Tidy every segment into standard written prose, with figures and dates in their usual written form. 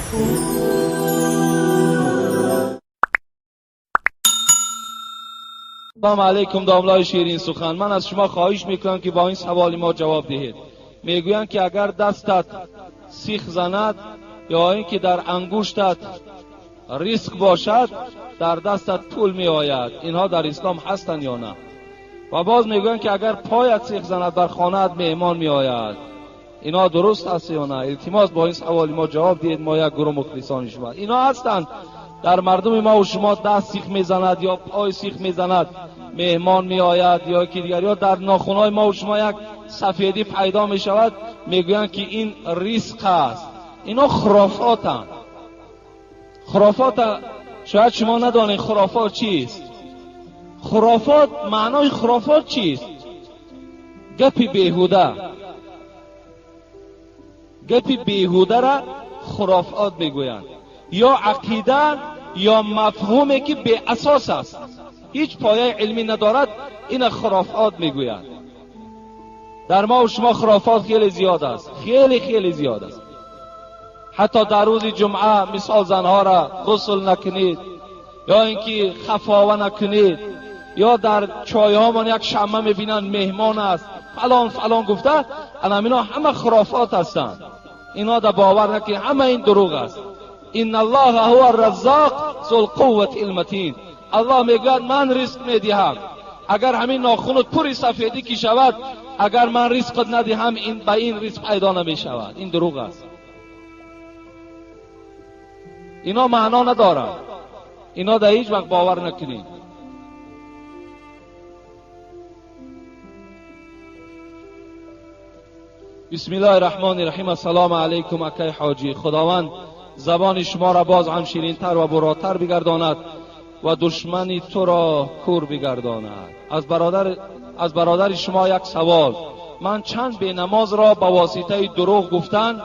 سلام علیکم داملای شیرین سخن. من از شما خواهش میکنم که با این سوال ما جواب دهید. میگویند که اگر دستت سیخ زند یا اینکه در انگشتت ریسک باشد در دستت پول می آید، اینها در اسلام هستند یا نه؟ و باز میگویند که اگر پایت سیخ زند بر خانه‌ات مهمان می آید، اینا درست است یا نه؟ التماس با این سوال ما جواب دهید. ما یک گروه مخلصان شما اینا هستند. در مردم ما و شما دست سیخ میزند یا پای سیخ میزند مهمان می آید یا یکی دیگر، یا در ناخن‌های ما و شما یک سفیدی پیدا می شود، میگویند که این ریسک است. اینا خرافاتند. خرافات شاید شما ندانید خرافات چیست. خرافات معنای خرافات چیست؟ گپی بیهوده. گپی بیهوده را خرافات میگویند، یا عقیده یا مفهومی که بی اساس است، هیچ پایه علمی ندارد، این خرافات میگویند. در ما و شما خرافات خیلی زیاد است، خیلی خیلی زیاد است. حتی در روز جمعه مثال زنها را غسل نکنید یا اینکه خفاوه نکنید، یا در چایهامان یک شمه میبینند مهمان است فلان فلان گفته، اینا همه خرافات هستند. اینا در باور نکنید، همه این دروغ است. ان الله هو الرزاق ذو القوة المتین. الله میگوید من رزق میدهم، اگر همین ناخونت پر سفیدی که شود، اگر من رزقت ندهم این به این رزق پیدا نمیشود. این دروغ است. اینا معنا ندارند، اینا در هیچ وقت باور نکنید. بسم الله الرحمن الرحیم. السلام علیکم اکای حاجی. خداوند زبان شما را باز هم شیرین‌تر و براتر بگرداند و دشمنی تو را کور بگرداند. از برادر شما یک سوال. من چند بی نماز را به واسطه دروغ گفتن،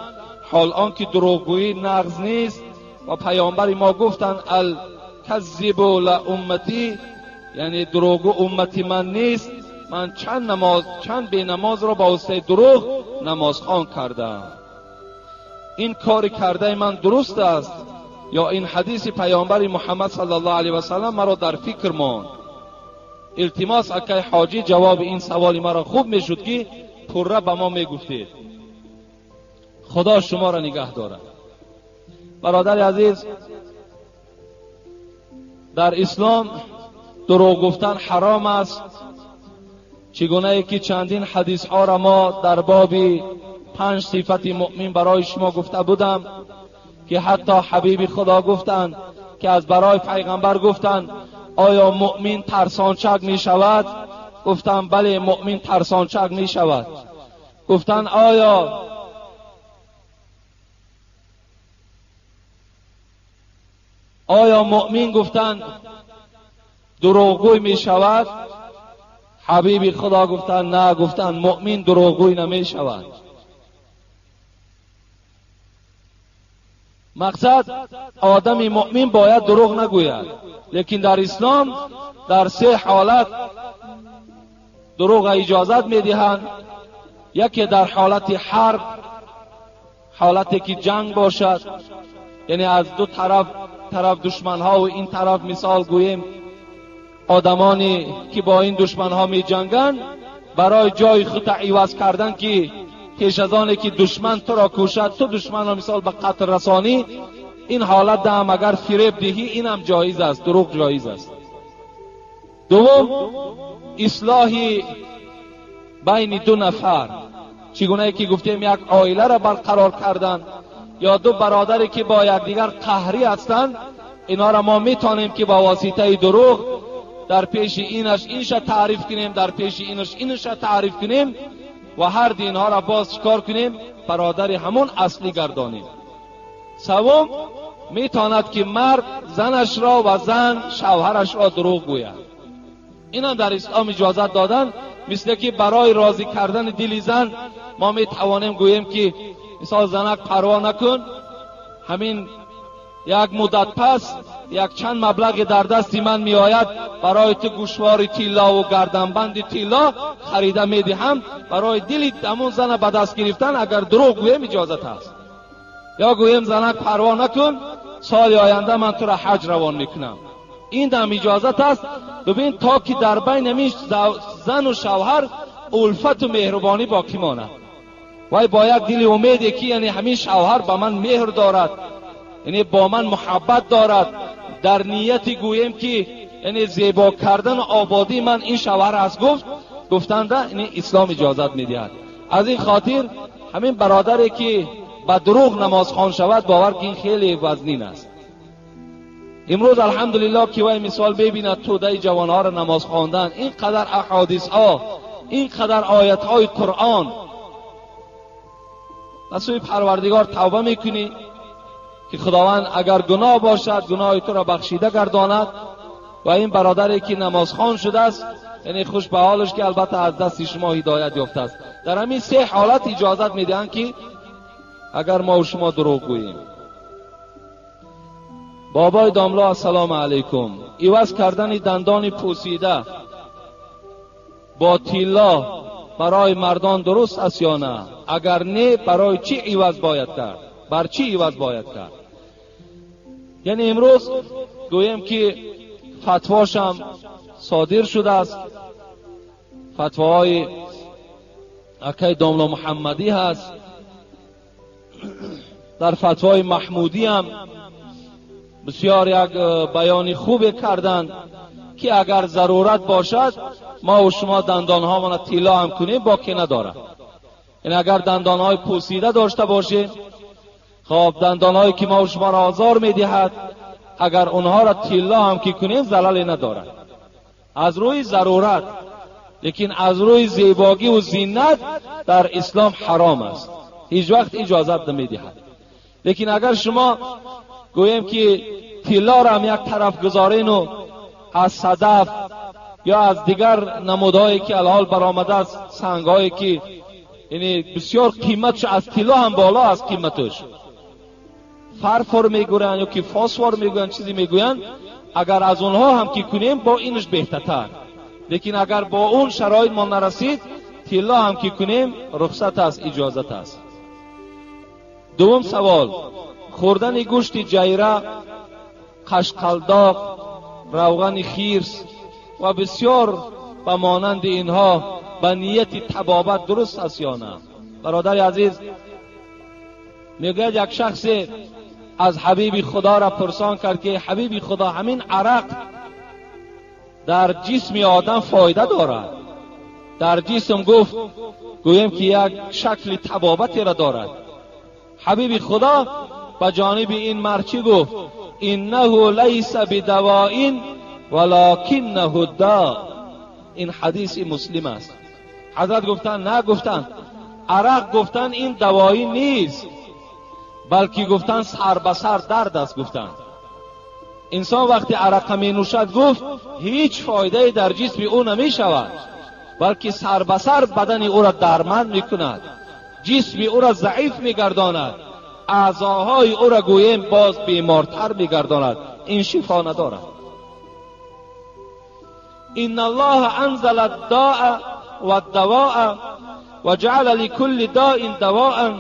حال آنکه دروغگویی نقض نیست و پیامبر ما گفتن الکذب لامتی، یعنی دروغگو امتی من نیست. من چند بی نماز را به واسطه دروغ نمازخوان کردم. این کار کرده من درست است یا این حدیث پیامبر محمد صلی الله علیه و سلم مرا در فکر ماند؟ التماس اکای حاجی جواب این سوال مرا خوب میشد که پره به ما میگفتید. خدا شما را نگه دارد. برادر عزیز، در اسلام دروغ گفتن حرام است، چگونه ای که چندین حدیث ها را ما در باب 5 صفت مؤمن برای شما گفته بودم که حتی حبیب خدا گفتند که از برای پیغمبر گفتند آیا مؤمن ترسانچک می شود؟ گفتند بله مؤمن ترسانچک می شود. گفتند آیا مؤمن گفتند دروغگوی می شود؟ حبیب خدا گفتند نه، گفتند مؤمن دروغگوی نمی شود. مقصد آدم مؤمن باید دروغ نگوید، لیکن در اسلام در 3 حالت دروغ اجازت میدهند. یکی در حالت حرب، حالتی که جنگ باشد، یعنی از دو طرف دشمنها و این طرف مثال گوییم آدمانی که با این دشمنها می جنگند، برای جای خود عوض کردن که پیش از آن که دشمن تو را کشد تو دشمن را مثال به قتل رسانی، این حالت هم اگر فریب دهی این هم جایز است، دروغ جایز است. دوم، اصلاح بین 2 نفر، چگونه که گفتیم یک عائله را برقرار کردن یا 2 برادری که با یکدیگر قهری هستند، اینا را ما میتونیم که با واسطه دروغ در پیش اینش اینش تعریف کنیم، در پیش اینش اینش تعریف کنیم و هر دینها را باز چکار کنیم؟ برادر همون اصلی گردانیم. سوم، میتواند که مرد زنش را و زن شوهرش را دروغ گوید. این هم در اسلام اجازت دادن، مثل که برای راضی کردن دل زن ما میتوانیم گوییم که مثال زنک پروا نکن، همین یک مدت پس یک چند مبلغ در دست من می آید، برای تو گوشوار طلا و گردنبند طلا خریده می دهم، برای دل همون زن به دست گرفتن اگر دروغ گویم اجازت است. Ё гӯем занак парво накун, соли оянда ман туро ҳаҷ равон мекунам. Ин ҳам иҷозат аст. Бибин, то ки дар байни ҳамин зану шавҳар улфату меҳрубонӣ боқӣ монад. Вай бо як дили умеде ки яъне ҳамин шавҳар ба ман меҳр дорад, яъне бо ман муҳаббат дорад, дар нияти гӯем ки яъне зебо кардан ободии ман ин шавҳар аст, гуфт гуфтанда, яъне ислом иҷозат медиҳад. Аз ин хотир ҳамин бародаре ки ба дурӯғ намозхон шавад, бовар ки ин хеле вазнин аст. Имрӯз алҳамдулиллоҳ ки вай мисол мебинад тӯдаи ҷавонҳоро намоз хондан, ин қадар аҳодисҳо, ин қадар оятҳои Қуръон, ба сӯи Парвардигор тавба мекунӣ ки Худованд агар гуноҳ бошад, гуноҳи туро бахшида гардонад. Ва ин бародаре ки намозхон шудааст, яъне хуш ба ҳолаш ки албатта аз дасти шумо ҳидоят ёфтааст. Дар ҳамин се ҳолат иҷозат медиҳанд ки агар мо шумо дурӯғ гӯем. Бобои домло, ассалому алайкум. Иваз кардани дандони пӯсида бо тилло барои мардон дуруст аст ё на? Агар не, барои чӣ иваз бояд кард? Бар чӣ иваз бояд кард? Яъне имрӯз гӯем ки фатвошам содир шудааст, фатвоҳои акай домло Муҳаммадӣ ҳаст, дар фатвои Маҳмудӣ ҳам бисёр як баёни хубе карданд ки агар зарурат бошад, мо ва шумо дандонҳомона тилло ҳам кунем, боке надорад. Яъне агар дандонҳои пӯсида дошта бошем, хоб, дандонҳое ки мо ва шуморо озор медиҳад, агар онҳоро тилло ҳам ки кунем, залале надорад аз рӯи зарурат. Лекин аз рӯи зебогӣ ва зинат дар ислом ҳаром аст, ҳеҷ вақт иҷозат намедиҳад. Лекин агар шумо гӯем ки тиллоро ҳам як тараф гузорену аз садаф ё аз дигар намудҳое ки алҳол баромадааст, сангҳое ки яъне бисёр қиматш аз тилло ҳам боло аст, қиматаш фарфор мегӯянд ё ки фосфор мегӯянд, чизе мегӯянд, агар аз онҳо ҳам ки кунем, бо инаш беҳтартар. Лекин агар бо он шароит мо нарасид, тилло ҳам ки кунем, рухсат аст, иҷозат аст. Дуввум савол: хӯрдани гӯшти ҷайра, қашқалдоқ, равғани хирс ва бисёр ба монанди инҳо ба нияти табобат дуруст аст ё на? Бародари азиз, мегӯяд як шахсе аз ҳабиби Худоро пурсон кард ки ҳабиби Худо, ҳамин арақ дар ҷисми одам фоида дорад? Дар ҷисм, гуфт, гӯем ки як шакли табобатеро дорад. Ҳабиби Худо ба ҷониби ин мард чӣ гуфт? Иннаҳу лайса бидавоин валокиннаҳу да. Ин ҳадиси Муслим аст. Ҳазрат гуфтанд, на, гуфтанд, арақ, гуфтанд, ин давоӣ нест, балки, гуфтанд, сар ба сар дард аст. Гуфтанд, инсон вақте арақа менӯшад, гуфт, ҳеҷ фоидае дар ҷисми ӯ намешавад, балки сар ба сар бадани ӯро дарманд мекунад, ҷисми ӯро заиф мегардонад, аъзоҳои ӯро, гӯем, боз бемортар мегардонад. Ин шифо надорад. Инна Аллоҳа анзала ддоа ваддавоа ва ҷаъала ликулли доин давоан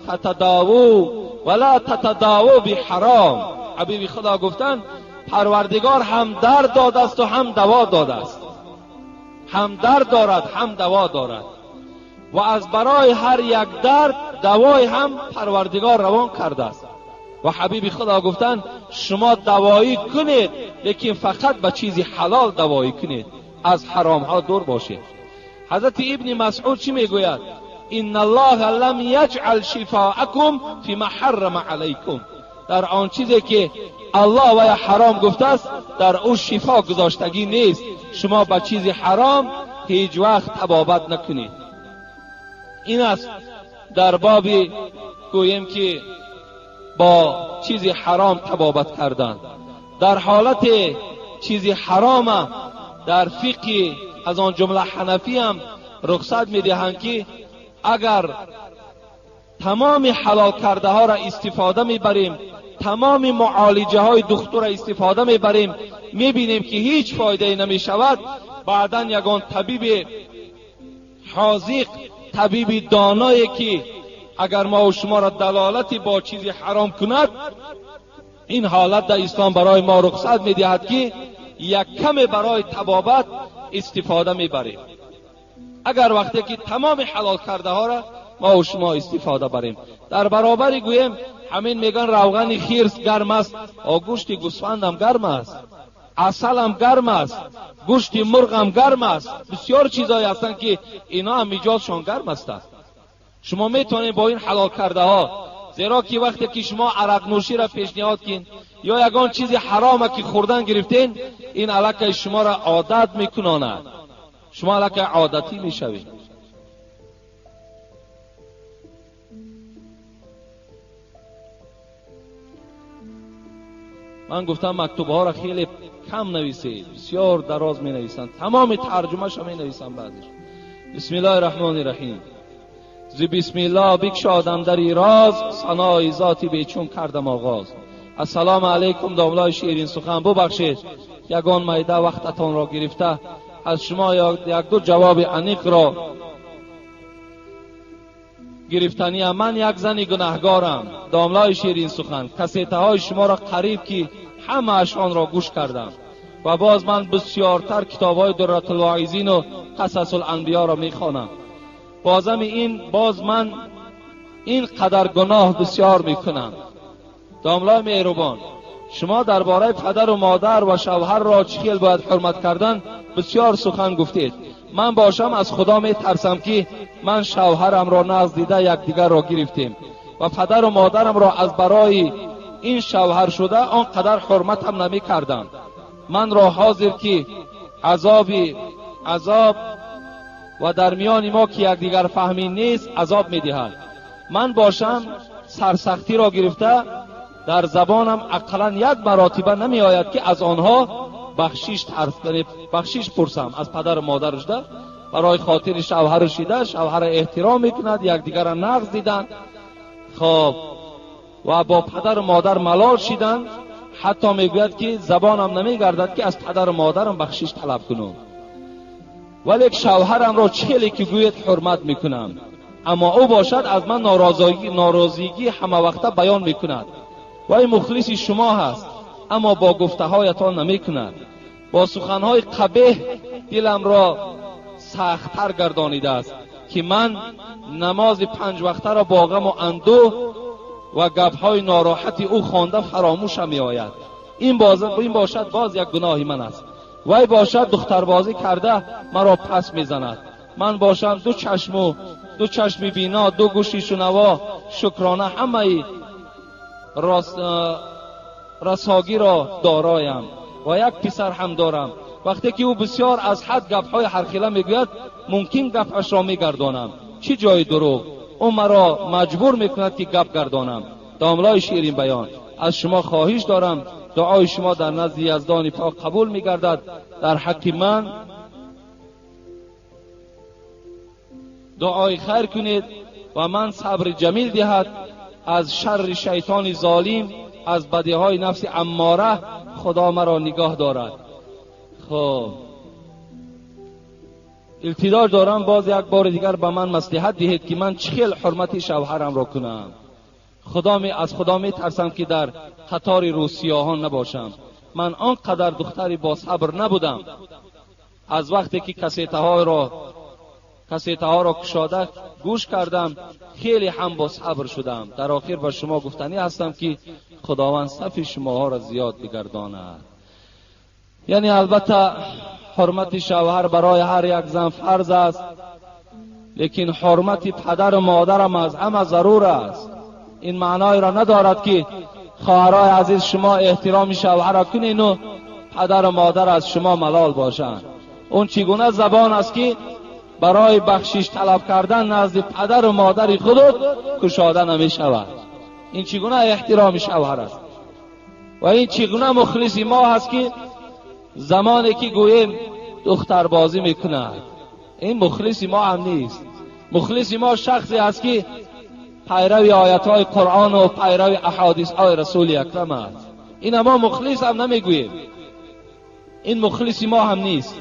фатадову ва ла татадову биҳаром. Ҳабиби Худо гуфтанд, Парвардигор ҳам дард додасту ҳам даво додааст, ҳам дард дорад, ҳам даво дорад, ва аз барои ҳар як дард давой ҳам Парвардигор равон кардааст. Ва ҳабиби Худо гуфтанд, шумо давоӣ кунед, лекин фақат ба чизи ҳалол давоӣ кунед, аз ҳаромҳо дур бошед. Ҳазрати Ибни Масъуд чӣ мегӯяд? Инна Аллоҳа лам яҷъал шифоакум фима ҳаррама алайкум. Дар он чизе ки Аллоҳ вая ҳаром гуфтааст, дар ӯ шифо гузоштагӣ нест. Шумо ба чизи ҳаром ҳеҷ вақт табобат накунед. Ин аст дар боби, гӯем ки, бо чизи ҳаром табобат кардан. Дар ҳолати чизи ҳарома дар фиқҳи аз он ҷумла ҳанафӣ ҳам рухсат медиҳанд ки агар тамоми ҳалол кардаҳоро истифода мебарем, тамоми муолиҷаҳои духтурро истифода мебарем, мебинем ки ҳеҷ фоидае намешавад, баъдан ягон табиби ҳозиқ, табиби доное ки اگر ما و شما را دلالتی با چیزی حرام کند، این حالت در اسلام برای ما رخصت میدهد که یک کم برای طبابت استفاده میبریم. اگر وقتی که تمام حلال کرده ها را ما و شما استفاده بریم، در برابر گوییم همین میگن روغن خرس گرم است، گوشت گوسفند هم گرم است، عسل هم گرم است، گوشت مرغ هم گرم است. بسیار چیزهایی هستند که اینا هم ایجادشان گرم هستند. شما میتونید با این حلال کرده ها، زیرا که وقتی که شما عرق نوشی را پیشنهاد کن یا یگان چیزی حرامه که خوردن گرفتین، این علاقه شما را عادت میکناند، شما علاقه عادتی میشوید. من گفتم مکتوب ها را خیلی کم نویسید، بسیار دراز می نویسند، تمام ترجمه شو می نویسند بعدش. بسم الله الرحمن الرحیم. ز بسم الله بکشادم در راز، ثنای ذاتی بیچون کردم آغاز. السلام علیکم داملای شیرین سخن، ببخشید یگان مایده وقتتان را گرفته، از شما یک دو جواب عمیق را گرفتنی. من یک زن گناهگارم داملای شیرین سخن، کسیته های شما را قریب که همه اشان را گوش کردم و باز من بسیارتر کتاب های درة الواعظین و قصص الانبیا را میخوانم. بازم این باز من این قدر گناه بسیار میکنم. داملای مهربان، شما درباره پدر و مادر و شوهر را چه باید حرمت کردن بسیار سخن گفتید. من باشم از خدا می ترسم که من شوهرم را نزد دیده یکدیگر را گرفتیم و پدر و مادرم را از برای این شوهر شده آنقدر حرمت هم نمی کردم. من را حاضر که عذاب و در میان ما که یکدیگر فهمی نیست عذاب می دهد. من باشم سرسختی را گرفته در زبانم اقلا یک مراتبه نمی آید که از آنها بخشش پرسم، از پدر و مادرش ده برای خاطر شوهر شیده شوهر احترام میکند، یکدیگر را نقض دیدن، خب و با پدر و مادر ملال شیدن. حتی میگوید که زبانم نمیگردد که از پدر و مادرم بخشش طلب کنم، ولی شوهرم را چه که گوید حرمت میکنم، اما او باشد از من ناراضگی همه وقته بیان میکند و این مخلص شما هست، اما با گفته هایتان نمیکند. با سخنهای قبیح دلم را سخت‌تر گردانیده است که من نماز 5 وقته را با غم و اندوه و گپهای ناراحتی او خوانده فراموشم می آید. این باشد باز یک گناهی من است. وی باشد دختربازی کرده مرا پس میزند. من باشم دو چشم بینا، دو گوشی شنوا، شکرانه همه رساگی را دارایم و یک پسر هم دارم. وقتی که او بسیار از حد گپهای هرخیله میگوید ممکن گپش را میگردانم. چی جای دروغ؟ او مرا مجبور میکند که گپ گردانم. داملای شیرین بیان، از شما خواهش دارم دعای شما در نزد یزدان پاک قبول میگردد. در حق من دعای خیر کنید و من صبر جمیل دهد. از شر شیطان ظالم، از بدیهای نفس اماره خدا مرا نگاه دارد. خب التجا دارم باز یک بار دیگر به من مصلحت دهید که من چه حرمت شوهرم را کنم. از خدا می ترسم که در قطار روسیاهان نباشم. من آنقدر دختری با صبر نبودم. از وقتی که کسیته ها را کشاده گوش کردم خیلی هم با صبر شدم. در آخر به شما گفتنی هستم که خداوند صف شماها را زیاد بگرداند. یعنی البته حرمت شوهر برای هر یک زن فرض است، لیکن حرمت پدر و مادرم از همه ضرور است. این معنای را ندارد که خواهرای عزیز شما احترام شوهر را کنین و پدر و مادر از شما ملال باشند. اون چگونه زبان است که برای بخشش طلب کردن نزد پدر و مادر خود کشاده نمی شود؟ این چگونه احترام شوهر است؟ و این چگونه مخلص ما هست که زمانی که گوییم دختر بازی میکند؟ این مخلص ما هم نیست. مخلص ما شخصی است که پیرو آیت های قرآن و پیرو احادیث های رسول اکرم است. این ما مخلص هم نمیگوییم، این مخلص ما هم نیست.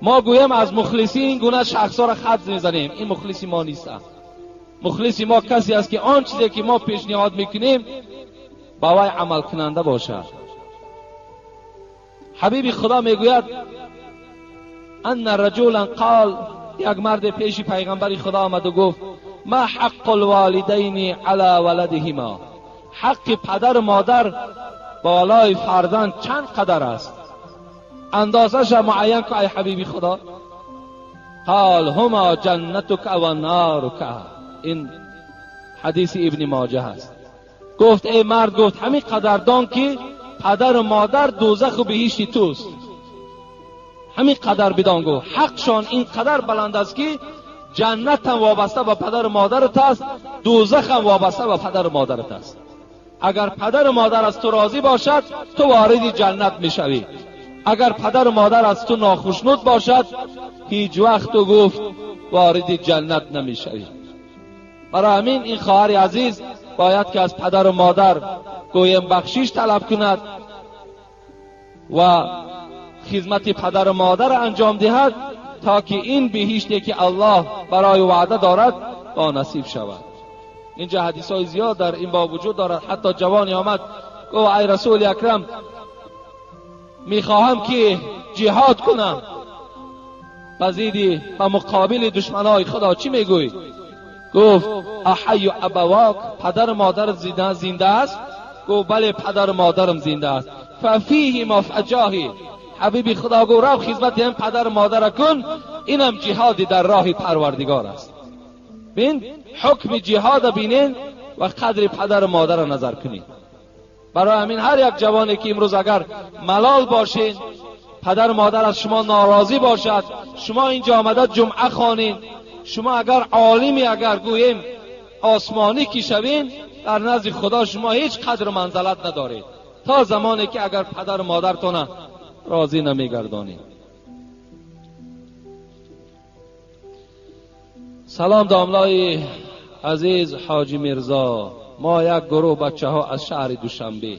ما گوییم از مخلصی این گونه شخص ها را خط میزنیم، این مخلص ما نیست. Мухлиси мо касе аст ки он чизе ки мо пешниҳод мекунем ба вай амал кунанда бошад. Ҳабиби Худо мегӯяд: ан раҷулан қол, як мард пеши пайғамбари Худо омад ва гуфт: ма ҳаққу лволидайни ала валадиҳима, ҳаққи падару модар болои фарзанд чанд қадар аст? Андозаша муайян кун, ай ҳабиби Худо. Қол ҳума ҷаннатука ва нарука. Ин ҳадиси Ибни Моҷа ҳаст. Гуфт: эй мард, гуфт, ҳамин қадар дон ки падару модар дӯзаху биҳишти туст. Ҳамин қадар бидон, гуфт, ҳақшон ин қадар баланд аст ки ҷаннатам вобаста ба падару модарат аст, дӯзахам вобаста ба падару модарат аст. Агар падару модар аз ту розӣ бошад, ту вориди ҷаннат мешавӣ. Агар падару модар аз ту нохушнуд бошад, ҳеҷ вақт, ту гуфт, вориди ҷаннат намешавӣ. Барои ҳамин ин хоҳари азиз бояд ки аз падару модар гӯем бахшиш талаб кунад ва хизмати падару модар анҷом диҳад, то ки ин биҳиште ки Аллоҳ барои ваъда дорад бо насиб шавад. Инҷа ҳадисҳои зиёд дар ин боб вуҷуд дорад. Ҳатто ҷавоне омад, гуфт: ай расули акрам, мехоҳам ки ҷиҳод кунам ба зидди, ба муқобили душманои Худо, чӣ мегӯӣ? Гуфт: аҳайю абавок, падару модарат зинда аст? Гуфт: бале, падару модарам зинда аст. Фафиҳима фаҷоҳид. Ҳабиби Худо гуфт: рав, хизмати ҳам падару модара кун, инам ҷиҳоди дар роҳи Парвардигор аст. Бин, ҳукми ҷиҳода бинен ва қадри падару модарро назар кунед. Барои ҳамин ҳар як ҷавоне ки имрӯз агар малол бошед, падару модар аз шумо норозӣ бошад, шумо инҷо омада ҷумъа хонед, шумо агар олими, агар гӯем осмонӣ ки шавед, дар назди Худо шумо ҳеҷ қадру манзалат надоред то замоне ки агар падару модаратона розӣ намегардонед. Салом домлаи азиз Ҳоҷи Мирзо, мо як гурӯҳ бачаҳо аз шаҳри Душанбе,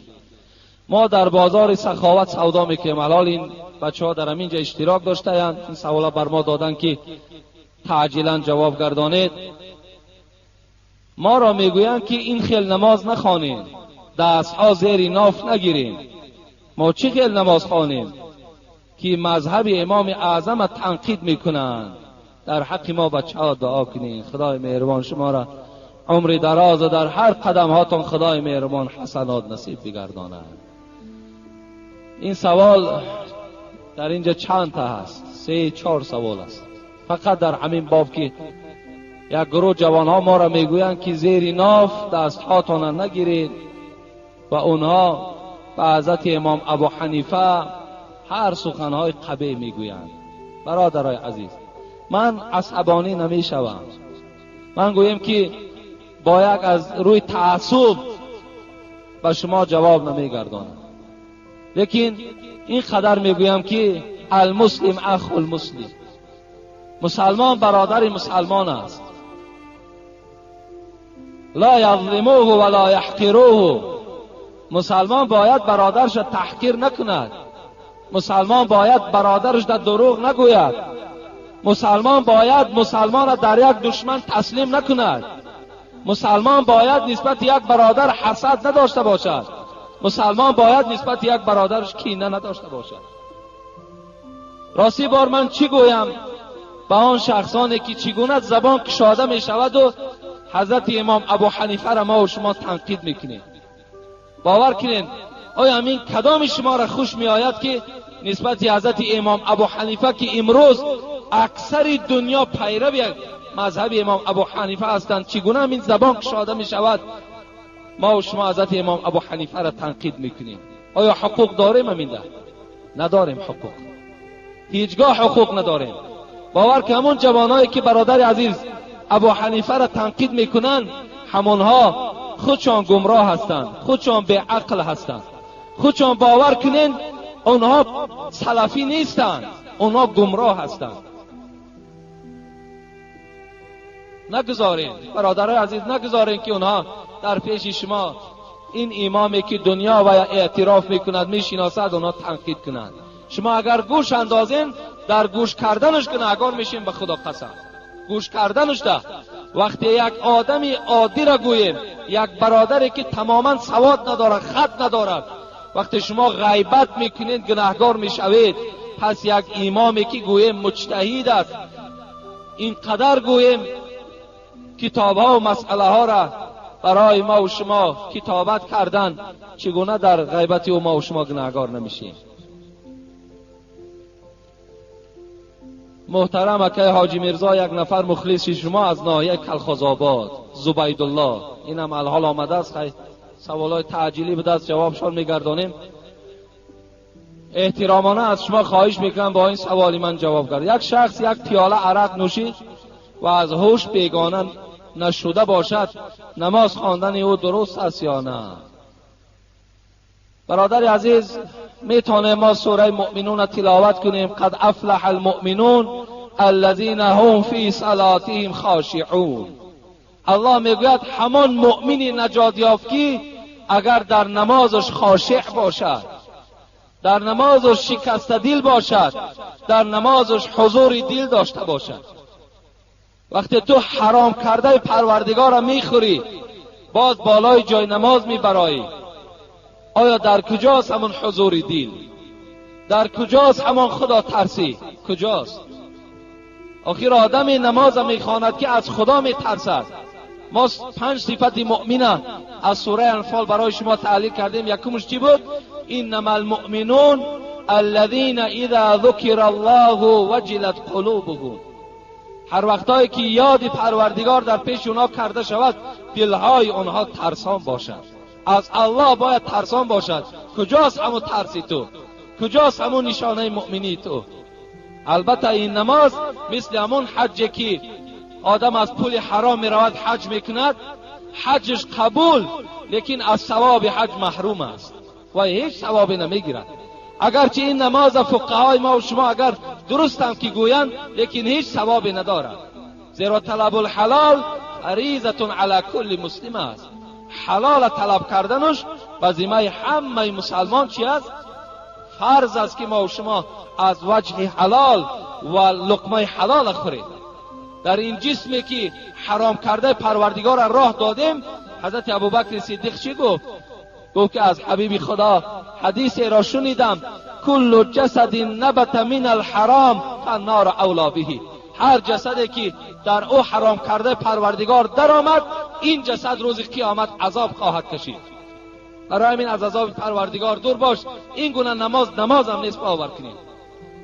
мо дар бозори Саховат савдо мекунем. Ҳалол ин бачаҳо дар ҳамин ҷа иштирок доштаянд. Ин савола бар мо доданд ки таъҷилан ҷавоб гардонед. Моро мегӯянд ки ин хел намоз нахонем, дастҳо зери ноф нагирем. Мо чӣ хел намоз хонем ки мазҳаби имоми аъзама танқид мекунанд? Дар ҳаққи мо бачаҳо дуо кунед. Худои меҳрубон шуморо умри дароз ва дар ҳар қадамҳотон Худои меҳрубон ҳасанот насиб бигардонад. Ин савол дар инҷа чанд та ҳаст? 3-4 савол аст фақат дар ҳамин боб ки як гурӯҳ ҷавонҳо моро мегӯянд ки зери ноф дастҳотонро нагиред ва онҳо ба ҳазрати имом Абу Ҳанифа ҳар суханҳои қабеҳ мегӯянд. Бародарои азиз, ман асабонӣ намешавам. Ман гӯем ки бо як аз рӯи таассуб ба шумо ҷавоб намегардонам, лекин ин қадар мегӯям ки алмуслим ахулмуслим, мусалмон бародари мусалмон аст. Ла язлимуҳу ва ла яҳқируҳу. Мусалмон бояд бародарша таҳқир накунад. Мусалмон бояд бародараш дар дурӯғ нагӯяд. Мусалмон бояд мусалмонро дар як душман таслим накунад. Мусалмон бояд нисбати як бародар ҳасад надошта бошад. Мусалмон бояд нисбати як бародараш кина надошта бошад. Ростӣ бор ман чӣ гӯям ба он шахсоне ки чӣ гуна забон кушода мешаваду ҳазрати имом Абу Ҳанифаро мо шумо танқид мекунем? Бовар кунед, оё ҳамин кадоми шуморо хуш меояд ки нисбати ҳазрати имом Абу Ҳанифа, ки имрӯз аксари дунё пайрави мазҳаби имом Абу Ҳанифа ҳастанд, чӣ гуна ҳамин забон кушода мешавад мо шумо ҳазрати имом Абу Ҳанифаро танқид мекунем? Оё ҳуқуқ дорем ҳаминда? Надорем ҳуқуқ, ҳеҷгоҳ ҳуқуқ надорем. Бовар ки ҳамон ҷавоное ки бародари азиз Абу Ҳанифаро танқид мекунанд, ҳамонҳо худшон гумроҳ ҳастанд, худшон беақл ҳастанд. Худшон бовар кунед, онҳо салафӣ нестанд, онҳо гумроҳ ҳастанд. Нагузорем, бародарои азиз, нагузорем ки онҳо дар пеши шумо ин имоме ки дунё ва эътироф мекунад, мешиносад, онҳо танқид кунанд. Шумо агар гӯш андозен, дар гӯш карданаш гунаҳгор мешем, ба Худо қасам. Гӯш карданаш да وقتی یک آدمی عادی را گوییم، یک برادری که تماما سواد ندارد، خط ندارد، وقتی شما غیبت میکنید گناهگار میشوید. پس یک امامی که گوییم مجتهد است، اینقدر گوییم کتاب ها و مسئله ها را برای ما و شما کتابت کردن، چگونه در غیبت او ما و شما گناهگار نمیشیم؟ محترم اکای حاجی میرزا، یک نفر مخلص شما از ناحیه کلخازآباد، زبیدالله، اینم الحال آمده است. خیلی سوالای تعجیلی به دست جوابشان میگردانیم. احترامانه از شما خواهش میکنم با این سوالی من جواب کرد. یک شخص یک پیاله عرق نوشید و از هوش بیگانه نشده باشد، نماز خواندن او درست است یا نه؟ برادر عزیز، میتونه ما سوره مؤمنون تلاوت کنیم. قد افلح المؤمنون الذین هم فی صلاتهم خاشعون. الله میگوید همان مؤمنی نجات یافت که اگر در نمازش خاشع باشد، در نمازش شکسته دل باشد، در نمازش حضور دل داشته باشد. وقتی تو حرام کرده پروردگار را میخوری، باز بالای جای نماز میبرایی، آیا در کجاست همان حضور دل؟ در کجاست همان خدا ترسی؟ کجاست؟ آخر آدم نماز میخواند که از خدا میترسد. ما 5 صفت مؤمنه از سوره انفال برای شما تحلیل کردیم. یکمش چی بود؟ انما المؤمنون الذين اذا ذکر الله وجلت قلوبهم. هر وقتایی که یاد پروردگار در پیش اونا کرده شود، دلهای آنها ترسان باشد. از الله باید ترسان باشد. کجاست همون ترسی تو؟ کجاست همون نشانه مؤمنی تو؟ البته این نماز مثل همون حج که آدم از پول حرام میرود حج میکند، حجش قبول، لیکن از ثواب حج محروم است و هیچ ثوابی نمیگیرد. اگرچه این نماز فقهای ما و شما اگر درست هم که گویند، لیکن هیچ ثوابی ندارد. زیرا طلب الحلال فریضة علی کل مسلم است. حلال طلب کردنش وظیفه همه مسلمان چی است؟ فرض است که ما و شما از وجه حلال و لقمه حلال خوریم. در این جسمی که حرام کرده پروردگار راه دادیم، حضرت ابوبکر صدیق چی گفت؟ گفت که از حبیب خدا حدیث را شنیدم، کل جسد نبت من الحرام فالنار اولا به. هر جسدی که در او حرام کرده پروردگار درآمد، این جسد روز قیامت عذاب خواهد کشید. برای همین از عذاب پروردگار دور باش. این گونه نماز نماز هم نیست باور کنید.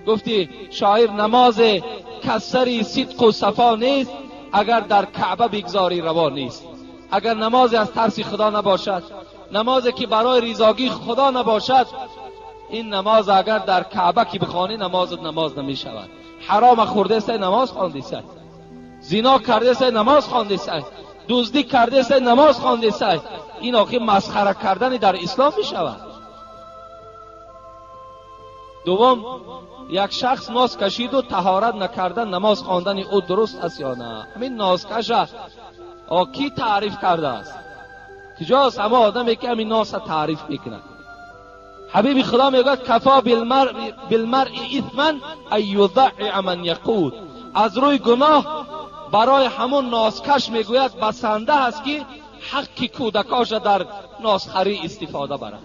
گفتی شاعر نماز کسری صدق و صفا نیست، اگر در کعبه بگذاری روا نیست. اگر نماز از ترس خدا نباشد، نمازی که برای ریزاگی خدا نباشد، این نماز اگر در کعبه که بخوانی نماز نماز نمی شود. حرام خورده سه نماز خوانده سه، زنا کرده سه نماز خوانده سه، دزدی کرده سه نماز خوانده سه. این آخه مسخره کردن در اسلام می شود. دوم، یک شخص ناز کشید و طهارت نکردن نماز خواندن او درست است یا نه؟ همین نازکش کی تعریف کرده است؟ کجاست اما آدمی که همین ناز تعریف میکنه؟ حبیب خدا میگوید کفا بالمرء اثما ان یضيع من یقود. از روی گناه برای همون نازکش میگوید بسنده است که حق کودکاش در نازخری استفاده برد.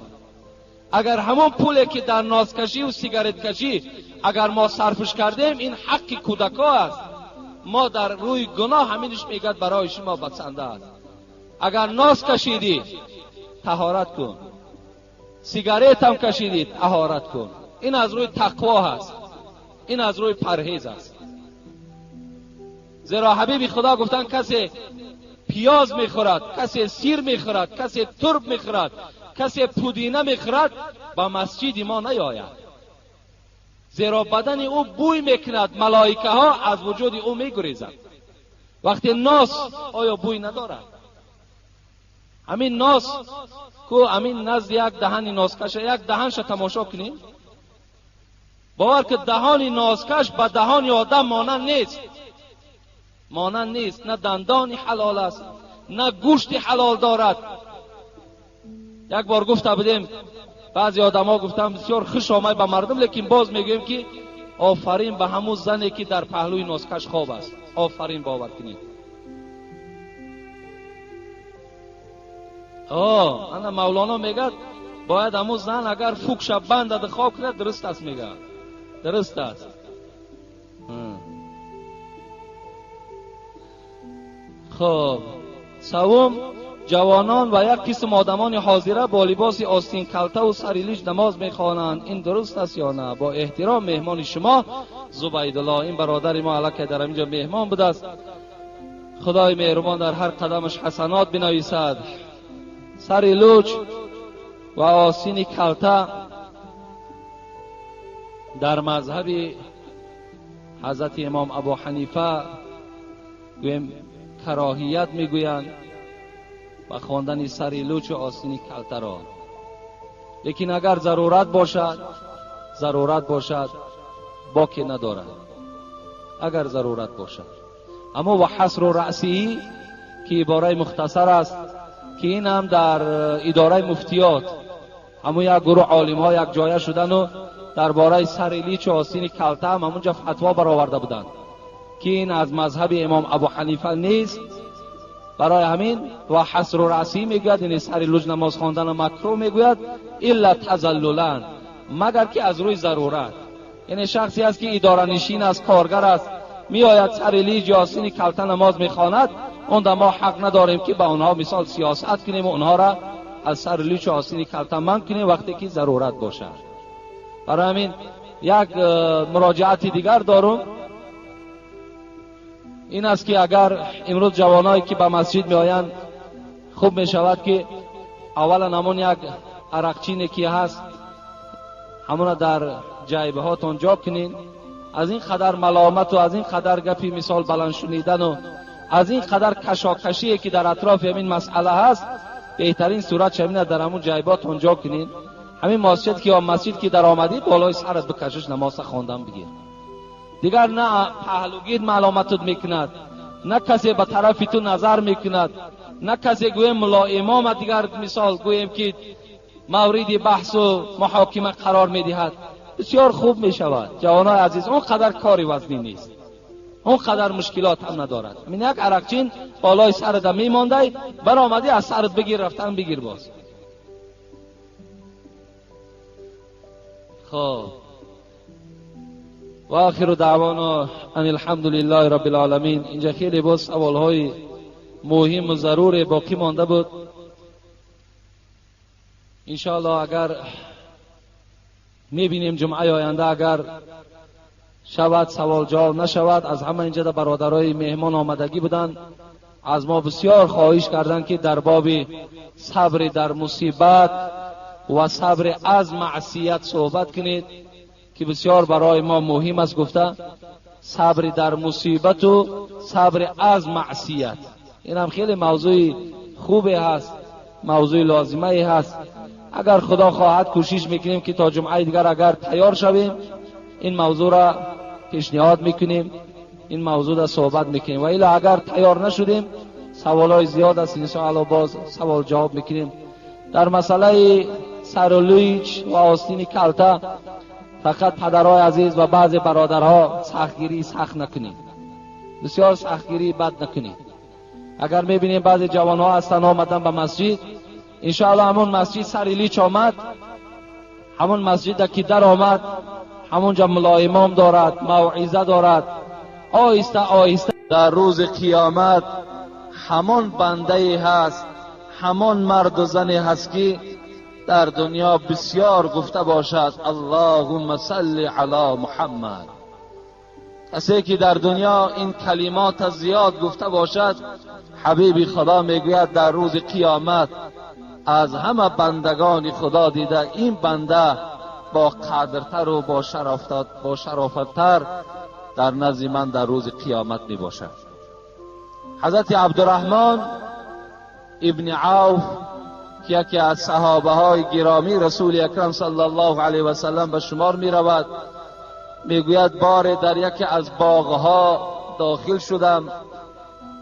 اگر همون پولی که در نازکشی و سیگارت کشی اگر ما صرفش کردیم، این حق کودکا است. ما در روی گناه همینش میگد برای شما بسنده است. اگر ناز کشیدی طهارت کن، سیگارت هم کشیدی طهارت کن. این از روی تقوا هست، این از روی پرهیز است. زیرا حبیب خدا گفتن کسی پیاز میخورد، کسی سیر میخورد، کسی ترب میخورد، کسی پودینه میخورد، به مسجد ما نیاید. زیرا بدن او بوی میکند، ملائکه ها از وجود او میگریزند. وقتی ناس آیا بوی ندارد؟ همین ناس کو همین نزد یک دهن نازکش، یک دهنش تماشا کنیم، باور که دهان نازکش به دهان آدم مانند نیست، مانند نیست. نه دندانی حلال است، نه گوشت حلال دارد. یک بار گفته بودیم، بعضی آدم ها گفتم بسیار خوش آمد به مردم، لیکن باز میگویم که آفرین به همون زنی که در پهلوی نازکش خواب است. آفرین، باور کنید. Ана Мавлоно мегӯяд, бояд ҳамун зан агар фукша бандад хоб кунад, дуруст аст мегӯяд. Дуруст аст. Хоб, севум, ҷавонон ва як қисм одамони ҳозира бо либоси остин калта ва сари лич намоз мехонанд. Ин дуруст аст ё на? Бо эҳтиром меҳмони шумо Зубайдулло. Ин бародари мо аллакай дар ҳаминҷо меҳмон будааст. Худои меҳрубон дар ҳар қадамаш ҳасанот бинависад. Сари луч ва остини калта дар мазҳаби ҳазрати имом Абу Ҳанифа гӯем кароҳият мегӯянд ва хондани сари лучу остини калтаро. Лекин агар зарурат бошад, зарурат бошад, боке надорад. Агар зарурат бошад. Аммо ва ҳасру раъсии ки ибораи мухтасар аст, ки ин ҳам дар идораи муфтиёт ҳамун як гурӯҳ олимҳо як ҷоя шудану дар бораи сари личу остини калта ҳам ҳамунҷа фатво бароварда буданд, ки ин аз мазҳаби имом Абу Ҳанифа нест. Барои ҳамин ва ҳасру раъсӣ мегӯяд, яъне сари луҷ намоз хондану макрӯҳ мегӯяд, илла тазаллулан, магар ки аз рӯи зарурат. Яъне шахсе аст ки идоранишин аст, коргар аст, меояд сари лиҷ ё остини калта намоз мехонад, он да мо ҳақ надорем ки ба онҳо мисол сиёсат кунем ва онҳоро аз сари личу остини калта манъ кунем вақте ки зарурат бошад. Барои ҳамин як муроҷиати дигар дорум, ин аст ки агар имрӯз ҷавоное ки ба масҷид меоянд, хуб мешавад ки аввалан ҳамон як арақчине ки ҳаст ҳамона дар ҷайбҳотон ҷо кунед. Аз ин қадар маломату аз ин қадар гапи мисол баланд шунидану аз ин қадар кашокашие ки дар атрофи ҳамин масъала ҳаст, беҳтарин сурат шавина дар ҳамон ҷайбҳотон ҷо кунед. Ҳамин масҷид ки ё масҷид ки даромадӣ, болои сарат бикашиш намоза хондан бигир. Дигар на паҳлугид маломатут мекунад, на касе ба тарафи ту назар мекунад, на касе гӯем мулло имома дигар мисол гӯем ки мавриди баҳсу муҳокима қарор медиҳад. Бисёр хуб мешавад. Ҷавонои азиз, он қадар кори вазнин нест, он қадар мушкилот ҳам надорад. Мин як арақчин болои сарата мемондай, баромадӣ аз сарат бигир, рафтан бигир боз. خب و آخر دعوانا ان الحمد لله رب العالمین. اینجا خیلی باز سوالهای مهم و ضرور باقی مانده بود. انشاءالله اگر میبینیم جمعه آینده اگر شود سوال جواب نشود، از همه اینجا برادرای مهمان آمدگی بودند، از ما بسیار خواهش کردند که در باب صبر در مصیبت و صبر از معصیت صحبت کنید که بسیار برای ما مهم است. گفته صبر در مصیبت و صبر از معصیت، این هم خیلی موضوع خوبی هست، موضوع لازمه هست. اگر خدا خواهد کوشش میکنیم که تا جمعه دیگر اگر تیار شویم این موضوع را پیشنهاد میکنیم، این موضوع را صحبت میکنیم و الا اگر تیار نشدیم سوالای زیاد است، انشاءالله باز سوال جواب میکنیم. در مسئله سر و لویچ و آستین کلته فقط پدرهای عزیز و بعض برادرها سختگیری سخت نکنید، بسیار سختگیری بد نکنید. اگر میبینیم بعضی جوانها هستن آمدن به مسجد، انشاءالله همون مسجد سر لیچ آمد، همون مسجد که در آمد همونجا ملا امام دارد، موعظه دارد، آهسته آهسته در روز قیامت همان بنده هست، همان مرد و زنی هست که در دنیا بسیار گفته باشد اللهم صل علی محمد. کسی که در دنیا این کلمات زیاد گفته باشد، حبیب خدا میگوید در روز قیامت از همه بندگان خدا دیده این بنده با قدرتر و با شرافتتر در نزد من در روز قیامت می باشد. حضرت عبدالرحمن ابن عوف که یکی از صحابه های گرامی رسول اکرم صلی الله علیه و سلم به شمار می رود، میگوید بار در یکی از باغها داخل شدم،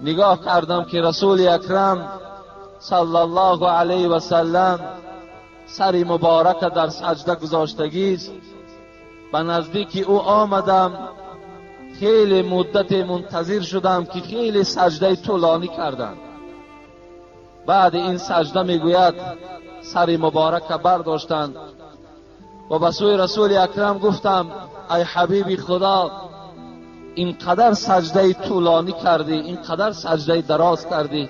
نگاه کردم که رسول اکرم صلی الله علیه و سلم سر مبارک در سجده گذاشتگی است. به نزدیک او آمدم، خیلی مدت منتظر شدم که خیلی سجده طولانی کردم. بعد این سجده میگوید سر مبارک برداشتند و به سوی رسول اکرم گفتم ای حبیب خدا، اینقدر سجده طولانی کردی، اینقدر سجده دراز کردی،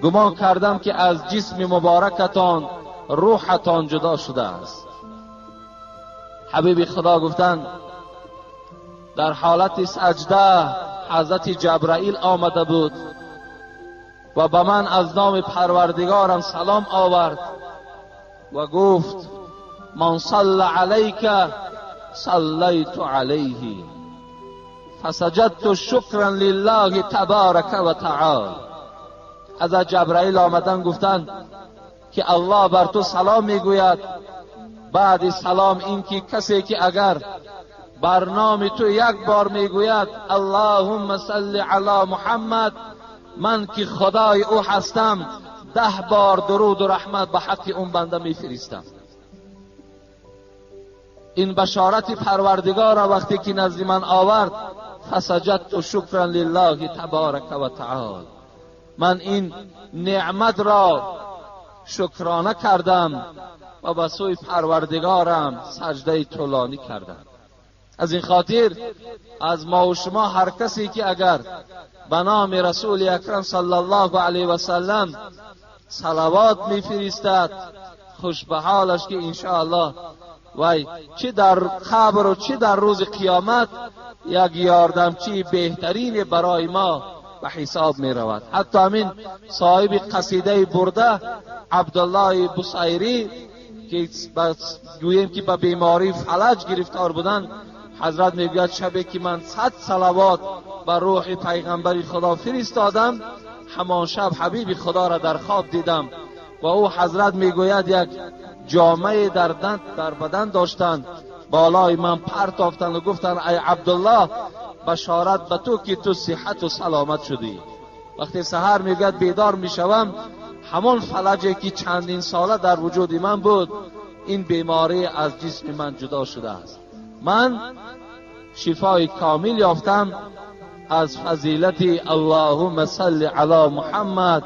گمان کردم که از جسم مبارکتان روحتان جدا شده است. حبیب خدا گفتند در حالت سجده حضرت جبرائیل آمده بود و به من از نام پروردگارم سلام آورد و گفت من صلی علیک صلیت علیه فسجدت شکرا لله تبارک و تعالی. حضرت جبرائیل آمدن گفتند که الله بر تو سلام میگوید. بعد سلام این که کسی که اگر بر نام تو یک بار میگوید اللهم صل علی محمد، من که خدای او هستم 10 بار درود و رحمت به حق اون بنده میفرستم. این بشارت پروردگار را وقتی که نزد من آورد فسجدت شکرا لله تبارک و تعالی، من این نعمت را شکرانه کردم و به سوی پروردگارم سجده طولانی کردم. از این خاطر از ما و شما هر کسی که اگر به نام رسول اکرم صلی الله علیه و سلم صلوات میفرستد خوش به حالش که انشاءالله وای چه در قبر و چه در روز قیامت یک یاردمچی بهترین برای ما به حساب می رود. حتی همین صاحب قصیده برده عبدالله بصیری که گوییم که به بیماری فلج گرفتار بودند، حضرت میگوید شبی که من 100 صلوات بر روح پیغمبر خدا فرستادم، همان شب حبیب خدا را در خواب دیدم و او حضرت میگوید یک جامعه در بدن داشتند، بالای من پرتافتند و گفتند ای عبدالله بشارت به تو که تو صحت و سلامت شدی. وقتی سحر میگوید بیدار میشوم، همان فلجی که چندین ساله در وجود من بود این بیماری از جسم من جدا شده است. من شفای کامل یافتم از فضیلت اللهم صل علی محمد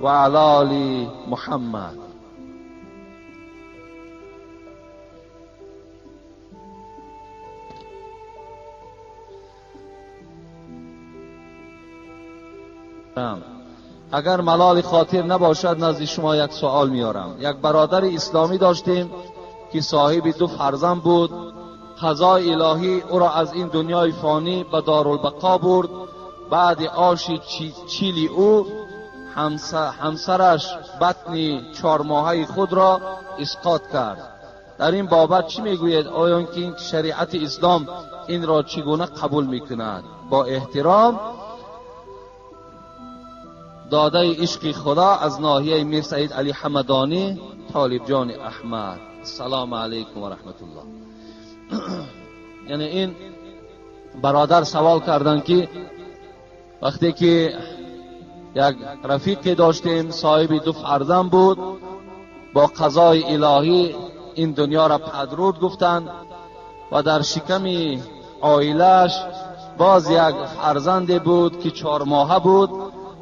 و علی آل محمد. اگر ملال خاطر نباشد نزد شما یک سوال میارم. یک برادر اسلامی داشتیم که صاحب 2 فرزند بود. قضای الهی او را از این دنیای فانی به دارالبقا برد. بعد آش چیلی او همسرش بطن 4 ماهه خود را اسقاط کرد. در این بابت چی میگوید؟ آیا که شریعت اسلام این را چگونه قبول میکند؟ با احترام، داده عشق خدا از ناحیه میر سعید علی حمدانی، طالب جان احمد. السلام علیکم و رحمت الله. یعنی این برادر سوال کردن که وقتی که یک رفیقی داشتیم صاحب 2 فرزند بود، با قضای الهی این دنیا را پدرود گفتند و در شکم عائلش باز یک فرزند بود که 4 ماهه بود.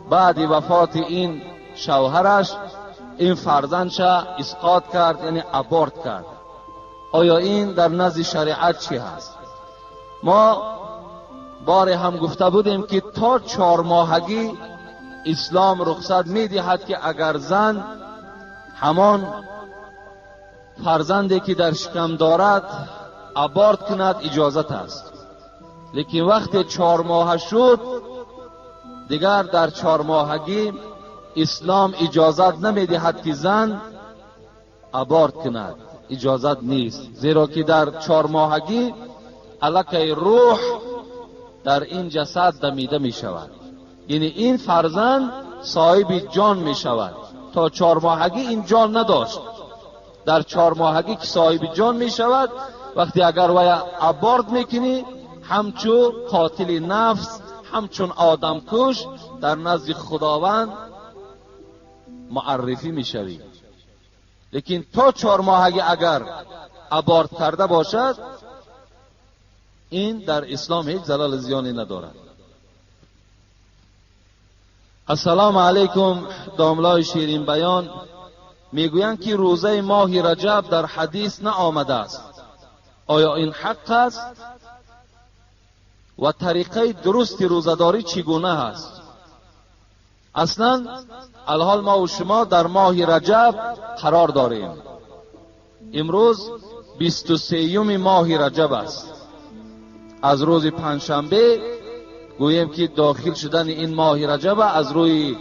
بعد وفات این شوهرش این فرزندش اسقاط کرد، یعنی ابورت کرد. آیا این در نزد شریعت چی هست؟ ما بار هم گفته بودیم که تا 4 ماهگی اسلام رخصت میدهد که اگر زن همان فرزندی که در شکم دارد ابورت کند اجازت است، لیکن وقتی 4 ماه شد دیگر در 4 ماهگی اسلام اجازت نمیدهد که زن ابورت کند، اجازت نیست، زیرا که در 4 ماهگی الکی روح در این جسد دمیده می شود، یعنی این فرزند صاحب جان می شود. تا 4 ماهگی این جان نداشت، در 4 ماهگی که صاحب جان می شود، وقتی اگر وی ابورت میکنی همچو قاتل نفس، همچون آدم کش در نزد خداوند معرفی میشوی. لیکن تا 4 ماهگی اگر ابورت کرده باشد این در اسلام هیچ زلال زیانی ندارد. Ассалому алайкум, домлои ширинбаён. Мегӯянд ки рӯзаи моҳи Раҷаб дар ҳадис наомадааст. Оё ин ҳақ аст? Ва тариқаи дурусти рӯзадорӣ чӣ гуна аст? Аслан алҳол мо ва шумо дар моҳи Раҷаб қарор дорем. Имрӯз 23-юми моҳи Раҷаб аст. Аз рӯзи панҷшанбе гӯем ки дохил шудани ин моҳи Раҷаб аз рӯи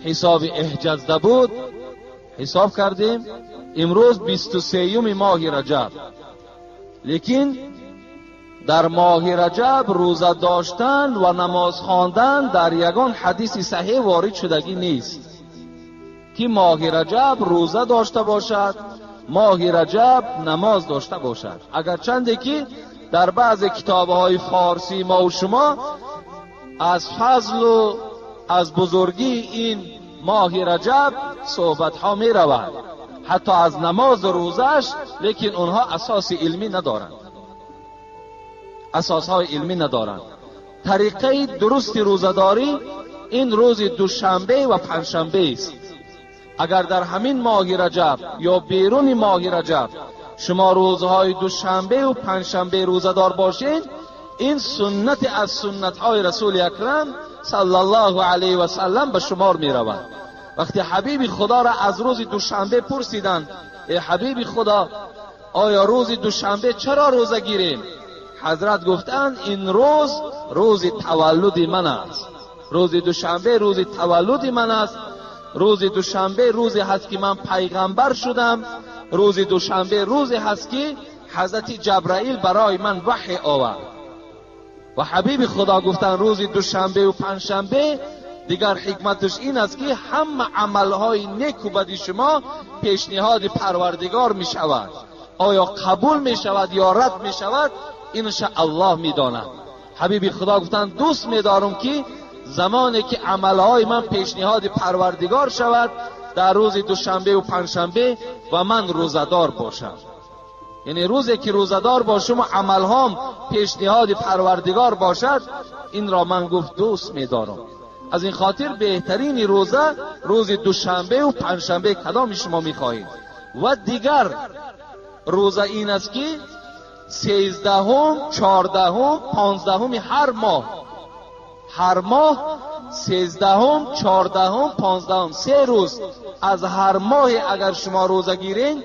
ҳисоби эҳҷазда буд ҳисоб кардем. Имрӯз 23-юми моҳи Раҷаб. Лекин дар моҳи Раҷаб рӯза доштан ва намоз хондан дар ягон ҳадиси саҳеҳ ворид шудагӣ нест ки моҳи Раҷаб рӯза дошта бошад, моҳи Раҷаб намоз дошта бошад. Агарчанде ки дар баъзе китобҳои форсии мо ва шумо аз фазлу аз бузургии ин моҳи Раҷаб суҳбатҳо меравад, ҳатто аз намозу рӯзаш, лекин онҳо асоси илмӣ надоранд, асосҳои илмӣ надоранд. Тариқаи дурусти рӯзадорӣ ин рӯзи душанбе ва панҷшанбе аст. Агар дар ҳамин моҳи Раҷаб ё беруни моҳи Раҷаб шумо рӯзҳои душанбе ва панҷшанбе рӯзадор бошед, ин суннат аз суннатҳои расули акрам саллаллоҳу алайҳи васаллам ба шумор меравад. Вақте ҳабиби худоро аз рӯзи душанбе пурсиданд: эй ҳабиби худо, оё рӯзи душанбе чаро рӯза гирем? Ҳазрат гуфтанд: ин рӯз рӯзи таваллуди ман аст. Рӯзи душанбе рӯзи таваллуди ман аст. Рӯзи душанбе рӯзе ҳаст ки ман пайғамбар шудам. Рӯзи душанбе рӯзе ҳаст ки ҳазрати Ҷабраил барои ман ваҳй овард. Ва ҳабиби худо гуфтанд: рӯзи душанбе ва панҷшанбе дигар ҳикматаш ин аст ки ҳама амалҳои неку бади шумо пешниҳоди Парвардигор мешавад. Оё қабул мешавад ё рад мешавад, инша Аллоҳ медонад. Ҳабиби худо гуфтанд: дӯст медорам ки замоне ки амалҳои ман пешниҳоди Парвардигор шавад дар рӯзи душанбе ва панҷшанбе ва ман рӯзадор бошам. Яъне рӯзе ки рӯзадор бошам ва амалҳом пешниҳоди Парвардигор бошад, инро ман гуфт дӯст медорам. Аз ин хотир беҳтарини рӯза рӯзи душанбе ва панҷшанбе кадоми шумо мехоҳед. Ва дигар рӯза ин аст ки 13-ум, 14-ум, 15-уми ҳар моҳ, ҳар моҳ 13-ум, 14-ум, 15-ум, се рӯз аз ҳар моҳе агар шумо рӯза гиред,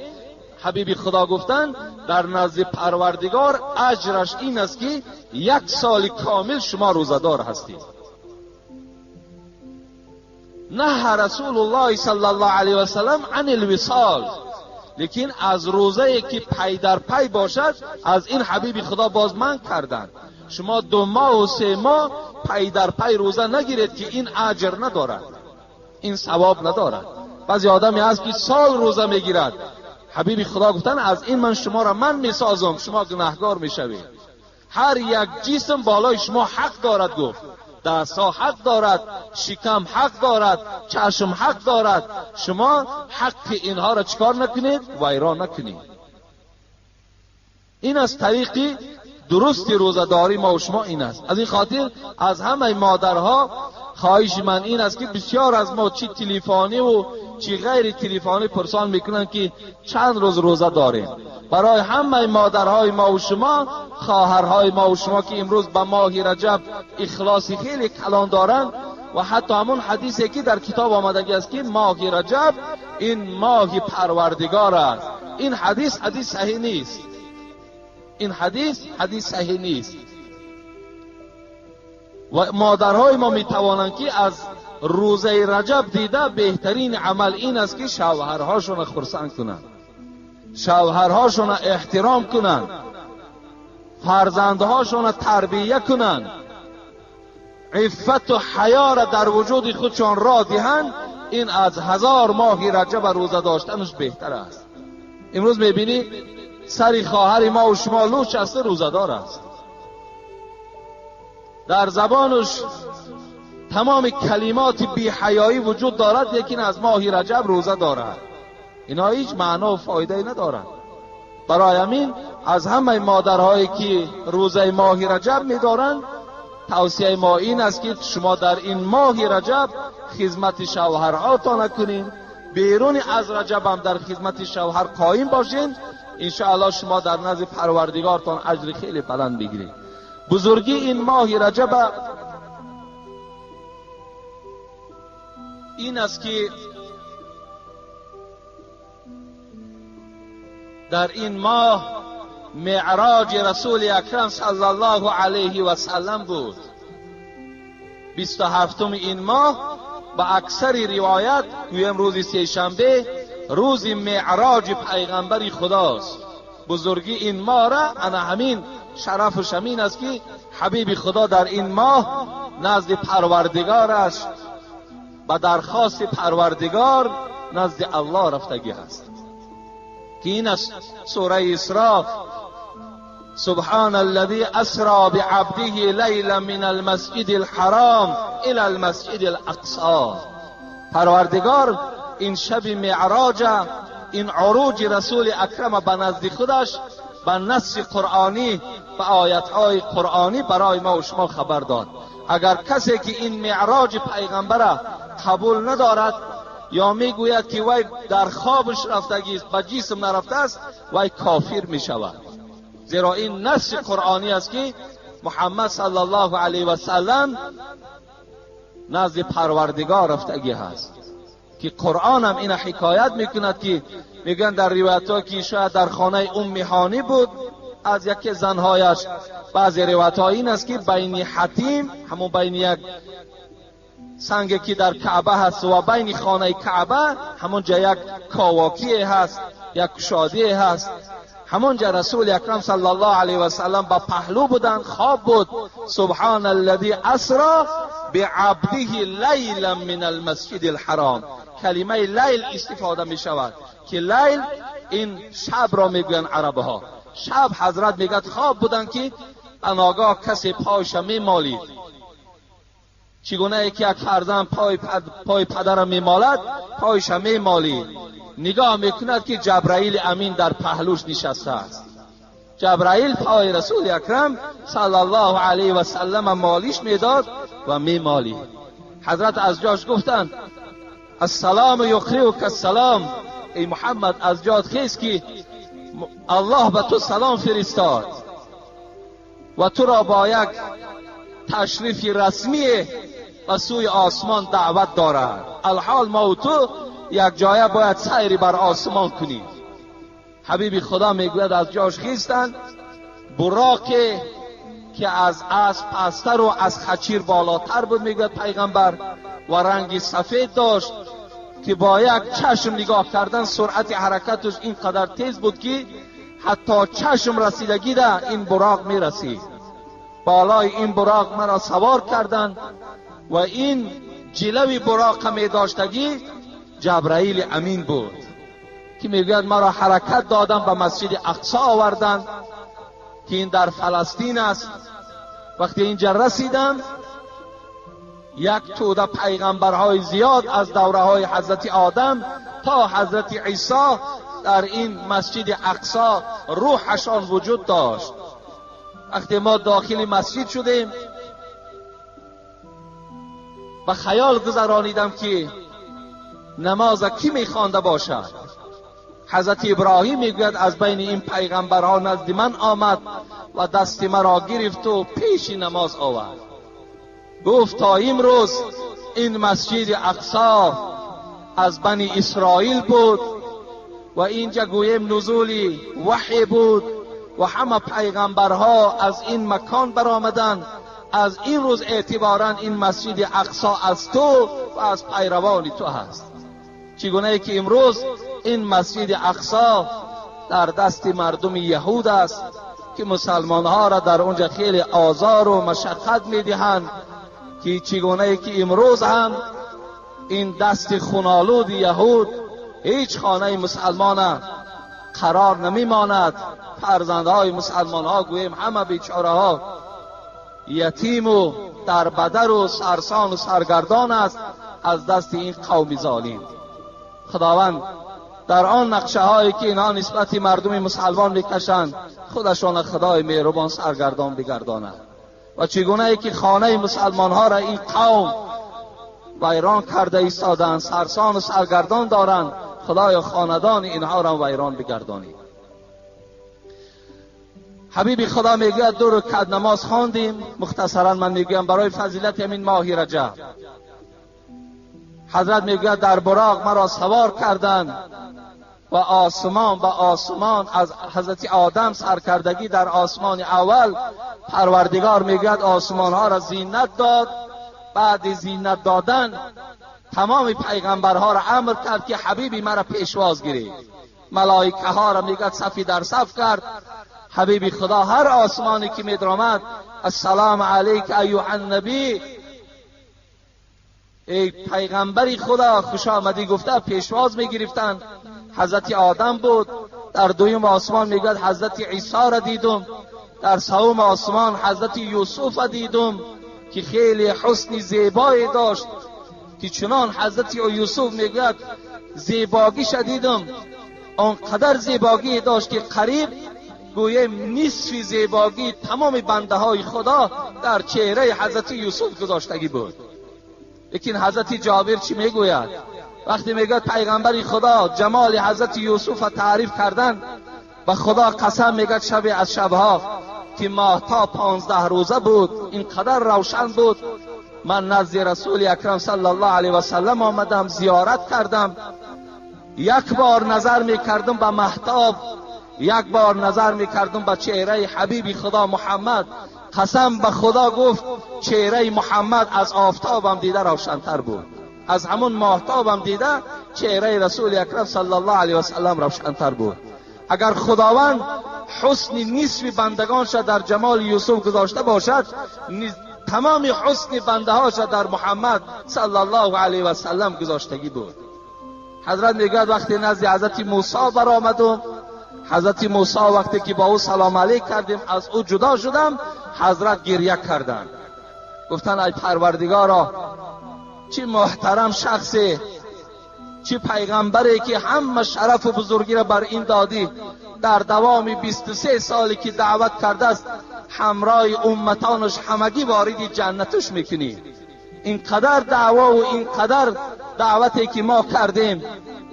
ҳабиби худо гуфтанд дар назди Парвардигор аҷраш ин аст ки як соли комил шумо рӯзадор ҳастед. Наҳа Расулуллоҳи саллаллоҳу алайҳи васаллам ан алвисол, лекин аз рӯзае ки пай дар пай бошад аз ин ҳабиби худо боз манъ карданд. Шумо 2 моҳу 3 моҳ пай дар пай рӯза нагиред ки ин аҷр надорад, ин савоб надорад. Баъзе одаме ҳаст ки сол рӯза мегирад. Ҳабиби худо гуфтанд аз ин ман шуморо ман месозам, шумо гунаҳгор мешавед. Ҳар як ҷисм болои шумо ҳақ дорад, гуфт. Дастҳо ҳақ дорад, шикам ҳақ дорад, чашм ҳақ дорад. Шумо ҳаққи инҳоро чикор накунед? Вайрон накунед. Ин аз тариқи дурусти рӯзадорӣ мо ва шумо ин аст. Аз ин хотир аз ҳамаи модарҳо хоҳиши ман ин аст ки бисёр аз мо чӣ телефонӣ ва чӣ ғайри телефонӣ пурсон мекунанд ки чанд рӯз рӯза дорем. Барои ҳамаи модарҳои мо ва шумо, хоҳарҳои мо ва шумо ки имрӯз ба моҳи Раҷаб ихлоси хеле калон доранд ва ҳатто ҳамон ҳадисе ки дар китоб омадагӣ аст ки моҳи Раҷаб ин моҳи Парвардигор аст, ин ҳадис ҳадис саҳеҳ нест. Ин ҳадис ҳадис саҳеҳ нест. Ва модарҳои мо метавонанд ки аз рӯзаи Раҷаб дида беҳтарин амал ин аст ки шавҳарҳошонро хурсанд кунанд, шавҳарҳошонро эҳтиром кунанд, фарзандҳошонро тарбия кунанд, иффату ҳаёро дар вуҷуди худшон ро диҳанд. Ин аз 1000 моҳи Раҷаб рӯза доштанаш беҳтар аст. Имрӯз мебинӣ сари хоҳари мо ва шумо лӯч аст, рӯзадор аст. Дар забонаш тамоми калимоти беҳаёӣ вуҷуд дорад, лекин аз моҳи Раҷаб рӯза дорад. Инҳо ҳеҷ маъно ва фоидае надоранд. Барои ҳамин аз ҳамаи модарҳое ки рӯзаи моҳи Раҷаб медоранд توصیه ما این است که شما در این ماه رجب خدمت شوهرهاتان کنین، بیرون از رجب هم در خدمت شوهر قایم باشین، انشاءالله شما در نزد پروردگارتان اجر خیلی بلند بگیرید. بزرگی این ماه رجب این است که در این ماه معراج رسول اکرم صلی الله علیه و سلم بود. 27 این ماه با اکثر روایت گویم روز سه شنبه روز معراج پیغمبر خداست. بزرگی این ماه را انا همین شرف و شمین است که حبیب خدا در این ماه نزد پروردگارش به درخواست پروردگار نزد الله رفتگی هست که این است سوره اسراء: سبحان الذي اسرا بعبده لیلا من المسجد الحرام الى المسجد الاقصى. پروردگار این شب معراج، این عروج رسول اکرم به نزد خودش به نص قرآنی، به آیتهای قرآنی برای ما و شما خبر داد. اگر کسی که این معراج پیغمبر قبول ندارد یا میگوید که وی در خوابش رفتگی است، به جسم نرفته است، وی کافر میشود. زیرا این نص قرآنی است که محمد صلی الله علیه و سلم نزد پروردگار رفتگی هست که قرآن هم این حکایت میکند که میگن در روایت ها که شاید در خانه ام هانی بود از یکی زنهایش. بعضی روایت ها این است که بین حتیم، همون بین یک سنگی که در کعبه هست و بین خانه کعبه، همونجا یک کاواکی هست، یک کشادی هست، همونجا رسول اکرم صلی الله علیه و سلم با پهلو بودن، خواب بود. سبحان الذی اسرا بعبده لیلا من المسجد الحرام. کلمه لیل استفاده می شود که لیل این شب را میگوین عرب ها. شب حضرت میگد خواب بودن که اناگاه کسی پایش میمالید، چگونه که یک فرزند پای پدر میمالد، پایش میمالید. نگاه میکند که جبرائیل امین در پهلوش نشسته است. جبرائیل پای رسول اکرم صلی الله علیه و سلم مالیش میداد و میمالید. حضرت از جاش گفتند السلام یقریک السلام، ای محمد از جات خیز که الله به تو سلام فرستاد و تو را با یک تشریف رسمی به سوی آسمان دعوت دارد. الحال ما و تو یک جایه باید سیری بر آسمان کنیم. حبیب خدا میگوید از جاش خیستند، براق که از اسب پستر و از خچیر بالاتر بود میگوید پیغمبر، و رنگ سفید داشت که با یک چشم نگاه کردن سرعت حرکتش اینقدر تیز بود که حتی چشم رسیدگی ده این براق میرسید. بالای این براق مرا سوار کردند و این جلوی براق می داشتگی جبرائیل امین بود که میگوید مرا حرکت دادن به مسجد اقصا آوردن که این در فلسطین است. وقتی اینجا رسیدم یک توده پیغمبرهای زیاد از دوره های حضرت آدم تا حضرت عیسی در این مسجد اقصا روحشان وجود داشت. وقتی ما داخل مسجد شدیم به خیال گذرانیدم که نماز کی میخوانده باشد. حضرت ابراهیم میگوید از بین این پیغمبرها نزد من آمد و دست مرا گرفت و پیش نماز آورد. گفت تا امروز این مسجد اقصا از بنی اسرائیل بود و اینجا گویم نزول وحی بود و همه پیغمبرها از این مکان برآمدند. از این روز اعتبارا این مسجد اقصا از تو و از پیروان تو هست. چگونه که امروز این مسجد اقصا در دست مردم یهود است که مسلمانها را در اونجا خیلی آزار و مشقت میدهند، که چگونه که امروز هم این دست خونالود یهود هیچ خانه مسلمان قرار نمیماند. فرزندهای مسلمان ها گوییم همه بیچاره ها یتیم و در بدر و سرسان و سرگردان است از دست این قوم ظالم. خداوند در آن نقشه هایی که اینها نسبت مردم مسلمان میکشند خودشان خدای مهربان سرگردان بگرداند. و چگونه ای که خانه مسلمان ها را این قوم ویران کرده ایستادند، سرسان و سرگردان دارند، خدایا خاندان اینها را ویران بگردانی. حبیب خدا میگوید 2 رکعت نماز خواندیم. مختصرا من میگویم برای فضیلت همین ماه رجب. حضرت میگوید در براق مرا سوار کردند و آسمان به آسمان، از حضرت آدم سرکردگی در آسمان اول، پروردگار میگوید آسمان ها را زینت داد. بعد زینت دادن تمام پیغمبرها را امر کرد که حبیبی مرا پیشواز گیرید. ملائکه ها را میگوید صفی در صف کرد. حبیبی خدا هر آسمانی که میدرآمد، السلام علیک ایها النبی، ای پیغمبری خدا خوش آمدی گفته پیشواز میگرفتند. حضرت آدم بود. در دویم آسمان میگوید حضرت عیسی را دیدم. در سوم آسمان حضرت یوسف را دیدم که خیلی حسن زیبایی داشت، که چنان حضرت یوسف میگوید زیباگیش دیدم، آنقدر زیباگی داشت که قریب گویم نصف زیباگی تمام بنده های خدا در چهره حضرت یوسف گذاشتگی بود. لیکن حضرت جابر چی میگوید؟ وقتی میگوید پیغمبر خدا جمال حضرت یوسف را تعریف کردن، و خدا قسم میگوید شب از شبها که ماهتاب 15 روزه بود، اینقدر روشن بود، من نزد رسول اکرم صلی الله علیه و سلم آمدم، زیارت کردم، یک بار نظر میکردم به مهتاب، یک بار نظر میکردم به چهره حبیب خدا محمد، قسم به خدا گفت چهره محمد از آفتابم دیده روشنتر بود، از همون ماهتابم دیده چهره رسول اکرم صلی الله علیه و سلم روشنتر بود. اگر خداوند حسن نصف بندگانش در جمال یوسف گذاشته باشد، تمام حسن بنده هاش در محمد صلی الله علیه و سلم گذاشتگی بود. حضرت میگوید وقتی نزد حضرت موسی برآمدم، حضرت موسی وقتی که با او سلام علیک کردیم از او جدا شدم، حضرت گریه کردند، گفتن ای پروردگارا، چه محترم شخصی، چه پیغمبری که همه شرف و بزرگی را بر این دادی، در دوام 23 سالی که دعوت کرده است همراه امتانش همگی وارد جنتش میکنی. اینقدر دعوا و اینقدر دعوتی که ما کردیم،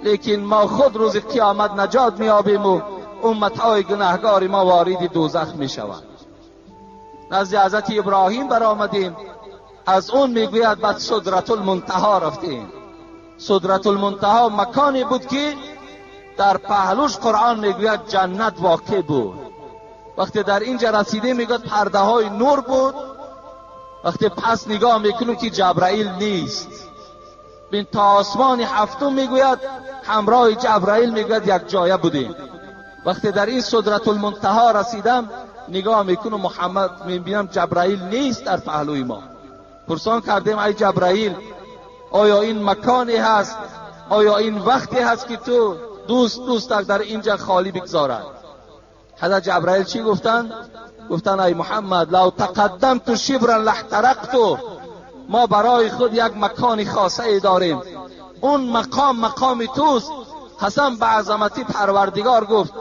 لیکن ما خود روز قیامت نجات میابیم و امتهای گناهگار ما وارد دوزخ میشوند. نزد حضرت ابراهیم برآمدیم، از اون میگوید بعد سدرة المنتها رفتیم. سدرة المنتها مکانی بود که در پهلوش قرآن میگوید جنت واقع بود. وقتی در اینجا رسیدیم میگوید پرده های نور بود. وقتی پس نگاه میکنیم که جبرائیل نیست، بین تا آسمان هفتم میگوید همراه جبرائیل میگوید یک جایه بودیم. وقتی در این سدرة المنتها رسیدم نگاه میکنم محمد، میبینم جبرائیل نیست در پهلوی ما. پرسان کردیم ای جبرائیل، آیا این مکانی هست، آیا این وقتی هست که تو دوست در اینجا خالی بگذارد؟ حضرت جبرائیل چی گفتن؟ گفتن ای محمد، لو تقدمت شبرا لاحترقت، ما برای خود یک مکان خاصه ای داریم، اون مقام مقام توست. قسم به عظمتی پروردگار گفت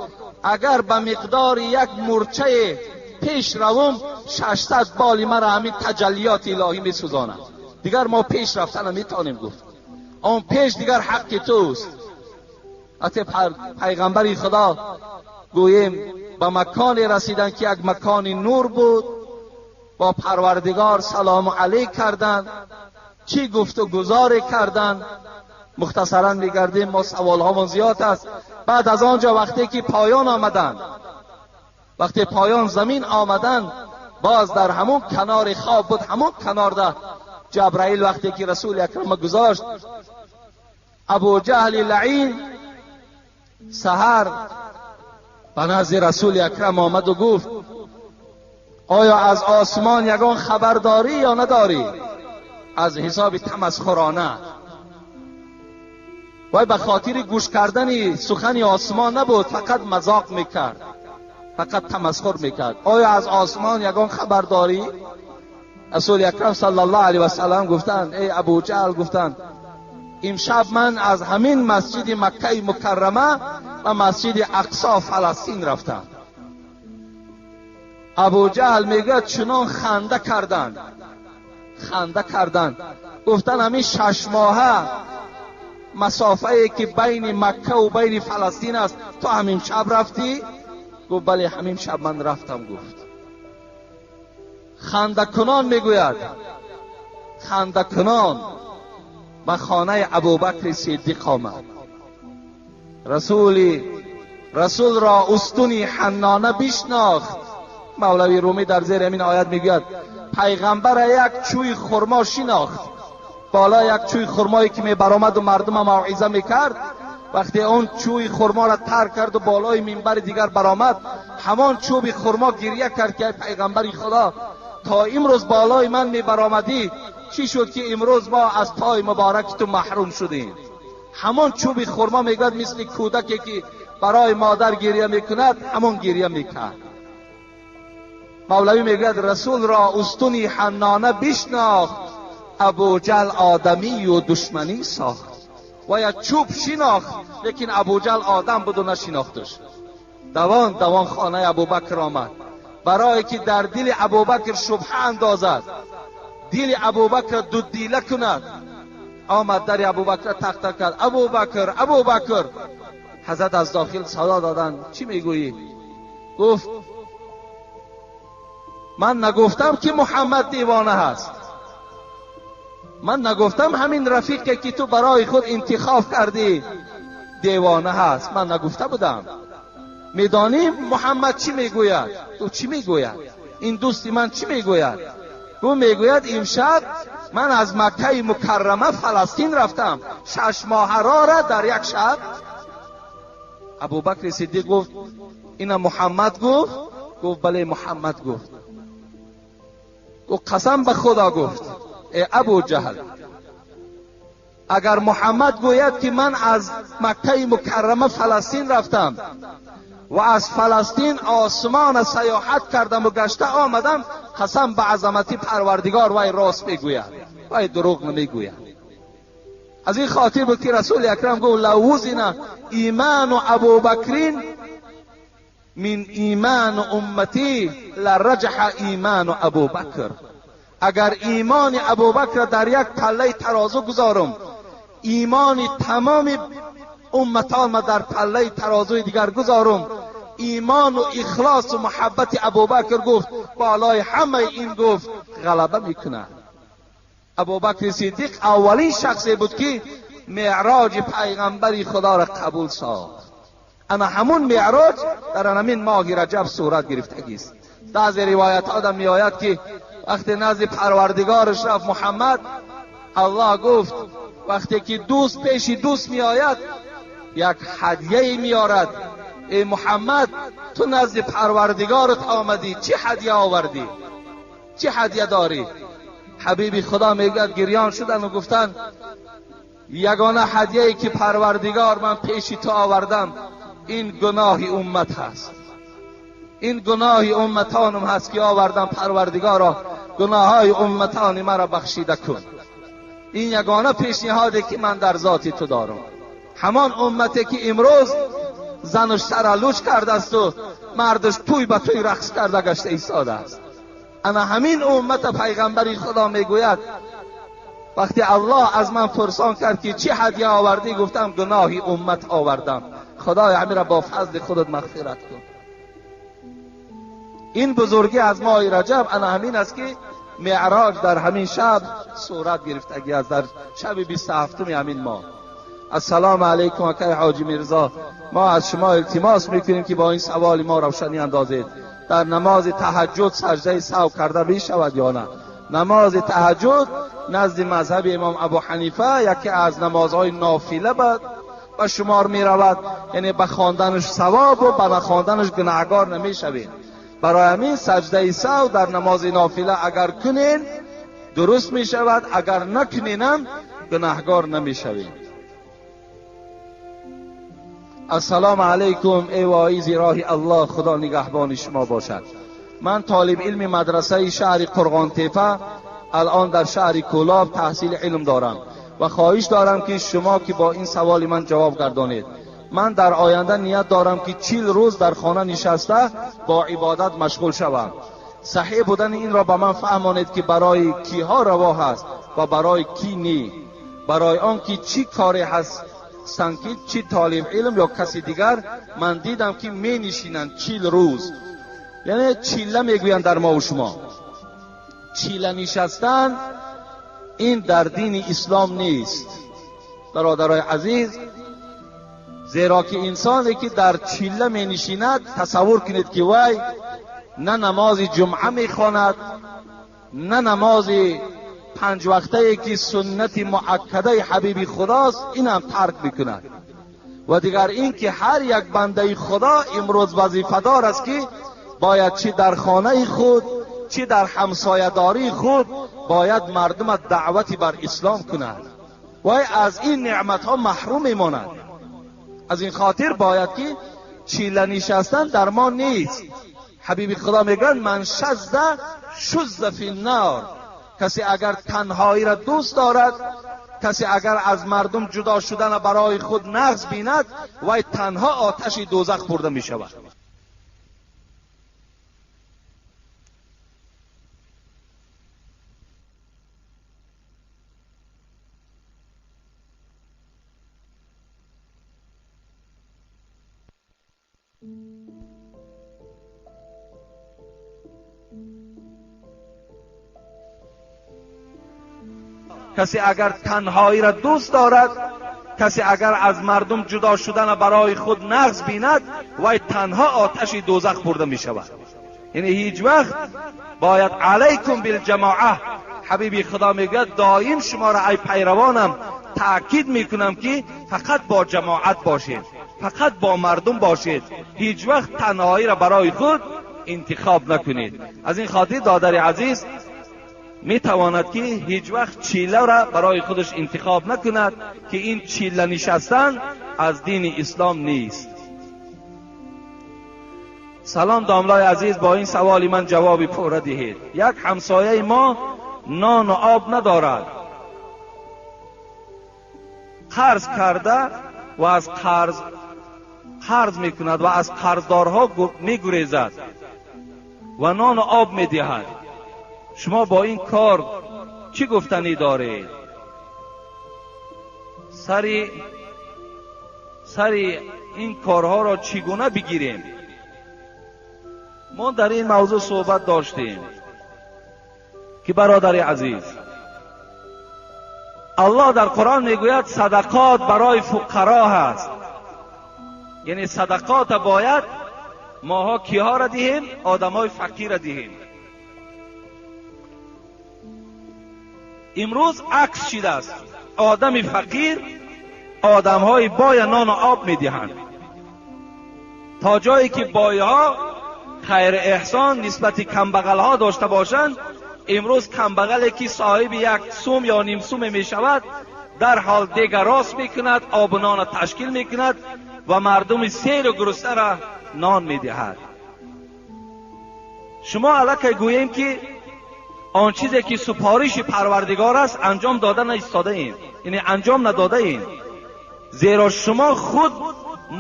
اگر به مقدار یک مورچه پیش روم 600 بال مرا همین تجلیات الهی میسوزاند، دیگر ما پیش رفتن نمیتونیم. گفت آن پیش دیگر حق توست. حتی پیغمبر خدا گوییم به مکانی رسیدن که یک مکان نور بود، با پروردگار سلام علیک کردند، چی گفت و گزار کردند. مختصرا میگردیم، ما سوال هامون زیاد است. بعد از آنجا وقتی که پایان آمدند، وقتی پایان زمین آمدند، باز در همون کنار خواب بود، همون کنار ده جبرائیل وقتی که رسول اکرم گذاشت، ابو جهل لعین سحر به نزد رسول اکرم آمد و گفت آیا از آسمان یگان خبر داری یا نداری؟ از حساب تمسخرانه، وای به خاطر گوش کردن سخن آسمان نبود، فقط مذاق میکرد، فقط تمسخر میکرد. آیا از آسمان یگان خبر داری؟ رسول اکرم صلی الله علیه و سلم گفتند ای ابو جهل، گفتند امشب من از همین مسجد مکه مکرمه و مسجد اقصا فلسطین رفتم. Абуҷаҳл мегӯяд чунон ханда карданд, ханда карданд, гуфтанд ҳамин 6 моҳа масофае ки байни Макка ва байни Фаластин аст, ту ҳамин шаб рафтӣ? Гуфт бале, ҳамин шаб ман рафтам. Гуфт хандакунон мегӯяд, хандакунон ба хонаи Абубакри Сиддиқ омад. Расулро устуни ҳаннона бишнохт. Мавлави Румӣ дар зери ҳамин оят мегӯяд пайғамбара як чӯи хурмо шинохт. Боло як чӯи хурмое ки мебаромаду мардума мавъиза мекард, вақте он чӯи хурморо тарк карду болои минбари дигар баромад, ҳамон чӯби хурмо гирья кард ки пайғамбари Худо, то имрӯз болои ман мебаромадӣ, чӣ шуд ки имрӯз мо аз пои мубораки ту маҳрум шудем? Ҳамон чӯби хурмо мегӯяд мисли кӯдаке ки барои модар гирья мекунад, ҳамон гирья мекард. Мавлавӣ мегӯяд расулро устуни ҳаннона бишнохт, Абуҷаҳл одамию душманӣ сохт. Ва як чӯб шинохт, лекин Абуҷаҳл одам буду нашинохташ. Давон давон хонаи Абубакр омад, барое ки дар дили Абубакр шубҳа андозад, дили Абубакр дуддила кунад. Омад дари Абубакр тақ-тақ кард. Абубакр, Абубакр. Ҳазрат аз дохил садо доданд, чӣ мегӯӣ? Гуфт ман нагуфтам ки Муҳаммад девона ҳаст, ман нагуфтам ҳамин рафиқе ки ту барои худ интихоб кардӣ девона ҳаст, ман нагуфта будам. Медонӣ Муҳаммад чӣ мегӯяд? Гуфт чӣ мегӯяд? Ин дӯсти ман чӣ мегӯяд? Гуфт мегӯяд имшаб ман аз Маккаи Мукаррама Фаластин рафтам, 6 моҳа рора дар як шаб. Абубакри Сиддиқ гуфт ина Муҳаммад гуфт? Гуфт бале, Муҳаммад гуфт. Гуфт қасам ба Худо, гуфт эй Абуҷаҳл, агар Муҳаммад гӯяд ки ман аз Маккаи Мукаррама Фаластин рафтам ва аз Фаластин осмона саёҳат кардам ва гашта омадам, қасам ба азамати Парвардигор, вай рост мегӯяд, вай дурӯғ намегӯяд. Аз ин хотир буд ки Расули Акрам гуфт лав вузина иману Абубакрин мин иману умматӣ лараҷаҳа иману Абубакр. Агар имони Абубакрро дар як паллаи тарозу гузорам, имони тамоми умматонро дар паллаи тарозуи дигар гузорам, имону ихлосу муҳаббати Абубакр гуфт болои ҳамаи ин гуфт ғалаба мекунад. Абубакри Сиддиқ аввалин шахсе буд ки меъроҷи пайғамбари Худоро қабул сохт. Ана ҳамун меъроҷ дар ҳамин моҳи Раҷаб сурат гирифтагист. Баъзе ривоятҳо да меояд ки вақте назди Парвардигораш рафт Муҳаммад, Аллоҳ гуфт вақте ки дӯст пеши дӯст меояд як ҳадияе меорад. Эй Муҳаммад, ту назди Парвардигорат омадӣ, чӣ ҳадия овардӣ? Чӣ ҳадия дорӣ? Ҳабиби Худо мегӯяд гирён шуданд ва гуфтанд ягона ҳадияе ки Парвардигор ман пеши ту овардам ин гуноҳи уммат ҳаст, ин гуноҳи умматонам ҳаст ки овардам. Парвардигоро, гуноҳҳои умматони маро бахшида кун. Ин ягона пешниҳоде ки ман дар зоти ту дорам. Ҳамон уммате ки имрӯз занаш саралуч кардасту мардаш тӯй ба тӯй рақс карда гашта истодааст. Ана ҳамин уммата пайғамбари Худо мегӯяд вақте Аллоҳ аз ман пурсон кард ки чӣ ҳадия овардӣ, гуфтам гуноҳи уммат овардам. Худоё, ҳаминро бо фазли худат мағфират кун. Ин бузургӣ аз моҳи Раҷаб ана ҳамин аст ки меъроҷ дар ҳамин шаб сурат гирифтагӣ аст, дар шаби 27-уми ҳамин моҳ. Ассалому алайкум акай Ҳоҷи Мирзо, мо аз шумо илтимос мекунем ки бо ин саволи мо равшанӣ андозед. Дар намози таҳаҷҷуд саҷдаи саҳв карда мешавад ё на? Намози таҳаҷҷуд назди мазҳаби имом Абу Ҳанифа яке аз намозҳои нофила ба шумор меравад, яъне ба хонданаш савоб ва ба нахонданаш гунаҳгор намешавед. Барои ҳамин саҷдаи саҳв дар намози нофила агар кунен дуруст мешавад, агар накуненам гунаҳгор намешавед. Ассалому алайкум эй воизи роҳи Аллоҳ, Худо нигаҳбони шумо бошад. Ман толиби илми мадрасаи шаҳри Қурғонтепа, алон дар шаҳри Кӯлоб таҳсили илм дорам ва хоҳиш дорам ки шумо ки бо ин саволи ман ҷавоб гардонед. Ман дар оянда ният дорам, ки 40 рӯз дар хона нишаста бо ибодат машғул шавам. Саҳеҳ будани инро ба ман фаҳмонед, ки барои киҳо раво ҳаст ва барои ки ни. Барои он ки чӣ коре ҳастанд, ки чӣ толиб илм ё каси дигар, ман дидам, ки менишинанд 40 рӯз. Яъне чилла мегӯянд дар мову шумо. Чилла нишастан ин дар дини ислом нест, бародарои азиз, зеро ки инсоне ки дар чилла менишинад, тасаввур кунед, ки вай на намози ҷумъа мехонад, на намози панҷвақтае, ки суннати муаккадаи ҳабиби худост, инам тарк мекунад. Ва дигар ин ки ҳар як бандаи худо имрӯз вазифадор аст, ки бояд чӣ дар хонаи худ, чӣ дар ҳамсоядории худ бояд мардума даъвати бар ислом кунад. Вай аз ин неъматҳо маҳрум мемонад. Аз ин хотир бояд ки чила нишастан дар мо нест. Ҳабиби худо мегӯянд: ман шазза шузза фи ннор. Касе агар танҳоиро дӯст дорад, касе агар аз мардум ҷудо шудана барои худ нағз бинад, вай танҳо оташи дӯзах бурда мешавад. Касе агар танҳоиро дӯст дорад, касе агар аз мардум ҷудо шудана барои худ нағз бинад, вай танҳо оташи дӯзах бурда мешавад. Яъне ҳеҷ вақт бояд алайкум билҷамоа. Ҳабиби худо мегӯяд: доим шуморо, ай пайравонам, таъкид мекунам, ки фақат бо ҷамоат бошед, фақат бо мардум бошед, ҳеҷ вақт танҳоиро барои худ интихоб накунед. Аз ин хотир, додари азиз, метавонад, ки ҳеҷ вақт чилларо барои худаш интихоб накунад, ки ин чилла нишастан аз дини ислом нест. Салом, домлаи азиз, бо ин саволи ман ҷавоби пурра диҳед. Як ҳамсояи мо нону об надорад, қарз карда ва аз қарз қарз мекунад ва аз қарздорҳо мегурезад ва нону об медиҳад. Шумо бо ин кор чӣ гуфтанӣ доред? Сари ин корҳоро чӣ гуна бигирем? Мо дар ин мавзӯъ суҳбат доштем, ки бародари азиз, Аллоҳ дар Қуръон мегӯяд: садақот барои фуқаро ҳаст. Яъне садақота бояд моҳо киҳоро диҳем? Одамои фақирро диҳем. Имрӯз акс шидааст: одами фақир одамҳои боя нону об медиҳанд, то ҷое ки бойҳо хайр эҳсон нисбати камбағалҳо дошта бошанд. Имрӯз камбағале ки соҳиби як сум ё ним суме мешавад, дарҳол дега рост мекунад, обу нонро ташкил мекунад ва мардуми серу гуруснара нон медиҳад. Шумо аллакай гӯем, ки он чизе ки супориши Парвардигор аст, анҷом дода наистодаем, яъне анҷом надодаем, зеро шумо худ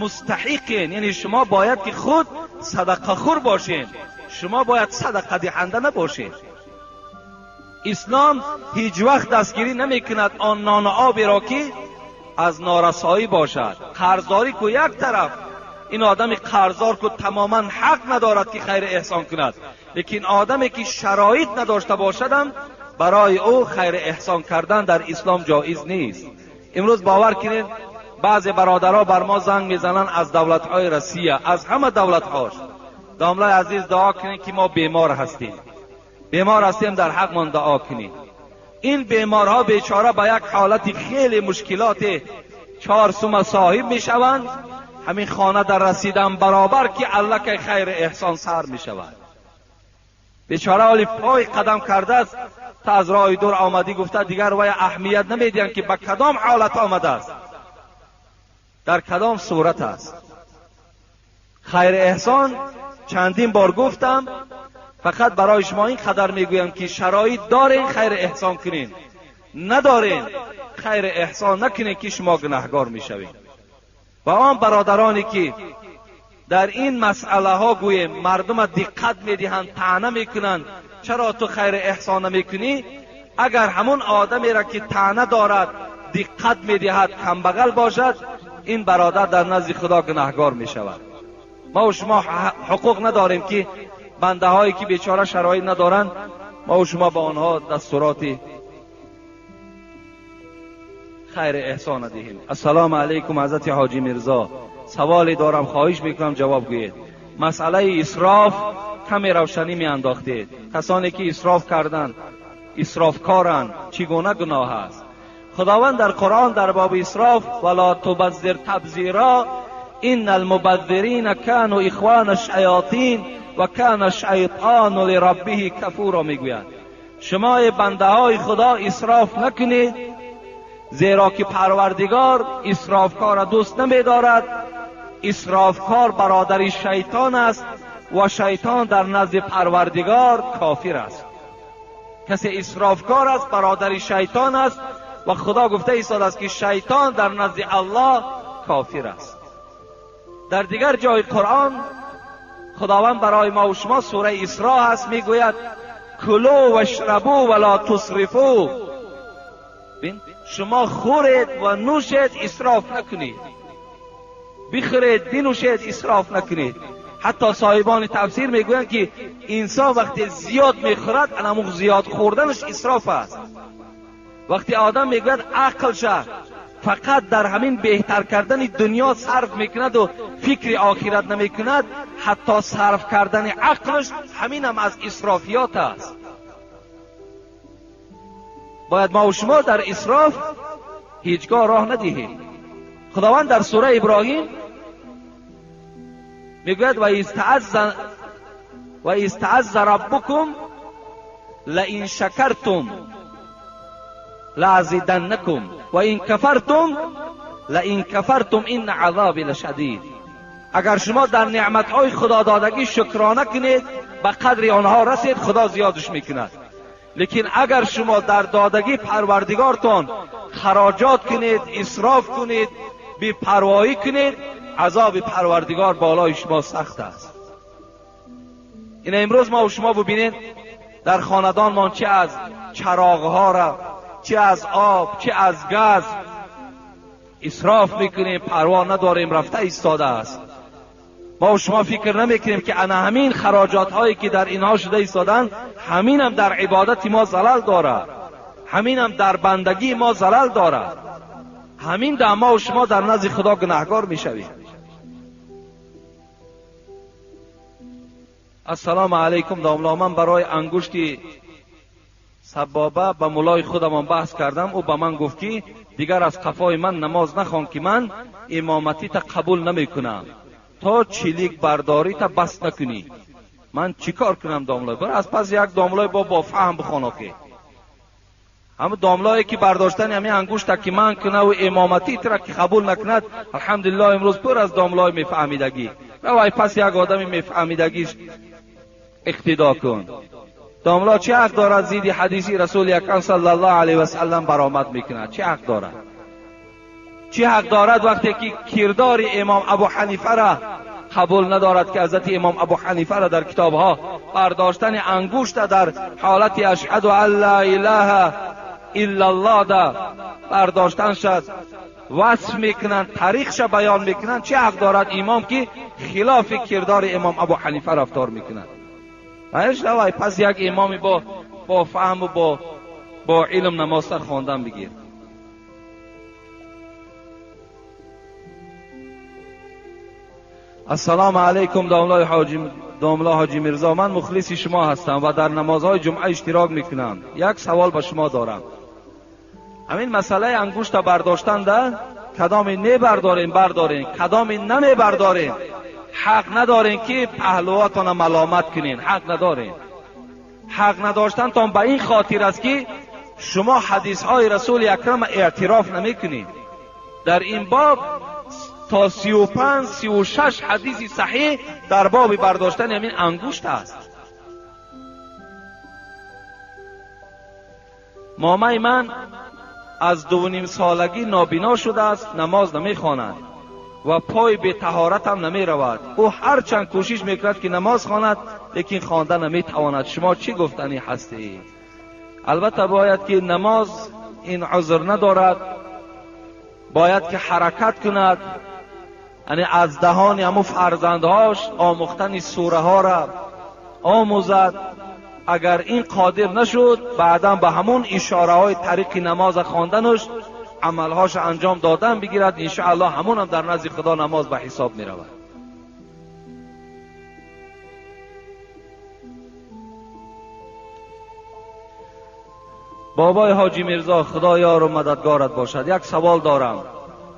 мустаҳиқен, яъне шумо бояд ки худ садақахӯр бошед, шумо бояд садақадиҳанда набошед. Ислом ҳеҷ вақт дастгирӣ намекунад он нону оберо, ки аз норасоӣ бошад. Қарздорӣ ку як тараф, ин одами қарздор ку тамоман ҳақ надорад, ки хайр эҳсон кунад, лекин одаме ки шароит надошта бошадам, барои ӯ хайр эҳсон кардан дар ислом ҷоиз нест. Имрӯз бовар кунед, баъзе бародаро бар мо занг мезананд аз давлатҳои Россия, аз ҳама давлатҳош: домлаи азиз, дуо кунед, ки мо бемор ҳастем, бемор ҳастем, дар ҳақмон дуо кунед. Ин беморҳо бечора ба як ҳолати хеле мушкилоте 4 сума соҳиб мешаванд. Ҳамин хона дар расидан баробар ки аллакай хайр эҳсон сар мешавад. Бечора оли пой қадам кардааст, та аз роҳи дур омадӣ гуфта, дигар вай аҳамият намедиҳанд, ки ба кадом ҳолат омадааст, дар кадом сурат аст. Хайр эҳсон чандин бор гуфтам, фақат барои шумо ин қадар мегӯям, ки шароит дорен, хайр эҳсон кунед, надорен, хайр эҳсон накунед, ки шумо гунаҳгор мешавед. و آن برادرانی که در این مسئله ها گویم مردم دقت میدهند، طعنه میکنند، چرا تو خیر احسان نمیکنی؟ اگر همون آدمی را که طعنه دارد دقت میدهد، کمبغل باشد، این برادر در نزد خدا گناهگار میشود. ما و شما حقوق نداریم که بنده هایی که بیچاره شرایط ندارند، ما و شما با آنها دستورات خیر احسان دهیم. السلام علیکم حضرت حاجی میرزا، سوالی دارم، خواهش میکنم جواب گویید. مسئله اسراف کمی روشنی می انداختید. کسانی که اسراف کردند، اسرافکارند، چگونه گناه است؟ خداوند در قرآن در باب اسراف ولا تبذر تبذیرا ان المبذرین كانوا اخوان الشیاطین و کان الشیطان لربه کفورا میگوید. شما بنده های خدا اسراف نکنید، زیرا که پروردگار اسرافکار را دوست نمیدارد. اسرافکار برادر شیطان است و شیطان در نزد پروردگار کافر است. کسی اسرافکار است برادر شیطان است و خدا گفته ایستاده است که شیطان در نزد الله کافر است. در دیگر جای قرآن خداوند برای ما و شما سوره اسراء هست، میگوید کلوا واشربوا ولا تسرفوا. شما خورید و نوشید، اسراف نکنید. بخورید بنوشید، اسراف نکنید. حتی صاحبان تفسیر میگویند که انسان وقتی زیاد میخورد، انمو زیاد خوردنش اسراف است. وقتی آدم میگوید عقلش فقط در همین بهتر کردن دنیا صرف میکند و فکر آخرت نمیکند، حتی صرف کردن عقلش همین هم از اسرافیات است. باید ما و شما در اسراف هیچگاه راه ندهیم. خداوند در سوره ابراهیم میگوید و استعذ ربکم لئن شکرتم لازیدنکم و این کفرتم لئن کفرتم این عذابی لشدید. اگر شما در نعمتهای خدا دادگی شکرانه کنید، به قدر آنها رسید، خدا زیادش میکند. لیکن اگر شما در دادگی پروردگارتان خراجات کنید، اسراف کنید، بی پروایی کنید، عذاب پروردگار بالای شما سخت است. این امروز ما و شما ببینید در خاندان ما چه از چراغها را، چه از آب، چه از گاز اسراف میکنیم، پروا نداریم، رفته ایستاده است. ما و شما فکر نمیکنیم که انا همین خراجات هایی که در اینها شده ایستادن، همین هم در عبادت ما زلل دارد، همین هم در بندگی ما زلل دارد، همین در ما و شما در نزد خدا گناهگار میشویم. السلام علیکم داملا، من برای انگشت سبابه به مولای خودمان بحث کردم، او به من گفت که دیگر از قفای من نماز نخوان که من امامتی تا قبول نمیکنم تا چلیک برداری تا بس نکنی. من چیکار کنم داملای؟ بر از پس یک داملای با فهم بخوانو که همه داملایی که برداشتن همین انگشت که من کنه و امامتی ترا که قبول نکند، الحمدلله امروز پر از داملای میفهمیدگی. روای پس یک آدمی میفهمیدگیش اقتدا کن. داملا چه حق دارد زید حدیثی رسول اکرم صلی الله علیه و سلم برآمد میکند؟ چه حق دارد؟ چه حق دارد وقتی که کردار امام ابو حنیفه را قبول ندارد که حضرت امام ابو حنیفه را در کتابها برداشتن انگشت در حالت اشهد ان لا اله الا الله دا برداشتن شد وصف میکنند، تاریخش بیان میکنند؟ چه حق دارد امام که خلاف کردار امام ابو حنیفه رفتار میکند؟ روای پس یک امامی با فهم و با علم نماز خواندن بگیر. السلام علیکم داملا حاجی میرزا، من مخلص شما هستم و در نمازهای جمعه اشتراک میکنم. یک سوال به شما دارم. همین مسئله انگشت برداشتن ده کدامی نبرداریم برداریم، کدامی نمیبرداریم. حق ندارین که پهلواتان ملامت کنین، حق ندارین. حق نداشتن تان به این خاطر است که شما حدیث های رسول اکرم اعتراف نمیکنید. در این باب تا 35 36 حدیث صحیح در باب برداشتن همین انگشت است. مامای من از 2.5 سالگی نابینا شده است، نماز نمیخواند و پای به طهارت هم نمی رود. او هرچند کوشش میکند که نماز خواند لیکن خوانده نمی تواند. شما چی گفتنی هستی؟ البته باید که نماز این عذر ندارد، باید که حرکت کند، یعنی از دهان همو فرزندهاش آموختن سوره ها را آموزد. اگر این قادر نشد بعدا به همون اشاره های طریق نماز خواندنش عملهاش انجام دادن بگیرد، انشاءالله همون هم در نزد خدا نماز به حساب می رود. بابای حاجی میرزا، خدا یار و مددگارت باشد. یک سوال دارم،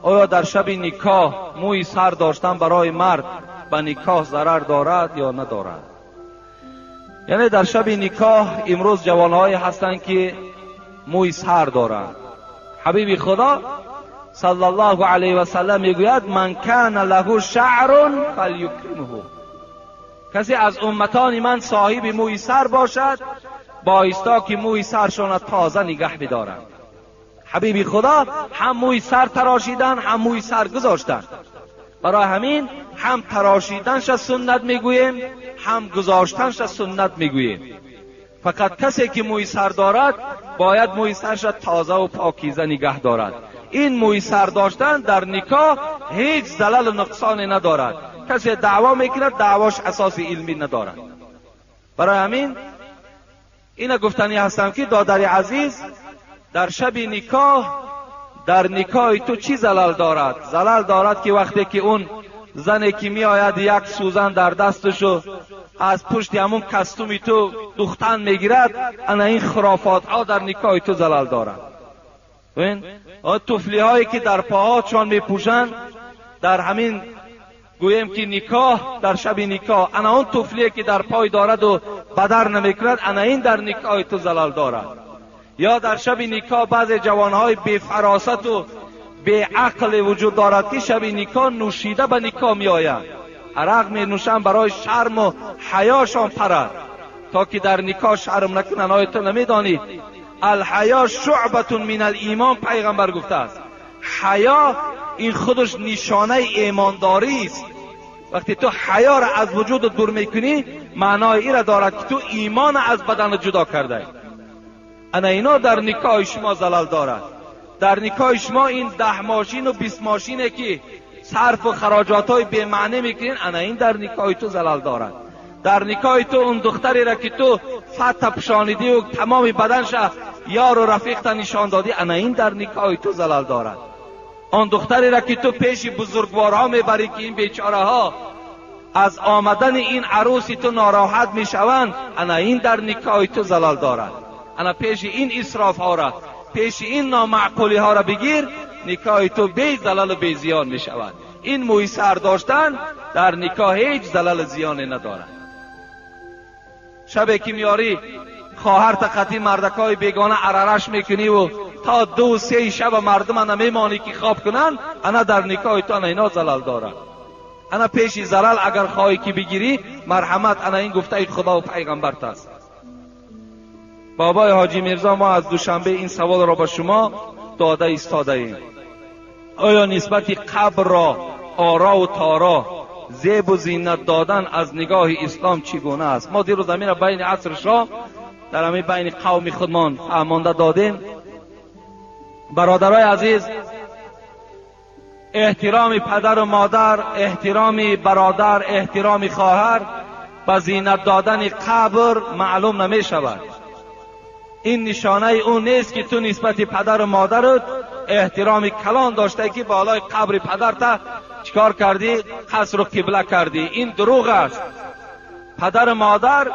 آیا در شب نکاح موی سر داشتن برای مرد به نکاح ضرر دارد یا ندارد؟ یعنی در شب نکاح امروز جوانهایی هستند که موی سر دارند. حبیب خدا صلی الله علیه و سلم میگوید من کان له شعر فلیکرمه، کسی از امتان من صاحب موی سر باشد بایستا که موی سرشان تازه نگه بدارند. حبیب خدا هم موی سر تراشیدن هم موی سر گذاشتن. برای همین هم تراشیدنش سنت میگوییم هم گذاشتنش سنت میگوییم. فقط کسی که موی سر دارد باید موی سرش تازه و پاکیزه نگه دارد. این موی سر داشتن در نکاح هیچ زلل و نقصانی ندارد. کسی دعوا میکند دعواش اساس علمی ندارد. برای همین اینه گفتنی هستم که دادر عزیز، در شب نکاح در نکاح تو چی زلل دارد؟ زلل دارد که وقتی که اون زنی که می آید یک سوزن در دستشو از پشت همون کستومی تو دوختن میگیرد، انا این خرافات ها در نکاح تو زلل دارد. ببین طفلی هایی که در پاهاشان میپوشند در همین گوییم که نکاح در شب نکاح، انا اون طفلی که در پای دارد و بدر نمیکند، انا این در نکاح تو زلل دارد. یا در شب نکاح بعض جوانهای بی فراست و بی عقل وجود دارد که شب نکاح نوشیده به نکاح می آیند، عرق می نوشند برای شرم و حیاشان پرد تا که در نکاح شرم نکنند. آیا تو نمیدانی الحیا شعبة من الایمان؟ پیغمبر گفته است حیا این خودش نشانه ایمانداری است. وقتی تو حیا را از وجود دور میکنی معنای این را دارد که تو ایمان از بدن جدا کرده ای. انا اینا در نکاح شما زلل دارد. در نکاح شما این 10 ماشین و 20 ماشینه که صرف و خراجات های بی معنی میکنین، انا این در نکاح تو زلل دارد. در نکاح تو اون دختری را که تو فتح پشانیدی و تمام بدنش یار و رفیق تا نشان دادی، انا این در نکاح تو زلل دارد. آن دختری را که تو پیش بزرگوارها میبری که این بیچاره ها از آمدن این عروسی تو ناراحت میشوند، انا این در نکاح تو زلل دارد. انا پیش این اسراف ها را، پیش این نامعقولی ها را بگیر، نکاح تو بی زلل و بی زیان می شود. این موی سر داشتن در نکاح هیچ زلل زیانی ندارد. شب که میاری خواهر تقطی مردکای بیگانه عررش میکنی و تا 2 3 شب مردم نمیمانی که خواب کنن، انا در نکاح تو انا اینا زلل دارد. انا پیش زلل اگر خواهی که بگیری مرحمت، انا این گفته خدا و پیغمبرت است. بابای حاجی میرزا، ما از دوشنبه این سوال را به شما داده ایستاده ایم. آیا نسبت قبر را آرا و تارا زیب و زینت دادن از نگاه اسلام چگونه است؟ ما دیروز همین را بین عصر شام در همین بین قوم خودمان فهمانده دادیم. برادرای عزیز، احترام پدر و مادر، احترام برادر، احترام خواهر به زینت دادن قبر معلوم نمی شود. این نشانه اون نیست که تو نسبت پدر و مادرت احترام کلان داشته که بالای قبر پدرت چیکار کردی؟ قصر و قبله کردی. این دروغ است. پدر و مادر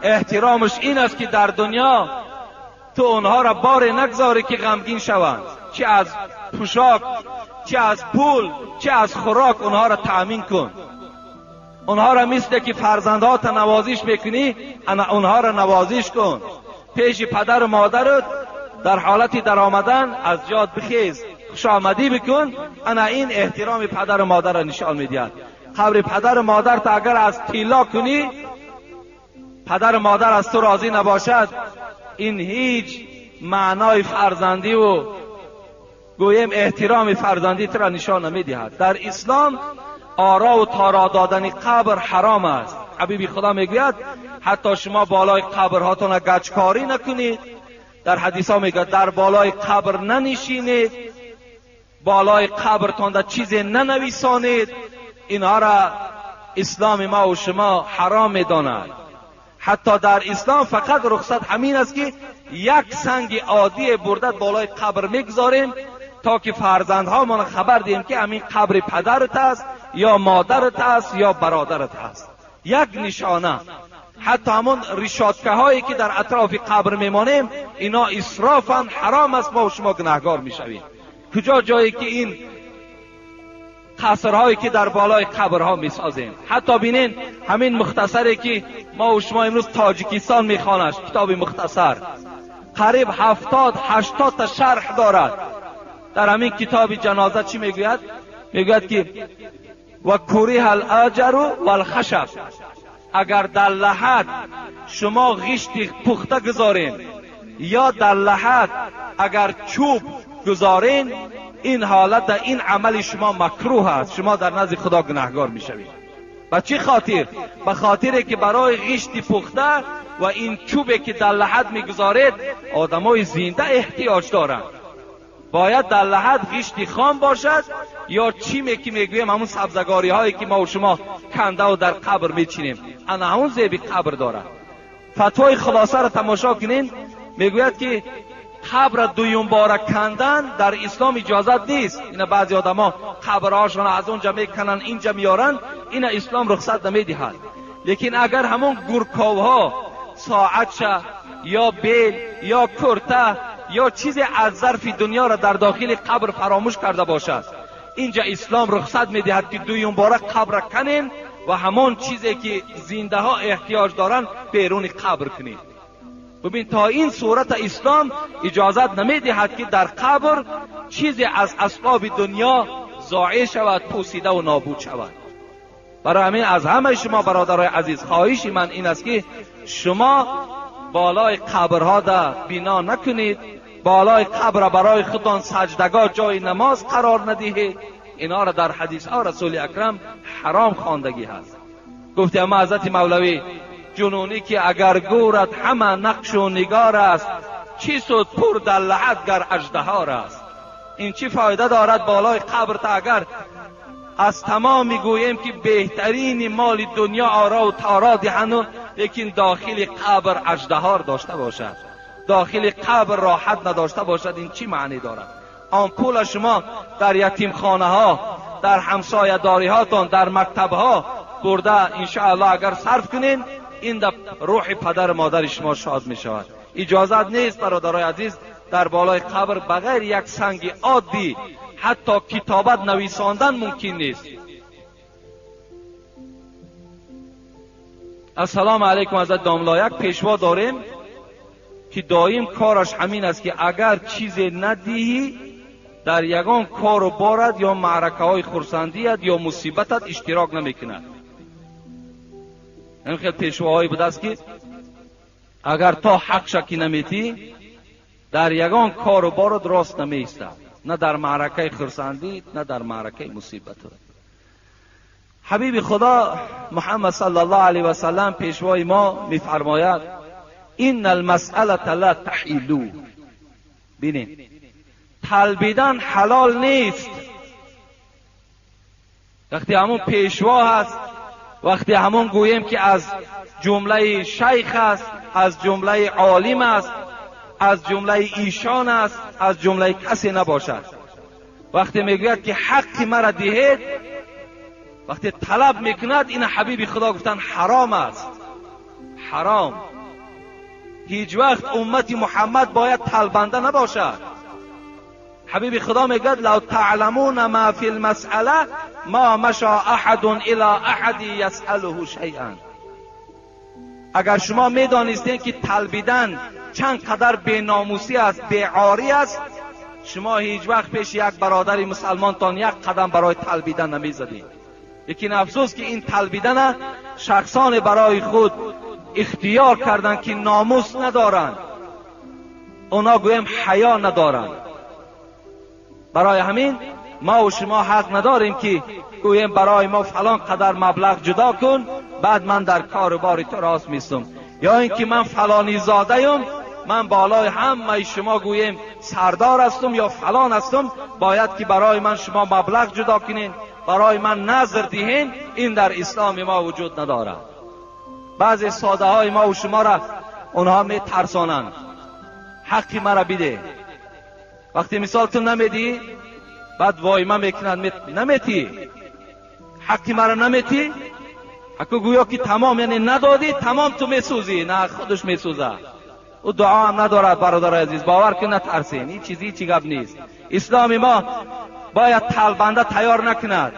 احترامش این است که در دنیا تو اونها را بار نگذاری که غمگین شوند، چه از پوشاک، چه از پول، چه از خوراک اونها را تأمین کن. اونها را مثل که فرزندها تا نوازش میکنی اونها را نوازش کن. پیش پدر و مادرت در حالت در آمدن از جاد بخیز، خوش آمدی بکن. انا این احترام پدر و مادر را نشان میدهد. قبر پدر و مادر تا اگر از تیلا کنی پدر و مادر از تو راضی نباشد، این هیچ معنای فرزندی و گوییم احترام فرزندی تو را نشان نمیدهد. در اسلام آرا و تارا دادن قبر حرام است. حبیبی خدا میگوید حتی شما بالای قبرهاتون گچکاری نکنید. در حدیث ها میگوید در بالای قبر ننشینید، بالای قبرتان در چیزی ننویسانید. اینها را اسلام ما و شما حرام میداند. حتی در اسلام فقط رخصت همین است که یک سنگ عادی برده بالای قبر میگذاریم تا که فرزندهامان خبر دهیم که همین قبر پدرت است یا مادرت است یا برادرت است. یک نشانه. حتی همون ریشاتکه هایی که در اطراف قبر میمانیم اینا اسرافن، حرام است، ما و شما گناهگار میشویم. کجا جایی که این قصرهایی که در بالای قبرها میسازیم. حتی بینین همین مختصری که ما و شما امروز تاجیکستان میخوانش، کتاب مختصر قریب 70-80 تا شرح دارد. در همین کتاب جنازه چی میگوید؟ میگوید که و کریه الاجر و الخشب، اگر در لحد شما غشت پخته گذارین یا در لحد اگر چوب گذارین، این حالت این عمل شما مکروه است، شما در نزد خدا گناهگار میشوید. به چی خاطر؟ به خاطر که برای غشت پخته و این چوبی که در لحد میگذارید آدمای زنده احتیاج دارند. باید در لحد غشت خام باشد یا چیمی که میگوییم همون سبزگاری هایی که ما و شما کنده و در قبر میچینیم، انا همون زیبی قبر دارد. فتوای خلاصه را تماشا کنین، میگوید که قبر دویم باره کندن در اسلام اجازت نیست. اینا بعضی آدما قبرهاشون از اونجا میکنن اینجا میارن، اینا اسلام رخصت نمیدهد. لیکن اگر همون گورکاوها ساعتشه یا بیل یا کرته یا چیزی از ظرف دنیا را در داخل قبر فراموش کرده باشد، اینجا اسلام رخصت میدهد که دویم باره قبر کنین و همان چیزی که زنده ها احتیاج دارن بیرون قبر کنین. ببین تا این صورت اسلام اجازت نمیدهد که در قبر چیزی از اسباب دنیا ضایع شود، پوسیده و نابود شود. برای همین از همه شما برادرای عزیز خواهش من این است که شما بالای قبرها در بنا نکنید، بالای قبر برای خودتان سجدگاه جای نماز قرار ندهید. اینا را در حدیث ها رسول اکرم حرام خواندگی هست. گفته اما حضرت مولوی جنونی که اگر گورت همه نقش و نگار است، چی سود پر در لحد گر اژدهار است. این چی فایده دارد بالای قبر تا اگر از تمام میگوییم که بهترین مال دنیا آرا و تارا دهند، لیکن داخل قبر اژدهار داشته باشد، داخل قبر راحت نداشته باشد، این چی معنی دارد؟ آن پول شما در یتیم خانه ها، در همسایه داری هاتان، در مکتب ها برده انشاءالله اگر صرف کنین، این در روح پدر مادر شما شاد می شود. اجازت نیست برادرای عزیز در بالای قبر بغیر یک سنگ عادی حتی کتابت نویساندن ممکن نیست. السلام علیکم حضرت داملا. یک پیشوا داریم که دایم کارش همین است که اگر چیزی ندهی در یگان کار و بارد یا معرکه های خرسندیت یا مصیبتت اشتراک نمیکند. این خیلی پیشواهایی بوده است که اگر تا حق شکی نمیتی در یگان کار و بارد راست نمیایستد، نه در معرکه خرسندی نه در معرکه مصیبت. حبیب خدا محمد صلی الله علیه و سلم پیشوای ما میفرماید ان المسأله لا تحیلو. بینید طلبیدن حلال نیست. وقتی همون پیشوا هست، وقتی همون گوییم که از جمله شیخ است، از جمله عالم است، از جمله ایشان است، از جمله کسی نباشد، وقتی میگوید که حق مرا دهید، وقتی طلب میکند، این حبیب خدا گفتن حرام است، حرام. هیچ وقت امت محمد باید طلبنده نباشد. حبیب خدا میگوید لو تعلمون ما فی المسأله ما مشى احد الى احد یسأله شیئا. اگر شما میدانستین که طلبیدن چند قدر بیناموسی است، بیعاری است، شما هیچ وقت پیش یک برادر مسلمانتان یک قدم برای طلبیدن نمیزدید. لیکن افسوس که این طلبیدن شخصان برای خود اختیار کردند که ناموس ندارند، اونا گویم حیا ندارند. برای همین ما و شما حق نداریم که گوییم برای ما فلان قدر مبلغ جدا کن بعد من در کار و بار تو راست میستم، یا اینکه من فلانی زاده ام، من بالای همه شما گوییم سردار هستم یا فلان هستم، باید که برای من شما مبلغ جدا کنین، برای من نظر دهین. این در اسلام ما وجود ندارد. بعضی ساده های ما و شما را اونها می ترسانند، حقی مرا بده. وقتی مثال تو نمیدی بعد وایمه میکنند، نمیتی حقی مرا نمیتی، حقو گویا که تمام، یعنی ندادی تمام تو میسوزی، نه خودش میسوزه. او دعا هم ندارد. برادر عزیز باور کن نترسین، این چیزی چی گپ نیست. اسلام ما باید تلبنده تیار نکند.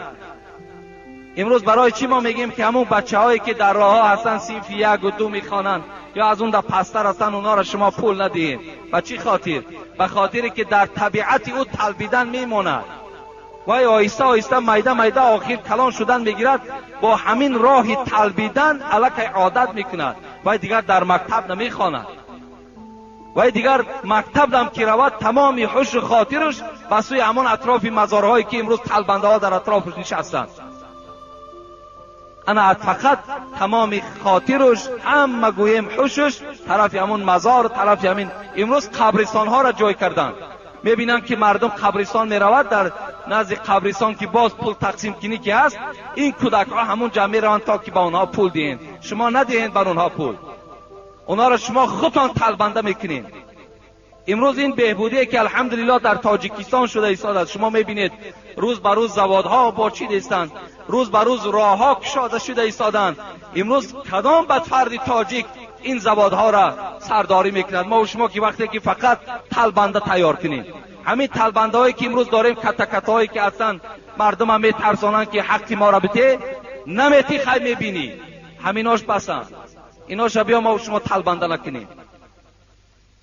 امروز برای چی ما میگیم که همون بچه هایی که در راه ها هستن صنف 1 و 2 میخوانند یا از اون در پستر هستن اونا را شما پول ندهید؟ به چی خاطر؟ به خاطر که در طبیعت او تلبیدن میماند. وای آهسته آهسته میده میده آخر کلان شدن میگیرد، با همین راه تلبیدن الکی عادت میکند. وای دیگر در مکتب نمیخواند، وای دیگر مکتب دم که رود تمام هوش و خاطرش به سوی همان اطراف مزارهایی که امروز تلبنده ها در اطرافش نشستند. انا فقط تمام خاطرش همه گوییم هوشش طرف همون مزار، طرف همین. امروز قبرستان ها را جای کردند، میبینن که مردم قبرستان میرود، در نزد قبرستان که باز پول تقسیم کنی که هست، این کودک ها همون جمع میروند تا که به آنها پول دهین. شما ندهین بر آنها پول، اونا را شما خودتان تلبنده میکنین. امروز این بهبودی که الحمدلله در تاجیکستان شده ایستاده است، شما میبینید روز به روز زوادها باچیده ایستند، روز به روز راهها کشاده شده ایستادند. امروز کدام بدفرد تاجیک این زوادها را سرداری میکند؟ ما و شما که وقتی که فقط تلبنده تیار کنیم، همین تلبنده هایی که امروز داریم، کتکت هایی که هستند، مردم هم میترسانند که حق ما را بده، نمیتی خی میبینی، همیناش بسند. ایناش بیا ما و شما تلبنده نکنیم،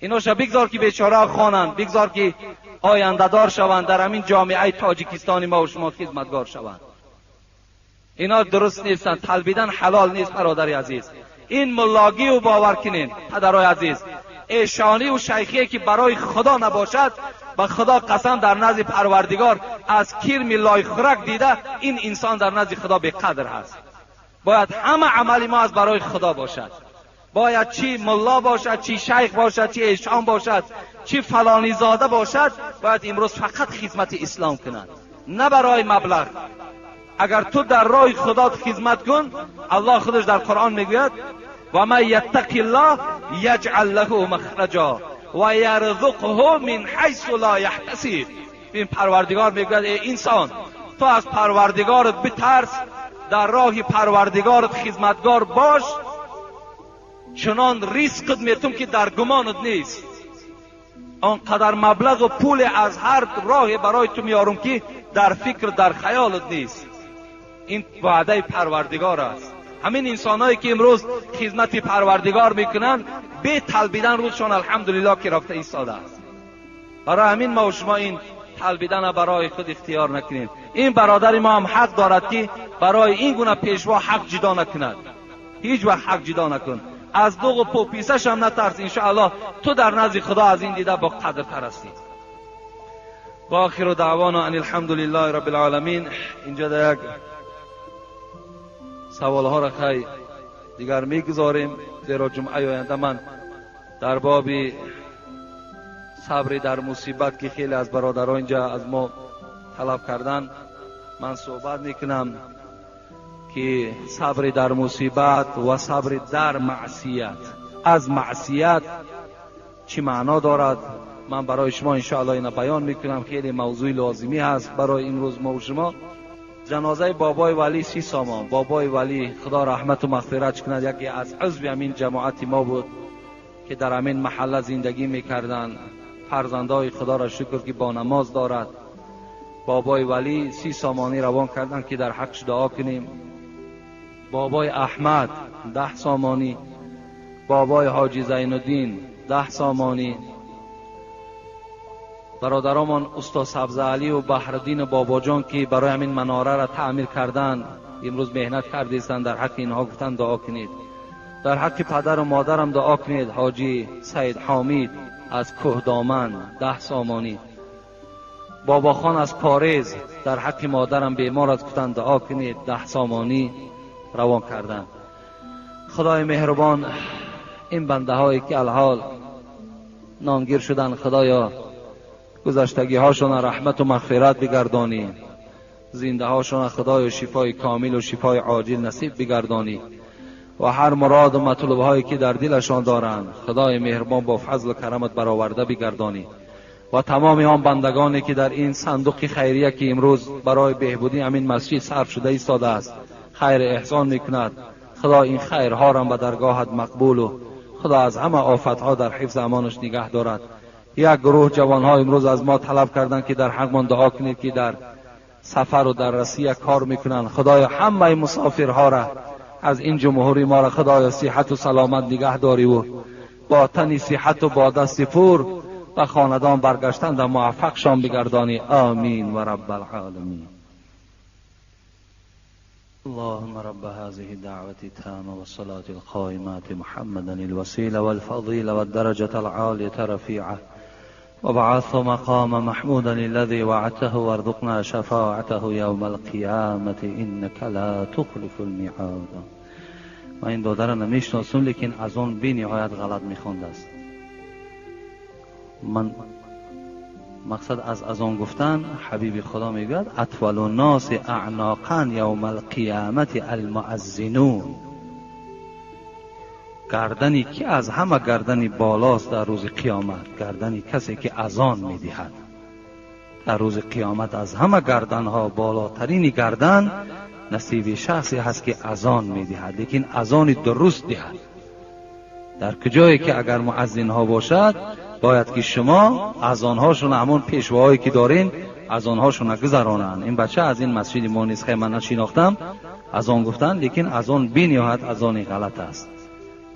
ایناش بگذار که بیچاره خوانند، بگذار که آینده دار شوند، در همین جامعه تاجیکستانی ما و شما خدمتگار شوند. اینا درست نیستند، تلبیدن حلال نیست برادر عزیز. این ملاگی و باور کنین پدرای عزیز، ایشانی و شیخی که برای خدا نباشد، به خدا قسم در نزد پروردگار از کرم لای خورک دیده این انسان در نزد خدا بی قدر هست. باید همه عمل ما از برای خدا باشد. باید چی ملا باشد، چی شیخ باشد، چی ایشان باشد، چی فلانی زاده باشد، باید امروز فقط خدمت اسلام کنند، نه برای مبلغ. اگر تو در راه خدا خدمت کن، الله خودش در قرآن میگوید و من یتق الله یجعل له مخرجا و یرزقه من حیث لا یحتسب. این پروردگار میگوید ای انسان، تو از پروردگارت بترس، در راه پروردگارت خدمتگار باش، چنان ریسکت میتم که در گمانت نیست. آنقدر مبلغ و پول از هر راه برای تو میارم که در فکر در خیالت نیست. این وعده پروردگار است. همین انسانهایی که امروز خدمت پروردگار میکنن به تلبیدن روزشان الحمدلله که رفته ایستاده است. برای همین ما و شما این تلبیدن برای خود اختیار نکنیم. این برادر ما هم حق دارد که برای این گونه پیشوا حق جدا نکند. هیچ وقت حق جدا نکن، از دوغ و پوپیسش هم نترس، انشاءالله تو در نزد خدا از این دیده با قدر تر هستی. و آخر دعوانا ان الحمدلله رب العالمین. اینجا در یک سوالها را خی دیگر میگذاریم، زیرا جمعه آینده من در باب صبر در مصیبت که خیلی از برادران اینجا از ما طلب کردن من صحبت میکنم که صبر در مصیبت و صبر در معصیت، از معصیت چی معنا دارد من برای شما انشاءالله اینو بیان میکنم. خیلی موضوع لازمی هست برای امروز ما و شما. جنازه بابای ولی 30 سامان، بابای ولی خدا رحمت و مغفرت کند، یکی از عضو همین جماعت ما بود که در همین محله زندگی میکردند. فرزندای خدا را شکر که با نماز دارد. بابای ولی 30 سامانی روان کردند که در حقش دعا کنیم. بابای احمد 10 سامانی، بابای حاجی زین الدین 10 سامانی، برادرمان استاد سبز علی و بحردین باباجان که برای همین مناره را تعمیر کردند امروز مهنت کردیستند، در حق اینها گفتن دعا کنید. در حق پدر و مادرم دعا کنید. حاجی سید حامید از کوهدامن 10 سامانی، Бобохон аз Париз дар ҳаққи модарам бемор аст, гуфтанд дуо кунед, 10 сомонӣ равон карданд. Худои меҳрубон, ин бандаҳое ки алҳол номгир шуданд, Худоё гузаштагиҳошонро раҳмату мағфират бигардонӣ, зиндаҳошонро Худоё шифои комил ва шифои оҷил насиб бигардонӣ ва ҳар муроду матлубҳое ки дар дилашон доранд, Худои меҳрубон бо фазлу карамат бароварда бигардонӣ ва тамоми он бандагоне ки дар ин сандуқи хайрия ки имрӯз барои беҳбудии ҳамин масҷид сарф шуда истодааст, хайр эҳсон мекунад, Худо ин хайрҳоро ба даргоҳат мақбулу Худо аз ҳама офатҳо дар ҳифз амонаш нигаҳ дорад. Як гурӯҳ ҷавонҳо имрӯз аз мо талаб карданд ки дар ҳақмон дуо кунед ки дар сафару дар Россия кор мекунанд. Худоё ҳамаи мусофирҳоро аз ин ҷумҳури моро Худоё сиҳату саломат нигаҳ дориву бо тани сиҳату бо дасти пур ба хонадон баргаштан дар муваффақшон бигардонӣ. Амин ва раббалъоламин. اللهم رب هذه الدعوة التامة والصلاة القائمة محمدا الوسيلة والفضيلة والدرجة العالية رفيعة وابعثه مقام محمودا الذي وعدته وارزقنا شفاعته يوم القيامة إنك لا تخلف الميعاد. من این دادر نمیشناسم، لیکن از آن بی نهایت غلط میخوند است. من مقصد از آن گفتن حبیب خدا میگوید اطول الناس اعناقا یوم القیامت المؤذنون. گردنی که از همه گردنی بالاست در روز قیامت، گردنی کسی که اذان میدهد. در روز قیامت از همه گردنها بالاترین گردن نصیب شخصی هست که اذان میدهد، لیکن اذان درست دهد. در کجایی که اگر مؤذن ها باشد، باید که شما از آنهاشون همون پیشواهایی که دارین از آنهاشون گذرانند. این بچه از این مسجد ما نیست، خیلی من نشناختم، از آن گفتن، لیکن از آن بی نهایت از آن غلط است.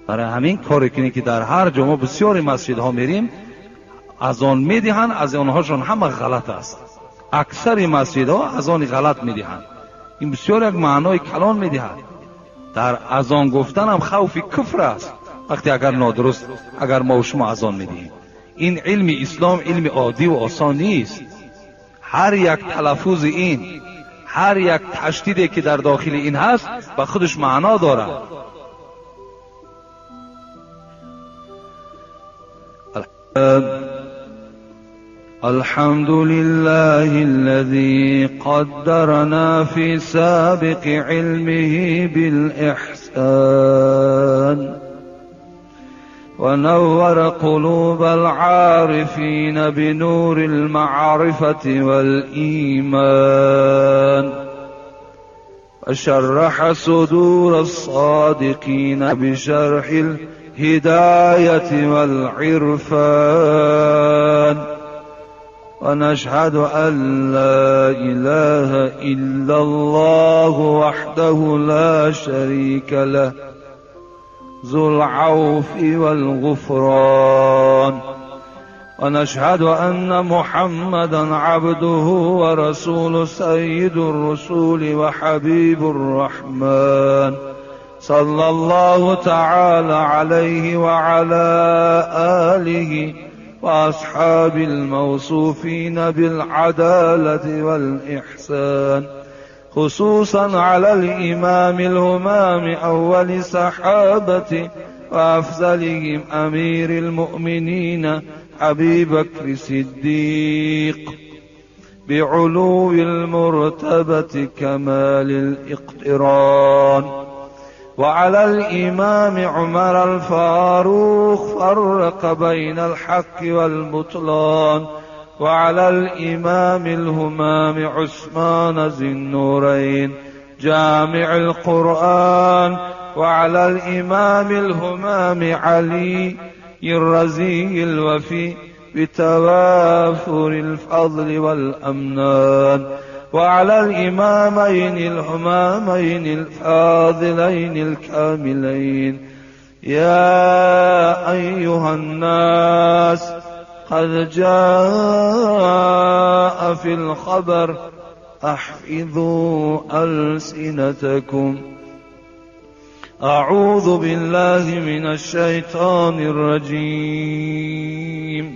برای همین کاری کنی که در هر جا ما بسیاری مسجدها میریم از آن میدهند، از آنهاشون همه غلط است. اکثر مسجدها از آن غلط میدهند. این بسیار یک معنای کلان میدهد. در از آن گفتن هم خوف کفر است وقتی اگر نادرست اگر ما و شما از آن میدهیم. این علم اسلام علم عادی و آسان نیست. هر یک تلفظ این، هر یک تشدیدی که در داخل این هست به خودش معنا دارد. الحمد لله الذي قدرنا في سابق علمه بالإحسان ونور قلوب العارفين بنور المعرفة والإيمان وشرح صدور الصادقين بشرح الهداية والعرفان ونشهد أن لا إله إلا الله وحده لا شريك له ذو العوف والغفران ونشهد أن محمدا عبده ورسوله سيد الرسول وحبيب الرحمن صلى الله تعالى عليه وعلى آله وأصحاب الموصوفين بالعدالة والإحسان خصوصا على الإمام الهمام أول صحابة وأفضلهم أمير المؤمنين أبي بكر الصديق بعلو المرتبة كمال الاقتران وعلى الإمام عمر الفاروق فرق بين الحق والبطلان وعلى الإمام الهمام عثمان ذي النورين جامع القرآن وعلى الإمام الهمام علي الرزي الوفي بتوافر الفضل والأمنان وعلى الإمامين الهمامين الفاضلين الكاملين. يا أيها الناس قد جاء في الخبر أحفظوا ألسنتكم. أعوذ بالله من الشيطان الرجيم.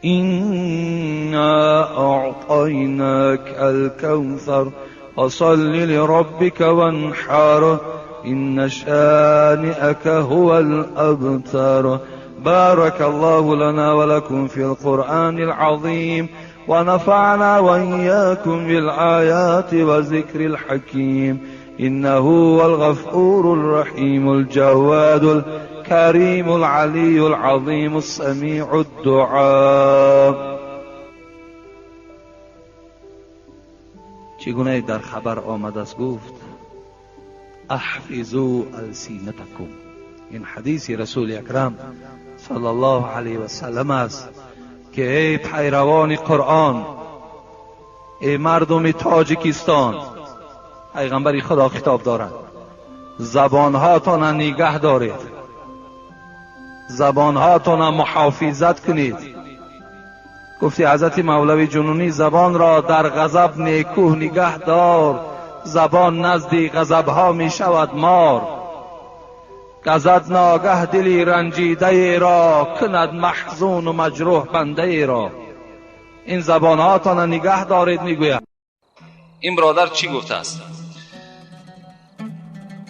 إنا أعطيناك الكوثر فصل لربك وانحر إن شانئك هو الأبتر. بارك الله لنا ولكم في القرآن العظيم ونفعنا وإياكم بالآيات وذكر الحكيم إنه هو الغفور الرحيم الجواد الكريم العلي العظيم السميع الدعاء. چگونه در خبر آمد است گفت احفظوا السینتکم. این حدیث رسول اکرم صلی الله علیه و سلم است که ای پیروان قرآن، ای مردم تاجیکستان، پیغمبر خدا خطاب دارد، زبانهاتان نگه دارید، زبانهاتان محافظت کنید. گفتی حضرت مولوی جنونی زبان را در غضب نیکوه نگه دار، زبان نزدی غضبها می شود مار. گزد ناگه دلی رنجیده را، کند محزون و مجروح بنده را. این زبانهاتان نگه دارید. میگوید این برادر چی گفته است؟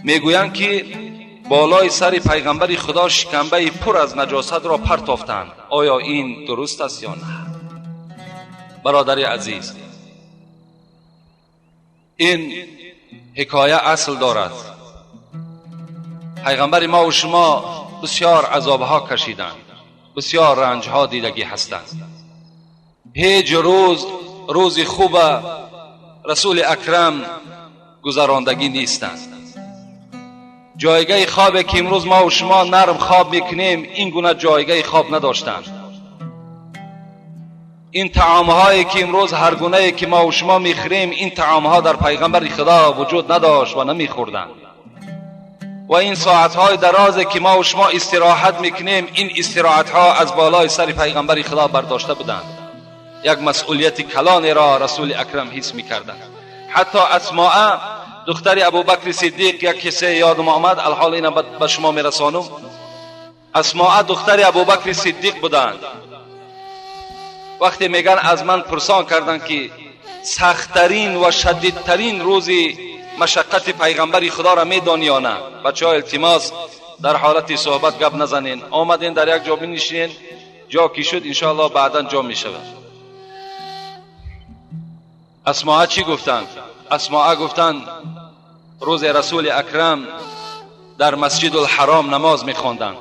میگویند که بالای سر پیغمبر خدا شکمبه پر از نجاست را پرتافتند. آیا این درست است یا نه؟ برادر عزیز، این حکایه اصل دارد. پیغمبر ما و شما بسیار عذابها کشیدند، بسیار رنجها دیدگی هستند. هیچ روز روز خوب رسول اکرم گذراندگی نیستند. جایگاه خوابی که امروز ما و شما نرم خواب میکنیم، این گونه جایگاه خواب نداشتند. این طعامهایی که امروز هر گونه که ما و شما میخوریم، این طعامها در پیغمبر خدا وجود نداشت و نمیخوردند. و این ساعتهای درازی که ما و شما استراحت میکنیم، این استراحتها از بالای سر پیغمبر خدا برداشته بودند. یک مسئولیت کلانی را رسول اکرم حس میکردند. حتی اسماء دختر ابوبکر صدیق، یک قصه یادم آمد، الحال اینا به شما میرسانم. اسماء دختر ابوبکر صدیق بودند. وقتی میگن از من پرسان کردند که سختترین و شدیدترین روزی مشقت پیغمبر خدا را میدانی یا نه؟ بچه ها التماس، در حالت صحبت گپ نزنین. آمدین در یک جا بنشینین، جا کی شد انشاءالله بعدا جا میشود. اسماء چی گفتند؟ اسماء گفتند روز رسول اکرم در مسجد الحرام نماز میخواندند،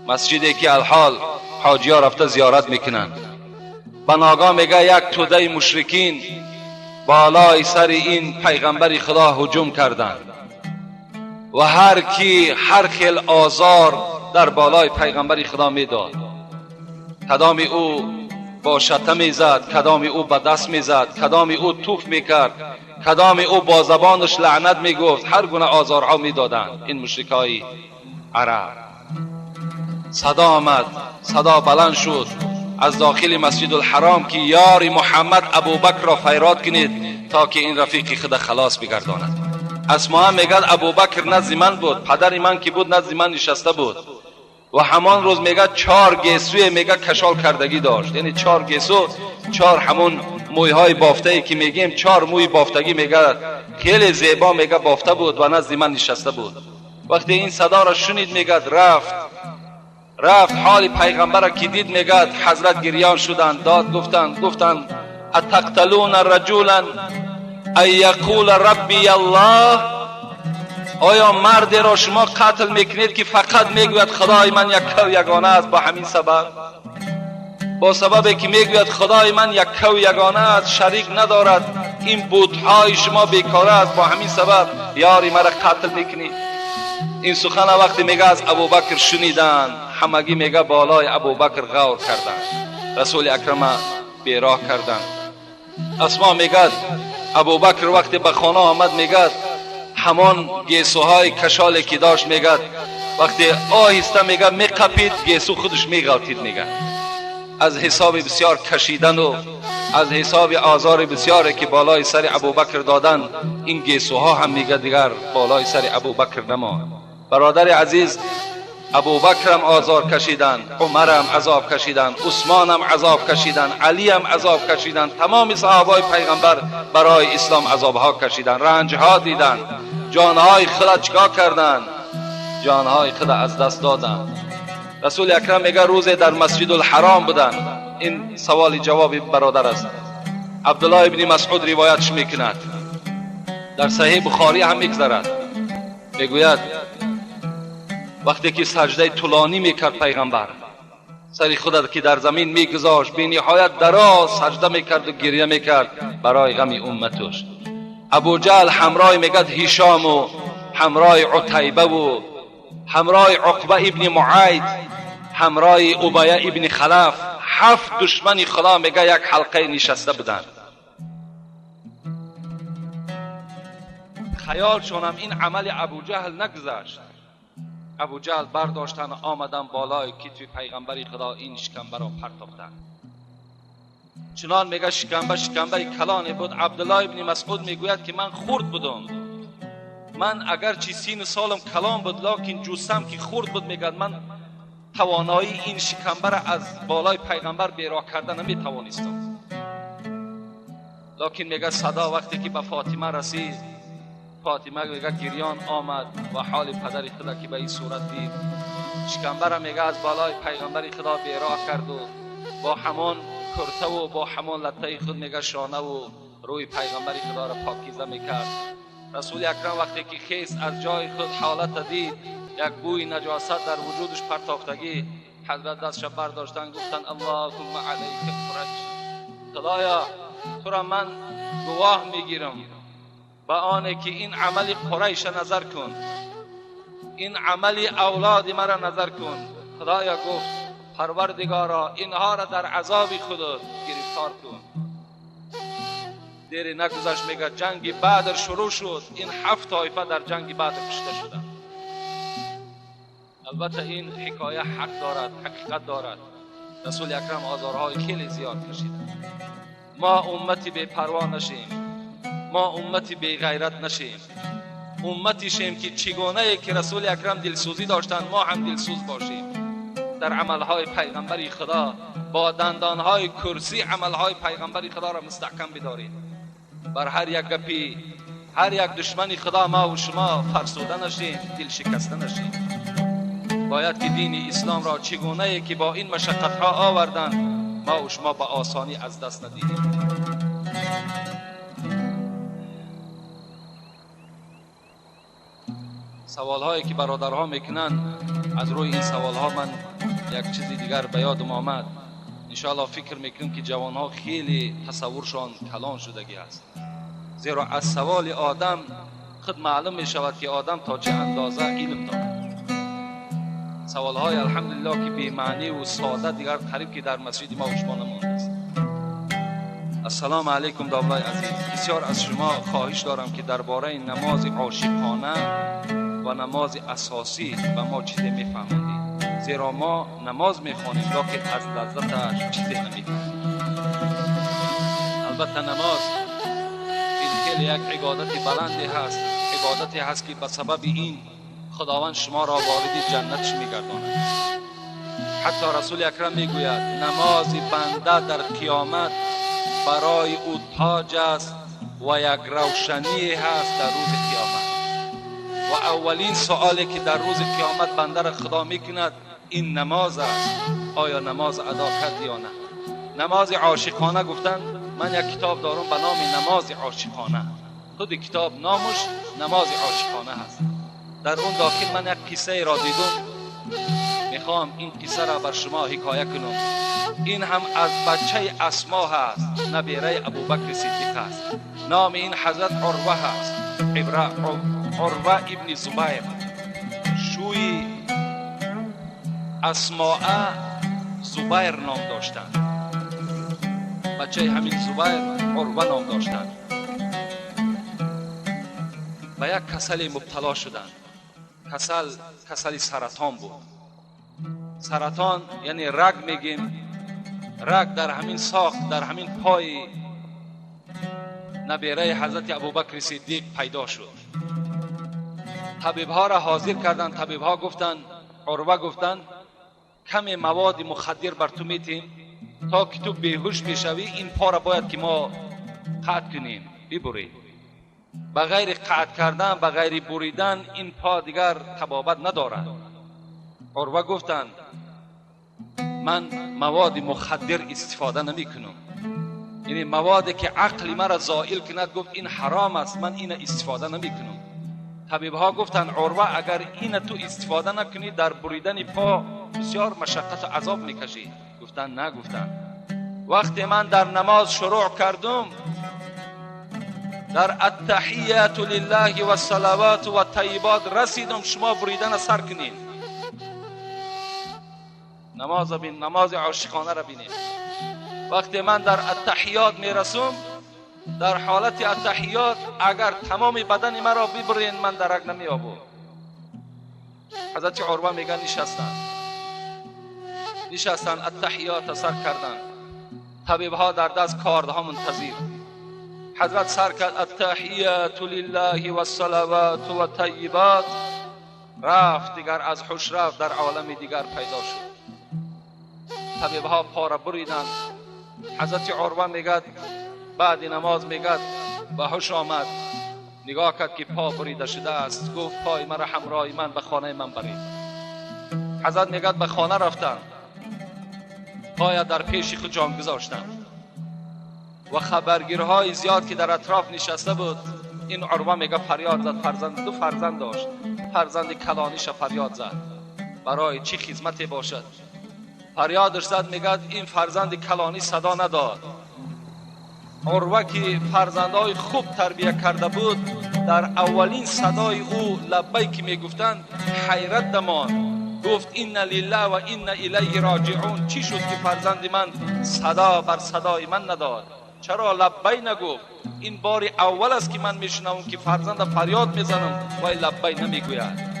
مسجدی که الحال حاجی ها رفته زیارت میکنند. به ناگاه میگه یک توده مشرکین بالای سر این پیغمبر خدا هجوم کردند و هر کی هر خیل آزار در بالای پیغمبر خدا میداد. کدام او با شته میزد، کدام او به دست میزد، کدام او توف میکرد، کدام او با زبانش لعنت میگفت. هر گونه آزارها میدادند این مشرکای عرب. صدا آمد، صدا بلند شد از داخل مسجد الحرام که یار محمد ابوبکر را فیراد کنید تا که این رفیق خود خلاص بگرداند. اسماء میگد ابوبکر نزد من بود، پدر من که بود نزد من نشسته بود و همان روز میگه 4 گیسوی میگه کشال کردگی داشت. یعنی 4 گیسو، 4 همون مویهای بافته ای که میگیم، 4 موی بافتگی میگه خیلی زیبا میگه بافته بود و نزد من نشسته بود. وقتی این صدا را شنید میگه رفت حال پیغمبر را که دید میگه حضرت گریان شدند، داد گفتند، گفتند اتقتلون رجولا ان یقول ربی الله؟ آیا مرد را شما قتل میکنید که فقط میگوید خدای من یک و یگانه است؟ با همین سبب، با سببی که میگوید خدای من یک و یگانه است، شریک ندارد، این بتهای شما بیکاره است، با همین سبب یاری مرا قتل میکنید؟ این سخن وقتی میگه از ابوبکر شنیدن، همگی میگه بالای ابوبکر غور کردن، رسول اکرم بیراه کردن. اسما میگه ابوبکر وقتی به خانه آمد میگه همان گیسوهای کشالی که داشت میگه وقتی آهسته میگه میقپید گیسو خودش میغلطید. میگه از حساب بسیار کشیدن و از حساب آزار بسیاری که بالای سر ابوبکر دادن، این گیسوها هم میگه دیگر بالای سر ابوبکر نماند. برادر عزیز، Абубакрам озор кашиданд, Умарам азоб кашиданд, Усмонам азоб кашиданд, Алиам азоб кашиданд. Тамоми саҳобаи пайғамбар барои ислом азобҳо кашиданд, ранҷҳо диданд, ҷонҳои худа чикор карданд? Ҷонҳои худа аз даст доданд. Расули акрам мега рӯзе дар Масҷидулҳаром буданд. Ин саволи ҷавоби бародар аст. Абдуллоҳ ибни Масъуд ривоятш мекунад, дар Саҳеҳи Бухорӣ ҳам мегузарад. Мегӯяд вақте ки саҷдаи тӯлонӣ мекард пайғамбар, сари худат ки дар замин мегузошт, бениҳоят дароз саҷда мекарду гиря мекард барои ғами умматуш. Абуҷаҳл ҳамроҳи мегӯяд Ҳишому ҳамроҳи Утайбаву ҳамроҳи Уқба ибни Муайд, ҳамроҳи Убая ибни Халаф, ҳафт душмани Худо мега як ҳалқае нишаста буданд. Хаёлшонам ин амали Абуҷаҳл нагузашт. Абуҷаҳл бардоштанд, омаданд болои китфи пайғамбари Худо, ин шикамбаро партофтанд. Чунон мега шикамба шикамбаи калоне буд. Абдуллоҳ ибни Масъуд мегӯяд ки ман хурд будам, ман агарчи сину солам калон буд, локин ҷуссам ки хурд буд, мегӯяд ман тавоноии ин шикамбаро аз болои пайғамбар бероҳ карда наметавонистам. Локин мега садо вақте ки ба Фотима расид, Фотима мега гирён омад ва ҳоли падари худа ки ба ин сурат дид, шикамбара мега аз болои пайғамбари Худо бероҳ карду бо ҳамон куртаву бо ҳамон латтаи худ мега шонаву рӯи пайғамбари Худоро покиза мекард. Расули акрам вақте ки хест аз ҷои худ, ҳолата дид, як бӯи наҷосат дар вуҷудаш партофтагӣ, ҳазрат дастша бардоштанд, гуфтанд: Аллоҳумма алайка Қурайш, Худоё, тура ман гувоҳ мегирам ба оне ки ин амали Қурайша назар кун, ин амали авлоди мара назар кун. Худоё, гуфт, Парвардигоро, инҳоро дар азоби худат гирифтор кун. Дере нагузашт, мега ҷанги Бадр шурӯъ шуд, ин ҳафт тоифа дар ҷанги Бадр кушта шуданд. Албатта ин ҳикоя ҳақ дорад, ҳақиқат дорад. Расули акрам озорҳои хеле зиёд кашиданд. Мо уммати бепарво нашем, мо уммати беғайрат нашем, уммати шем ки чӣ гунае ки Расули акрам дилсӯзӣ доштанд, мо ҳам дилсӯз бошем дар амалҳои пайғамбари Худо, бо дандонҳои курсӣ амалҳои пайғамбари Худоро мустаҳкам бидорем. Бар ҳар як гапи ҳар як душмани Худо мо шумо фарсуда нашем, дилшикаста нашем. Бояд ки дини исломро чӣ гунае ки бо ин машаққатҳо оварданд, мо шумо ба осонӣ аз даст надиҳем. Саволҳое ки бародарҳо мекунанд, аз рӯи ин саволҳо ман як чизи дигар ба ёдам омад. Иншоаллоҳ фикр мекунем ки ҷавонҳо хеле тасаввуршон калон шудагӣ аст, зеро аз саволи одам худ маълум мешавад ки одам то чӣ андоза илм дорад. Саволҳои алҳамдулиллоҳ ки бемаъниву сода дигар қариб ки дар масҷиди мо шумо намондааст. Ассалому алайкум, домлаи азиз, бисёр аз шумо хоҳиш дорам ки дар бораи намози ошиқона ва намози асосӣ ба мо чизе мефаҳмондед, зеро мо намоз мехонем, локин аз лаззаташ чизе намефаҳмем. Албатта намоз ин хеле як ибодати баланде ҳаст, ибодате ҳаст ки ба сабаби ин Худованд шуморо вориди ҷаннатш мегардонад. Ҳатто Расули акрам мегӯяд: намози банда дар қиёмат барои ӯ тоҷ аст ва як равшание ҳаст дар рӯзи қиёмат. Ва аввалин суоле ки дар рӯзи қиёмат бандаро Худо мекунад ин намоз аст: оё намоз адо кард ё на? Намози ошиқона гуфтанд, ман як китоб дорам ба номи Намози ошиқона, худи китоб номаш Намози ошиқона ҳаст. Дар он дохил ман як қиссаеро дидум, мехоҳам ин қиссаро бар шумо ҳикоя кунам. Ин ҳам аз бачаи Асмо ҳаст, набераи Абубакри Сиддиқ аст. Номи ин ҳазрат Урва ҳаст, Урва ибни Зубайр. Шӯи Асмоа Зубайр ном доштанд, бачаи ҳамин Зубайр Урва ном доштанд. Ба як касале мубтало шуданд. Касал касали саратон буд. Саратон яъне раг мегем, раг дар ҳамин сохт, дар ҳамин пои набераи ҳазрати Абубакри Сиддиқ пайдо шуд. Табибҳоро ҳозир карданд. Табибҳо гуфтанд: عروه گفتن کمی مواد مخدر بر تو میتیم تا که تو بیهوش میشوی، این پا را باید که ما قطع کنیم، ببریم. به غیر قطع کردن، به غیر بریدن این پا دیگر طبابت ندارد. عروه گفتند من مواد مخدر استفاده نمی کنم، یعنی موادی که عقل مرا زائل کند، گفت این حرام است، من این استفاده نمی کنم. طبیب ها گفتند عروه اگر این تو استفاده نکنی در بریدن پا بسیار مشقت و عذاب میکشی. گفتند نه. گفتند وقتی من در نماز شروع کردم، در التحیت لله و الصلوات و الطیبات رسیدم، شما بریدن سر کنین. نماز بین، نماز عاشقانه را بینید. وقتی من در التحیات میرسم، در حالت التحیات اگر تمام بدن مرا ببرین من درک نمیابم. حضرت عروه میگن نشستن التحیات سر کردن، طبیب ها در دست کاردها منتظر. حضرت سر کرد التحیات لله و الصلوات و الطیبات، رفت دیگر از هوش رفت، در عالم دیگر پیدا شد. طبیب ها پا را بریدند. حضرت عروه میگد بعد نماز میگد به هوش آمد، نگاه کرد که پا بریده شده است، گفت پای مرا همراه من به خانه من برید. حضرت میگد به خانه رفتم، پای در پیش خود جان گذاشتم و خبرگیرهای زیاد که در اطراف نشسته بود. این عروه میگه فریاد زد، فرزند، دو فرزند داشت، فرزند کلانیش فریاد زد برای چی خدمتی باشد، فریادش زد. میگد این فرزند کلانی صدا نداد. عروه که فرزندهای خوب تربیه کرده بود، در اولین صدای او لبیک میگفتند حیرت دمان، گفت إنا لله و إنا إلیه راجعون. چی شد که فرزند من صدا بر صدای من نداد؟ چرا لبی نگفت؟ این بار اول است که من میشنوم که فرزند فریاد میزنم ولی لبی نمیگوید.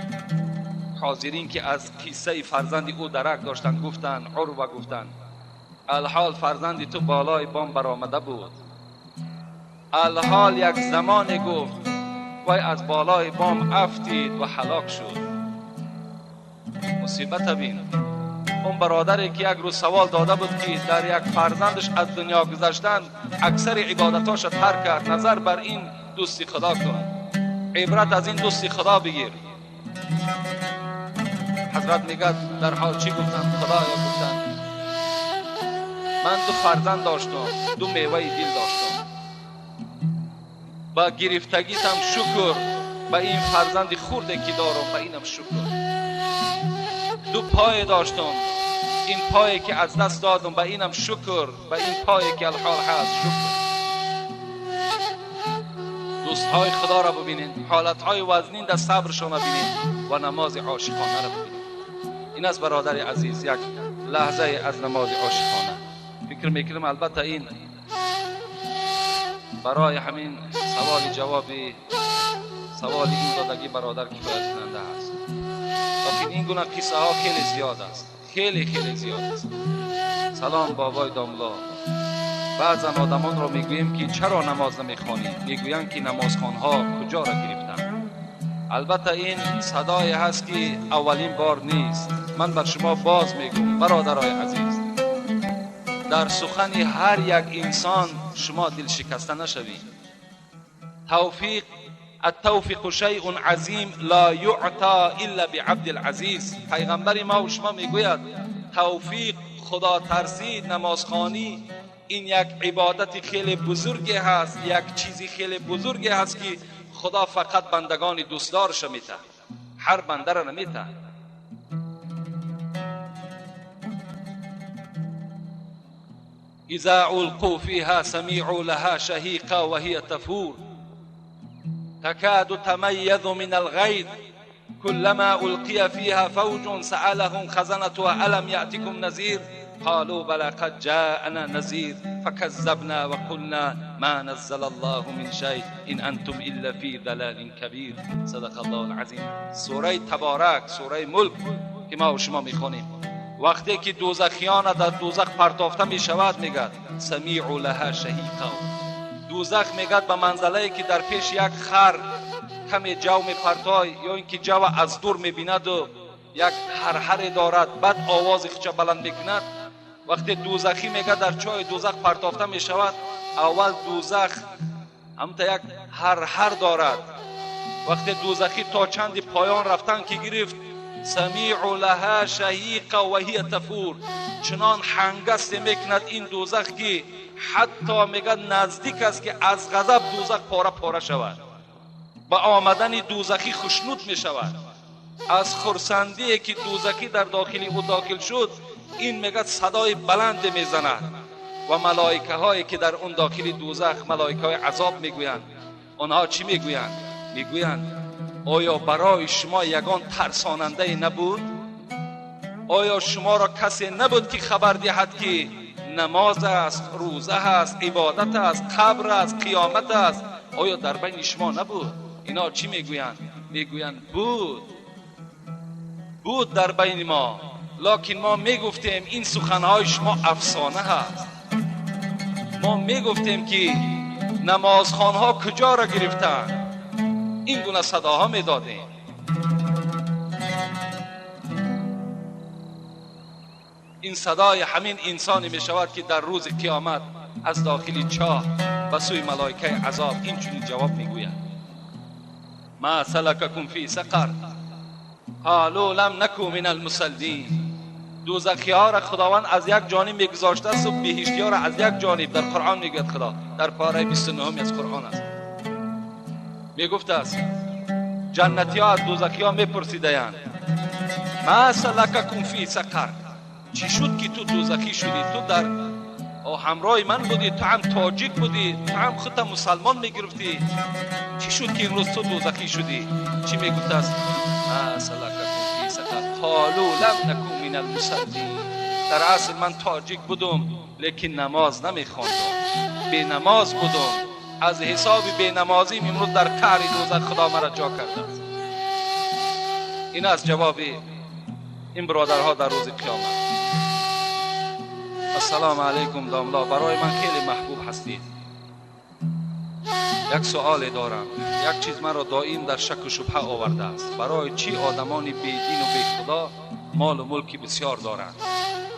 حاضرین که از قصه فرزند او درک داشتند گفتند عروه گفتند الحال فرزند تو بالای بام برآمده بود، الحال یک زمان گفت وای از بالای بام افتید و هلاک شد. مصیبت بین. اون برادری که یک روز سوال داده بود که در یک فرزندش از دنیا گذشتن اکثر عبادتاش ترک کرد، نظر بر این دوستی خدا کن، عبرت از این دوستی خدا بگیر. حضرت میگه در حال چی گفتن؟ خدایا گفتن من دو فرزند داشتم، دو میوه دل داشتم، با گرفتگیتم شکر، با این فرزند خورده که دارم با اینم شکر. دو پای داشتم، این پایی که از دست دادم با اینم شکر، با این پایی که الحال هست شکر. دوستهای خدا را ببینین، حالتهای وزنین در صبرشان ببینین و نماز عاشقانه را ببینین. این از برادر عزیز یک لحظه از نماز عاشقانه. فکر میکنم البته این برای همین سوال جوابی سوال این دادگی برادر کفایت کننده است. لیکن این گونه قصه ها خیلی زیاد است، خیلی خیلی زیاد است. سلام بابای داملا. بعضا آدمان را میگوییم که چرا نماز نمیخوانید، میگویند که نمازخوانها کجا را گرفتند. البته این صدای هست که اولین بار نیست. من بر شما باز میگم برادرای عزیز، در سخن هر یک انسان شما دل شکسته نشوید. توفیق، التوفیق شیء عظیم لا یعطى الا بعبد العزیز. پیغمبر ما و شما میگوید توفیق، خدا ترسی، نمازخوانی این یک عبادت خیلی بزرگی هست، یک چیزی خیلی بزرگی هست که خدا فقط بندگان دوستدارش میته، هر بنده را نمیته. اذا القوا فيها سمعوا لها شهيقا وهي تفور تكاد تميز من الغيظ كلما ألقي فيها فوج سألهم خزنتها ألم يأتكم نذير قالوا بلى قد جاءنا نذير فكذبنا وقلنا ما نزل الله من شيء إن أنتم إلا في ضلال كبير. صدق الله العظیم. سوره تبارک، سوره ملک که ما و شما میخوانیم، وقتی که دوزخیان در دوزخ پرتافته میشود میگد سمیعوا لها شهیقا. دوزخ میگد به منزله که در پیش یک خر کمی جو میپرتای یا اینکه جو از دور میبیند و یک هرهر دارد، بعد آواز خودش بلند میکند. وقتی دوزخی میگه در چای دوزخ پرتافته میشود، اول دوزخ هم تا یک هرهر دارد. وقتی دوزخی تا چند پایان رفتن که گرفت، سمیع لها شهیقا و هی تفور، چنان هنگست میکند این دوزخ که حتی میگه نزدیک است که از غضب دوزخ پاره پاره شود. با آمدن دوزخی خوشنود میشود، از خرسندی که دوزخی در داخل او داخل شد، این میگه صدای بلند میزند و ملائکه هایی که در اون داخل دوزخ، ملائکه های عذاب میگویند، آنها چی میگویند؟ میگویند آیا برای شما یگان ترساننده نبود؟ آیا شما را کسی نبود که خبر دهد که نماز است، روزه است، عبادت است، قبر است، قیامت است؟ آیا در بین شما نبود؟ اینا چی میگویند؟ میگویند بود، بود در بین ما، لکن ما میگفتیم این سخنهای شما افسانه هست. ما میگفتیم که نمازخانها کجا را گرفتند؟ این گونه صداها میدادیم. این صدای همین انسانی می شود که در روز قیامت از داخل چاه به سوی ملائکه عذاب این چنین جواب میگوید: ما سلککم فی سقر قالوا لم نکو من المصلین. دوزخی ها را خداوند از یک جانب میگذاشته است و بهشتی ها را از یک جانب. در قرآن میگوید خدا، در پاره 29 از قرآن است، میگفت است جنتی ها از دوزخی ها میپرسیدند ما سلککم فی سقر، چی شد که تو دوزخی شدی؟ تو در همراه من بودی، تو هم تاجیک بودی، تو هم خودت مسلمان میگرفتی، چی شد که امروز تو دوزخی شدی؟ چی میگفت است؟ ما سلککم فی سقر قالوا لم نکن من المصلین. در اصل من تاجیک بودم لیکن نماز نمیخواندم، بی نماز بودم، از حساب بی نمازیم امروز در قعر دوزخ خدا مرا جا کرده است. این از جواب این برادرها در روز قیامت. السلام علیکم داملا، برای من خیلی محبوب هستید. یک سوال دارم، یک چیز من را دائم در شک و شبهه آورده است. برای چی آدمان بی دین و بی خدا مال و ملکی بسیار دارند؟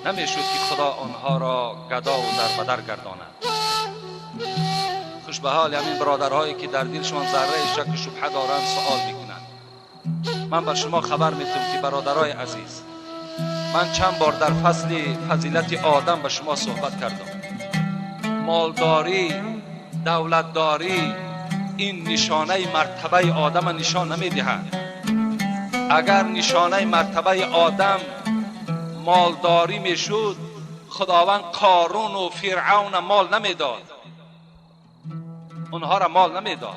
نمیشد که خدا آنها را گدا و در بدر گرداند؟ خوش به حال همین برادرهایی که در دلشان ذره شک و شبهه دارند سوال میکنند. من بر شما خبر میتونم که برادرای عزیز، من چند بار در فصل فضیلت آدم به شما صحبت کردم. مالداری، دولتداری این نشانه مرتبه آدم نشان نمیدهد. اگر نشانه مرتبه آدم مالداری میشد، خداوند قارون و فرعون مال نمیداد، اونها را مال نمیداد،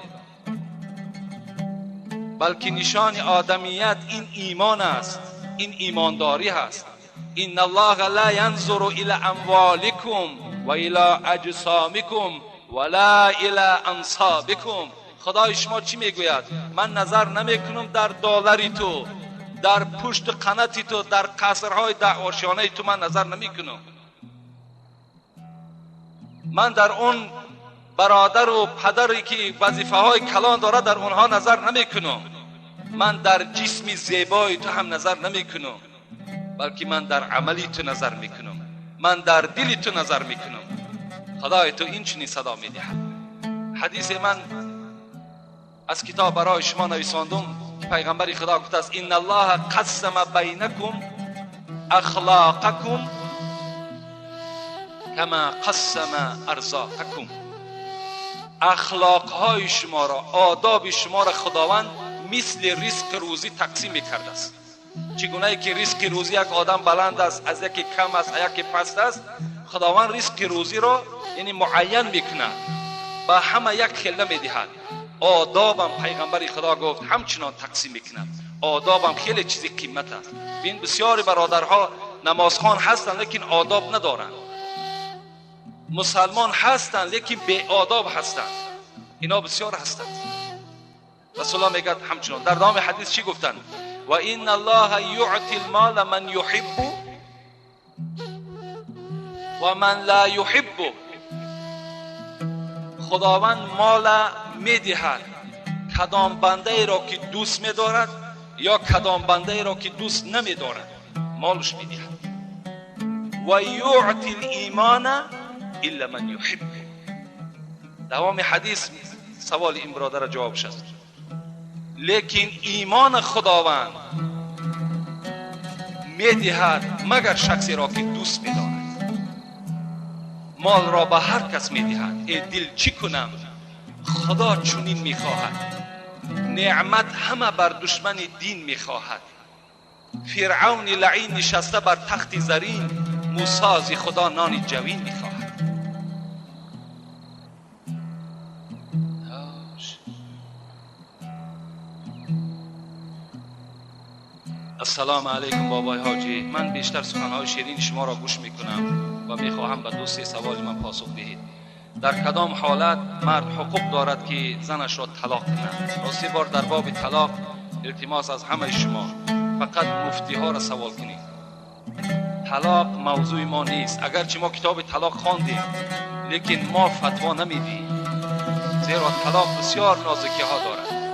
بلکه نشان آدمیت این ایمان است، این ایمانداری هست. ان الله لا ینظر الی اموالکم و الی اجسامکم ولا الی انصابکم. خدای شما چی میگوید؟ من نظر نمیکنم در دلاری تو، در پشت قناتی تو، در قصرهای در آشیانه تو من نظر نمیکنم. من در اون برادر و پدری که وظیفه های کلان داره در اونها نظر نمیکنم. من در جسم زیبای تو هم نظر نمیکنم، بلکه من در عملی تو نظر میکنم، من در دل تو نظر میکنم. خدای تو این چنین صدا میدهد. حدیث من از کتاب برای شما نویساندم که پیغمبر خدا گفته است ان الله قسم بینکم اخلاقکم کما قسم ارزاقکم. اخلاقهای شما را، آداب شما را خداوند مثل رزق روزی تقسیم میکرده است. چگونه که رزق روزی یک آدم بلند است، از یکی کم است، از یکی پست است، خداوند رزق روزی را یعنی معین میکند، به همه یک خله میدهد. آدابم پیغمبر خدا گفت همچنان تقسیم میکند. آدابم خیلی چیزی قیمت است. بین بسیاری برادرها نمازخوان هستند لیکن آداب ندارند، مسلمان هستند لیکن بی آداب هستند، اینا بسیار هستند. رسول الله میگه همچنان در دام حدیث چی گفتند؟ و ان الله یعطی المال من یحب و من لا یحب. خداوند مال میدهد کدام بنده ای را که دوست میدارد یا کدام بنده ای را که دوست نمیدارد مالش میدهد. و یعطی الایمان الا من یحب. دوام حدیث سوال این برادر جواب شد. لیکن ایمان خداوند میدهد مگر شخصی را که دوست میدارد. مال را به هر کس میدهد. ای دل چی کنم، خدا چنین میخواهد. نعمت همه بر دشمن دین میخواهد. فرعون لعین نشسته بر تخت زرین، موسی از خدا نان جوین میخواهد. السلام علیکم بابای حاجی، من بیشتر سخنهای شیرین شما را گوش میکنم و میخواهم به دو سه سوال من پاسخ دهید. در کدام حالت مرد حقوق دارد که زنش را طلاق کند؟ راستی بار در باب طلاق التماس از همه شما، فقط مفتی ها را سوال کنید. طلاق موضوع ما نیست، اگرچه ما کتاب طلاق خواندیم لیکن ما فتوا نمیدیم، زیرا طلاق بسیار نازکی ها دارد،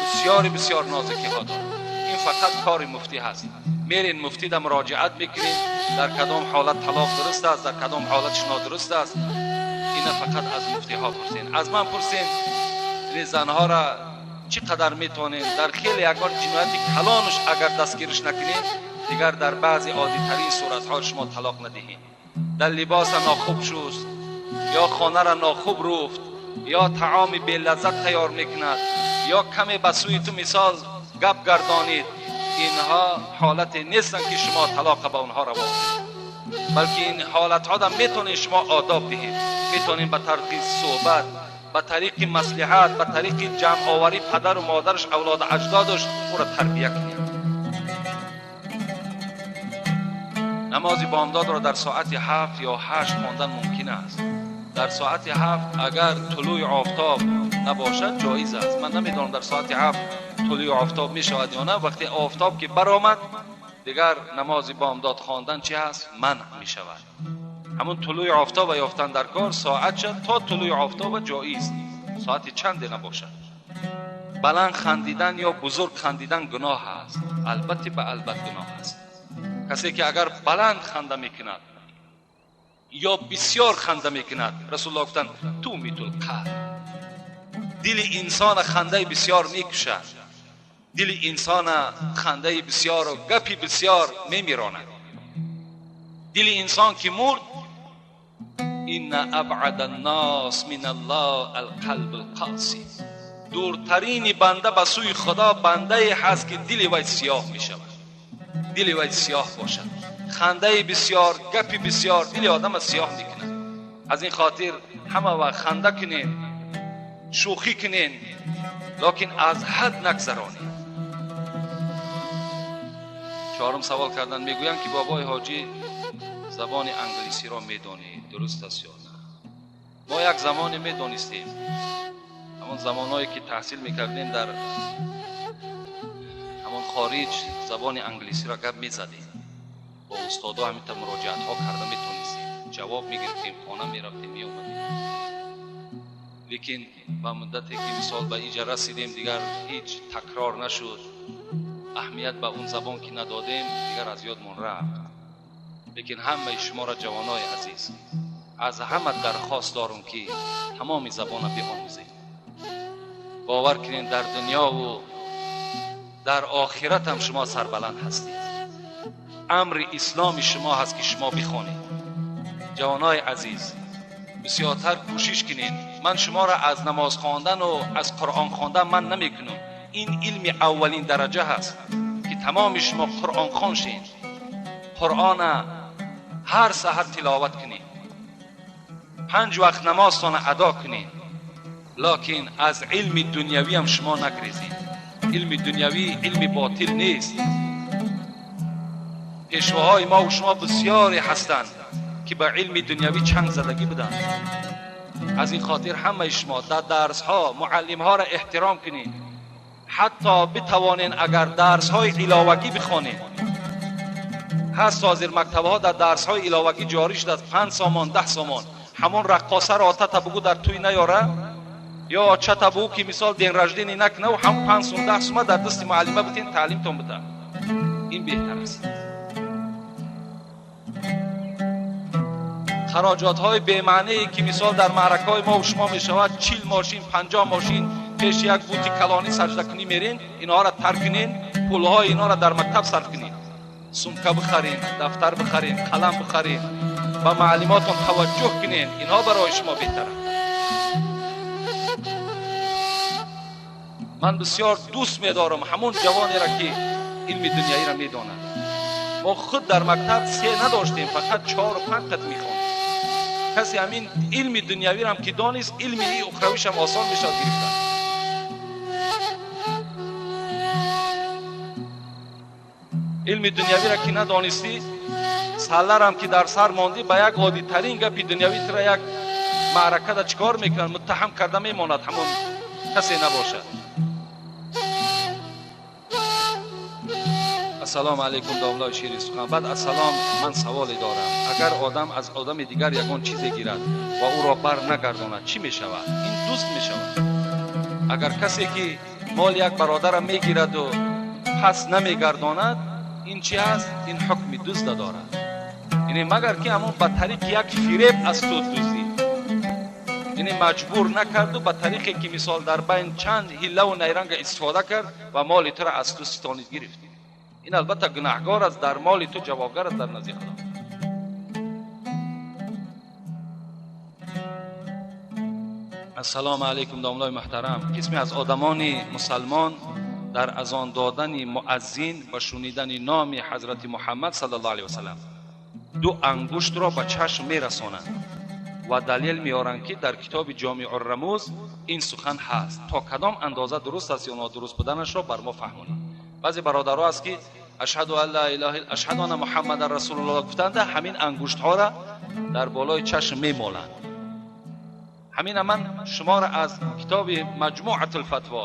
بسیار بسیار نازکی ها دارد. این فقط کار مفتی هست. میرین مفتی در مراجعت میکنین در کدام حالت طلاق درست است، در کدام حالتش نادرست است. اینا فقط از مفتی ها پرسین. از من پرسین این زنها را چقدر میتونین در خیلی اگر جنایت کلانش اگر دستگیرش نکنین، دیگر در بعضی عادی ترین صورت ها شما طلاق ندهین. در لباس ناخوب شست، یا خانه را ناخوب رفت، یا طعام بی لذت تیار میکند، یا کمی به سوی تو مثال گپ گردانید، اینها حالت نیستن که شما طلاق به اونها روا کنید، بلکه این حالت ها را میتونید شما آداب دهید. میتونید به طریق صحبت، به طریق مصلحت، به طریق جمع آوری پدر و مادرش، اولاد اجدادش، او را تربیه کنید. نماز بامداد را در ساعت 7 یا 8 خواندن ممکن است. در ساعت 7 اگر طلوع آفتاب نباشد جایز است. من نمیدانم در ساعت 7 طلوع آفتاب می شود یا نه. وقتی آفتاب که برآمد دیگر نماز بامداد خواندن چی هست؟ منع می شود. همون طلوع آفتاب یافتن در کار ساعت شد تا طلوع آفتاب جایز، ساعت چند نباشد. بلند خندیدن یا بزرگ خندیدن گناه است، البته به البته گناه است. کسی که اگر بلند خنده میکند یا بسیار خنده میکند، رسول الله گفتند تو میتول قلب، دل انسان خنده بسیار میکشد، دل انسان خنده بسیار و گپی بسیار میمیراند. دل انسان که مرد، ان ابعد الناس من الله القلب القاسی، دورترین بنده به سوی خدا بنده هست که دل وی سیاه میشود، دل وی سیاه باشد. خنده بسیار، گپی بسیار دل آدم سیاه میکند. از این خاطر همه وقت خنده کنین، شوخی کنین، لکن از حد نگذرانید. چهارم سوال کردن، میگویند که بابای حاجی زبان انگلیسی را میدانید، درست است یا نه؟ ما یک زمانی میدانستیم، همان زمانهایی که تحصیل میکردیم در همان خارج زبان انگلیسی را گپ میزدیم، با استادا همینطور مراجعت ها کرده میتونستیم، جواب میگرفتیم، خانه میرفتیم میآمدیم. لیکن به مدتی که مثال به اینجا رسیدیم دیگر هیچ تکرار نشد، اهمیت به اون زبان که ندادیم دیگر از یادمون رفت. لیکن همه شما را جوانای عزیز از همه درخواست دارم که تمام زبان را بیاموزید. باور کنین در دنیا و در آخرت هم شما سربلند هستید. امر اسلام شما هست که شما بخوانید. جوانای عزیز بسیارتر کوشش کنین. من شما را از نماز خواندن و از قرآن خواندن من نمیکنم، این علم اولین درجه هست که تمام شما قرآن خوان شین، قرآن هر سحر تلاوت کنین، 5 وقت نمازتان ادا کنین، لکن از علم دنیوی هم شما نگریزین. علم دنیوی علم باطل نیست. پیشواهای ما و شما بسیاری هستند که به علم دنیوی چنگ زدگی بودند. از این خاطر همه شما در درس ها معلم ها را احترام کنید، حتی بتوانین اگر درس های علاوگی بخوانید. هست حاضر مکتب ها در درس های علاوگی جاری شده از 5 سامان 10 سامان. همون رقاصه را آتا بگو در توی نیاره، Ё очата бу ки мисол день рождения накунаву ҳам 5 сум 10 сума дар дасти муаллима битен таълимтон бида. Ин беҳтар аст. Хароҷотҳои бемаънее ки мисол дар маъракаҳои мо шумо мешавад, 40 мошин 50 мошин пеш як бути калонӣ саҷдакунӣ мерин, инҳоро тарк кунин, пулҳои инҳоро дар мактаб сарф кунин, сумка бихарин, дафтар бихарин, қалам бихарин, ба маълумотон таваҷҷӯҳ кунин, инҳо барои шумо беҳтаранд. Ман бисёр дӯст медорам ҳамон ҷавонеро ки илми дунявиро медонад. Мо худ дар мактаб 3 надоштем, фақат 4 ва 5 қат мехондем. Касе ҳамин илми дунявиро ҳам ки донист, илми ухравишам осон мешавад гирифтан. Илми дунявиро ки надонистӣ, салларам ки дар сар мондӣ, ба як оддитарин гапи дунявӣ тура як маъракада чикор мекунад, муттаҳам карда мемонад, ҳамон касе набошад. Ассалому алайкум домлаи шири сухан. Баъд ассалом, ман саволе дорам. Агар одам аз одами дигар ягон чизе гирад ва ӯро бар нагардонад, чӣ мешавад? Ин дӯст мешавад. Агар касе ки моли як бародарам мегираду пас намегардонад, ин чӣ аст? Ин ҳукми дузда дорад. Яъне магар ки ҳамон ба тариқи як фиреб аз ту дуздид, яъне маҷбур накарду ба тариқе ки мисол дар байн чанд ҳиллаву найранга истифода кард ва моли тура аз ту ситонид гирифт. Ин албатта гунаҳгор аст, дар моли ту ҷавобгар аст дар назди Худо. Ассалому алайкум домлаи муҳтарам. Қисме аз одамони мусалмон дар азон додани муаззин ва шунидани номи ҳазрати Муҳаммад саллаллоҳу алайҳи васаллам 2 ангуштро ба чашм мерасонанд ва далел меоранд ки дар китоби Ҷомеъ-ур-Румуз ин сухан ҳаст. То кадом андоза дуруст аст ё нодуруст буданашро бар мо фаҳмонед. Баъзе бародаро аст ки ашҳаду ан ла илаҳа илла ашҳаду анна муҳаммадан расулуллоҳ гуфтанда ҳамин ангуштҳоро дар болои чашм мемоланд. Ҳамина ман шуморо аз китоби Маҷмӯатул Фатво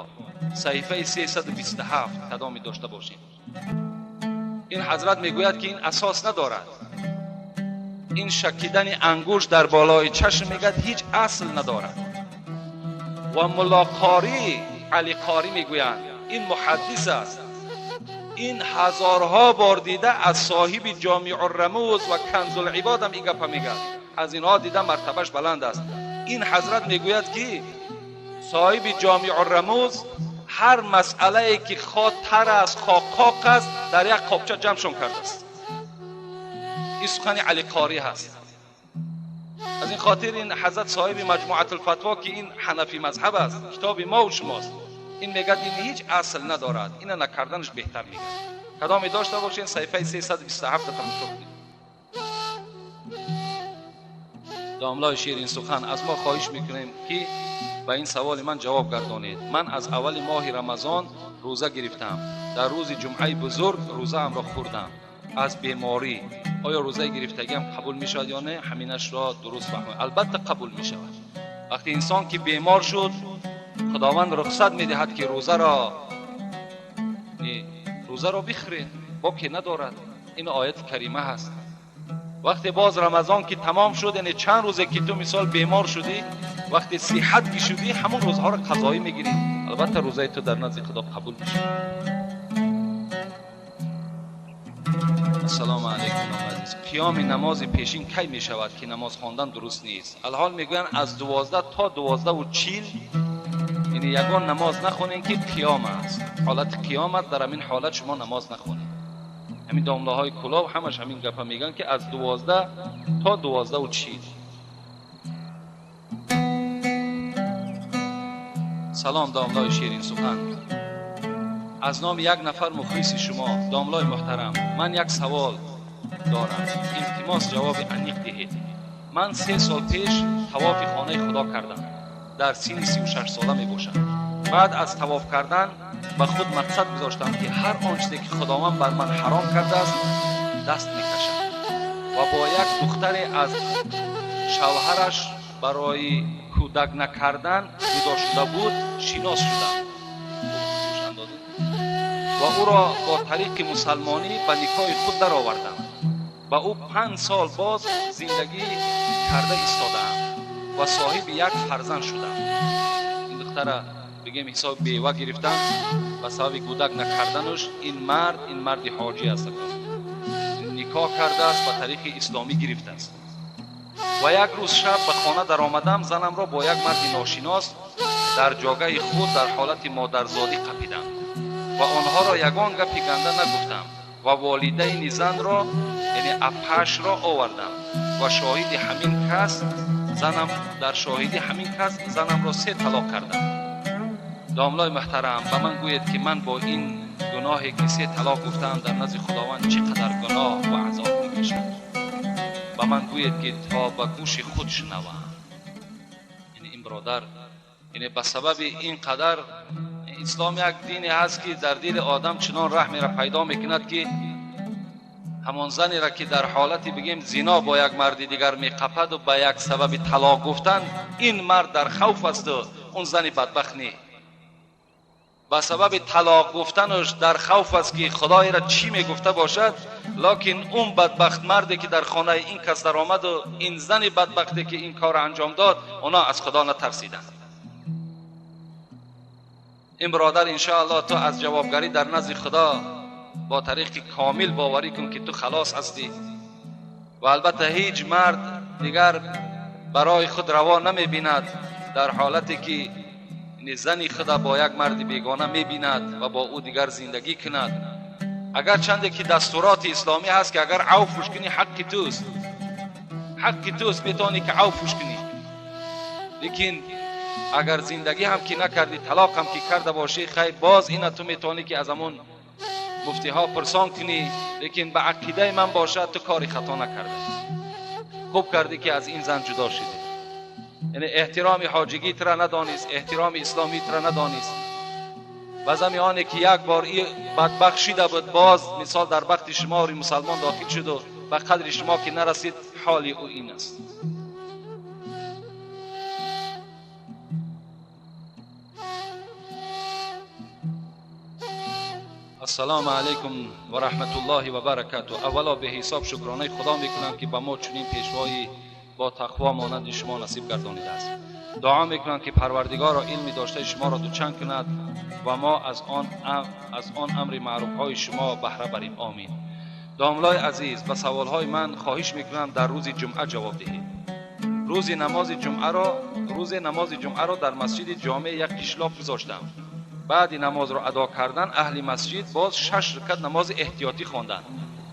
саҳифаи 327 кадоме дошта бошед. Ин ҳазрат мегӯяд ки ин асос надорад. Ин шакидани ангушт дар болои чашм мегӯяд ҳеҷ асл надорад. Ва мулоқорӣ Алӣ Қорӣ мегӯянд ин муҳаддис аст. Ин ҳазорҳо бор дида аз соҳиби Ҷомеъ-ур-Румуз ва Канзул-Ибод ҳам ин гапа мегӯяд. Аз инҳо дида мартабаш баланд аст. Ин ҳазрат мегӯяд ки соҳиби Ҷомеъ-ур-Румуз ҳар масъалае ки хо тар аст, хо қоқ аст, дар як қобча ҷамъшон кардааст. Ин сухани Алӣ Қорӣ ҳаст. Аз ин хотир ин ҳазрат соҳиби Маҷмӯатул-Фатво ки ин ҳанафӣ мазҳаб аст, китоби мо ва шумост, ин мегӯяд ин ҳеҷ асл надорад, ина накарданаш беҳтар мегӯяд. Кадоме дошта бошед, саҳифаи 327 тамошо кунед. Домлаи ширин сухан, аз мо хоҳиш мекунем ки ба ин саволи ман ҷавоб гардонед. Ман аз аввали моҳи Рамазон рӯза гирифтам. Дар рӯзи ҷумъаи бузург рӯзаамро хӯрдам аз беморӣ. Оё рӯзаи гирифтагиам қабул мешавад ё не? Ҳаминашро дуруст фаҳмед. Албатта қабул мешавад. Вақте инсон ки бемор шуд, Худованд рухсат медиҳад ки рӯзаро бихӯред, боке надорад. Ин ояти карима ҳаст. Вақте боз Рамазон ки тамом шуд, яъне чанд рӯзе ки ту мисол бемор шудӣ, вақте сиҳат ки шудӣ, ҳамон рӯзҳоро қазоӣ мегирӣ. Албатта рӯзаи ту дар назди Худо қабул мешавад. Ассалому алайкум азиз. Қиёми намози пешин кай мешавад ки намоз хондан дуруст нест? Алҳол мегӯянд аз 12 то 12:40, яъне ягон намоз нахонед ки қиём аст. Ҳолати қиём аст, дар ҳамин ҳолат шумо намоз нахонед. Ҳамин домлаҳои кулоб ҳамаш ҳамин гапа мегӯянд ки аз 12 то 12:40. Салом домлаи ширин сухан. Аз номи як нафар мухлиси шумо, домлаи муҳтарам, ман як савол дорам. Илтимос ҷавоби аниқ диҳед. Ман 3 сол пеш тавофи хонаи Худо кардам. Дар синни 36 сола мебошам. Баъд аз тавоф кардан ба худ мақсад гузоштам ки ҳар он чизе ки Худованд бар ман ҳаром кардааст даст мекашам ва бо як духтаре аз шавҳараш барои кӯдак накардан ҷудо шуда буд шинос шудам ва ӯро бо тариқи мусалмонӣ ба никоҳи худ даровардам. Ба ӯ 5 сол боз зиндагӣ карда истодаам ва соҳиби як фарзанд шудам. Духтара бигем ҳисоб бева гирифтан ба сабаби гудак накарданаш. Ин мард, ин марди ҳоҷӣ аст, никоҳ кардааст, ба тариқи исломӣ гирифтааст. Ва як рӯз шаб ба хона даромадам, занамро бо як марди ношинос дар ҷогаи худ дар ҳолати модарзодӣ қапидам ва онҳоро ягон гапи ганда нагуфтам ва волидайни занро, яъне апашро овардам ва шоҳиди ҳамин кас занам, дар шоҳиди ҳамин кас занамро 3 талоқ кардам. Домлои муҳтарам, ба ман гӯед ки ман бо ин гуноҳе ки 3 талоқ гуфтаам дар назди Худованд чӣ қадар гуноҳ ва азоб мекашам. Ба ман гӯед ки то ба гӯши худ шунавам. Яъне ин бародар, яъне ба сабаби ин қадар ислом як дине ҳаст ки дар дили одам чунон раҳмеро пайдо мекунад ки ҳамон занеро ки дар ҳолати бигем зино бо як марди дигар меқападу ба як сабаби талоқ гуфтан, ин мард дар хавф асту он зани бадбахт не. Ба сабаби талоқ гуфтанаш дар хавф аст ки худоеро чӣ мегуфта бошад, лекин он бадбахт марде ки дар хонаи ин кас даромаду ин зани бадбахте ки ин корро анҷом дод, онҳо аз худо натарсиданд. Ин бародар, иншоаллоҳ ту аз ҷавобгарӣ дар назди худо бо тариқи комил боварӣ кун ки ту халос ҳастӣ. Ва албатта ҳеҷ мард дигар барои худ раво намебинад дар ҳолате ки зани худа бо як марди бегона мебинад ва бо ӯ дигар зиндагӣ кунад. Агарчанде ки дастуроти исломӣ ҳаст ки агар авфуш кунӣ ҳаққи туст, ҳаққи туст, метавонӣ ки авфуш кунӣ, лекин агар зиндагӣ ҳам ки накардӣ, талоқ ҳам ки карда бошӣ, хайр, боз ина ту метавонӣ ки аз ҳамон муфтиҳо пурсон кунӣ, лекин ба ақидаи ман бошад ту кори хато накарда, хуб кардӣ ки аз ин зан ҷудо шудӣ. Яъне эҳтироми ҳоҷигӣ тура надонист, эҳтироми исломӣ тура надонист. Ба зами оне ки як бор и бадбахт шида буд, боз мисол дар бахти шумори мусалмон дохил шуду ба қадри шумо ки нарасид, ҳоли ӯ ин аст. Ассалому алайкум ва раҳматуллоҳи ва баракатуҳ. Аввало ба ҳисоб шукронаи Худо мекунам ки ба мо чунин пешвои бо тақво монанди шумо насиб гардонидааст. Дуо мекунам ки Парвардигоро илми доштаи шуморо дучанд кунад ва мо аз он амри маъруфҳои шумо баҳра барем. Омин. Домлои азиз, ба саволҳои ман хоҳиш мекунам дар рӯзи ҷумъа ҷавоб диҳед. Рӯзи намози ҷумъаро дар масҷиди ҷомеъ як қишлоқ гузоштам. Баъди намозро адо кардан аҳли масҷид боз 6 ракат намози эҳтиётӣ хонданд,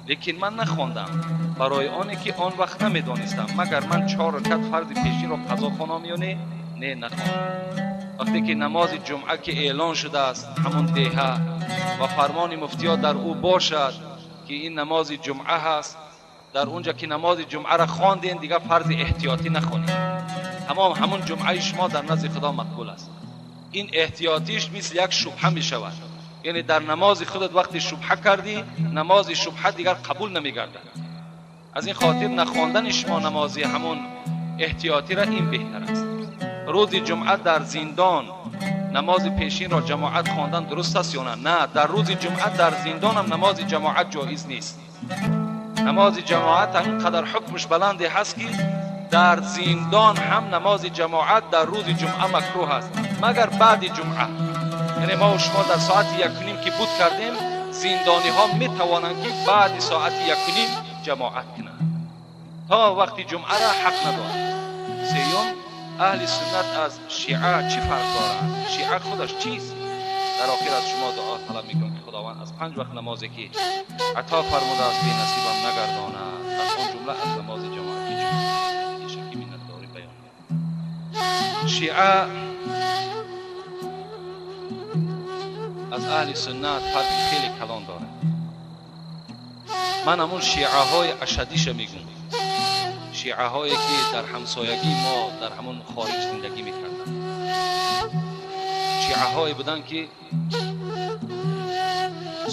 лекин ман нахондам барои оне ки он вақт намедонистам магар ман 4 ракат фарзи пешинро қазо хонам ё не. Не, нахондам. Вақте ки намози ҷумъа ки эълон шудааст ҳамон деҳа ва фармони муфтиё дар ӯ бошад ки ин намози ҷумъа ҳаст, дар унҷа ки намози ҷумъаро хондем дигар фарзи эҳтиётӣ нахонед. Тамом ҳамон ҷумъаи шумо дар назди Худо мақбул аст. Ин эҳтиётиш мисли як шубҳа мешавад. Яъне дар намози худат вақте шубҳа кардӣ, намози шубҳа дигар қабул намегардад. Аз ин хотир нахондани шумо намози ҳамон эҳтиётиро ин беҳтар аст. Рӯзи ҷумъа дар зиндон намози пешинро ҷамоат хондан дуруст аст ё не? Не, дар рӯзи ҷумъа дар зиндонам намози ҷамоат ҷоиз нест. Намози ҷамоат ҳамин қадар ҳукмаш баланде ҳаст ки дар зиндон ҳам намози ҷамоат дар рӯзи ҷумъа макрӯҳ аст, магар баъди ҷумъа. Яъне мо шумо дар соати 1:30 ки буд кардем, зиндониҳо метавонанд ки баъди соати 1:30 ҷамоат кунанд. То вақти ҷумъаро ҳақ надоранд. Сеюм, аҳли суннат аз шиа чӣ фарқ дорад? Шиа худаш чист? Дар охир аз шумо дуо талаб мекунам ки Худованд аз 5 вақт намозе ки ато фармудааст бенасибам нагардонад, аз он ҷумла аз намози ҷамоати ҷумъа. Пешакӣ миннатдорӣ баён мекунам. Шиа аз аҳли суннат фарқи хеле калон дорад. Ман ҳамун шиаҳои ашадиша мегӯм, шиаҳое ки дар ҳамсоягии мо дар ҳамон хориҷ зиндагӣ мекарданд. Шиаҳое буданд ки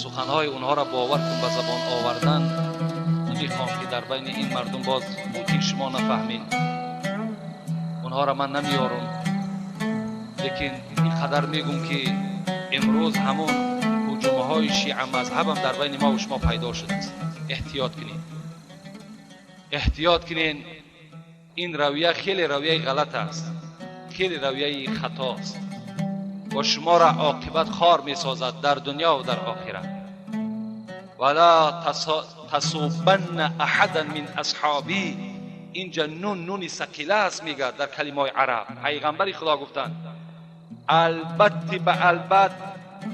суханҳои онҳоро бовар кун ба забон овардан намехоҳам ки дар байни ин мардум боз мумкин шумо нафаҳмед. Онҳоро ман намеёрам, лекин ин қадар мегӯм ки имрӯз ҳамон ҳуҷумҳои шиа мазҳабам дар байни мо ва шумо пайдо шудааст. Эҳтиёт кунед, эҳтиёт кунед. Ин равия хеле равияи ғалат аст, хеле равияи хато аст. و شما را عاقبت خوار میسازد در دنیا و در آخرت. ولا تسبن احدا من اصحابی. اینجا نون نون ثقیله است، میگه در کلمه عرب. پیغمبر خدا گفتند البته به البت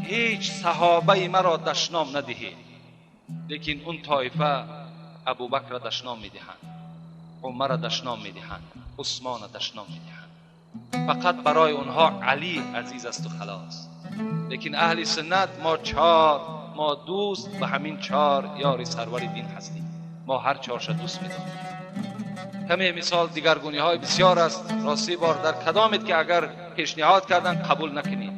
هیچ صحابه مرا دشنام ندهید. لیکن اون طایفه ابوبکر را دشنام میدهند، عمر را دشنام میدهند، عثمان را دشنام میدهند. فقط برای اونها علی عزیز است و خلاص. لیکن اهل سنت ما چهار، ما دوست به همین چهار یار سرور دین هستیم. ما هر چهارش دوست میداریم. کمی مثال دیگرگونی های بسیار است. راستی بار در کدامت که اگر پیشنهاد کردن قبول نکنید،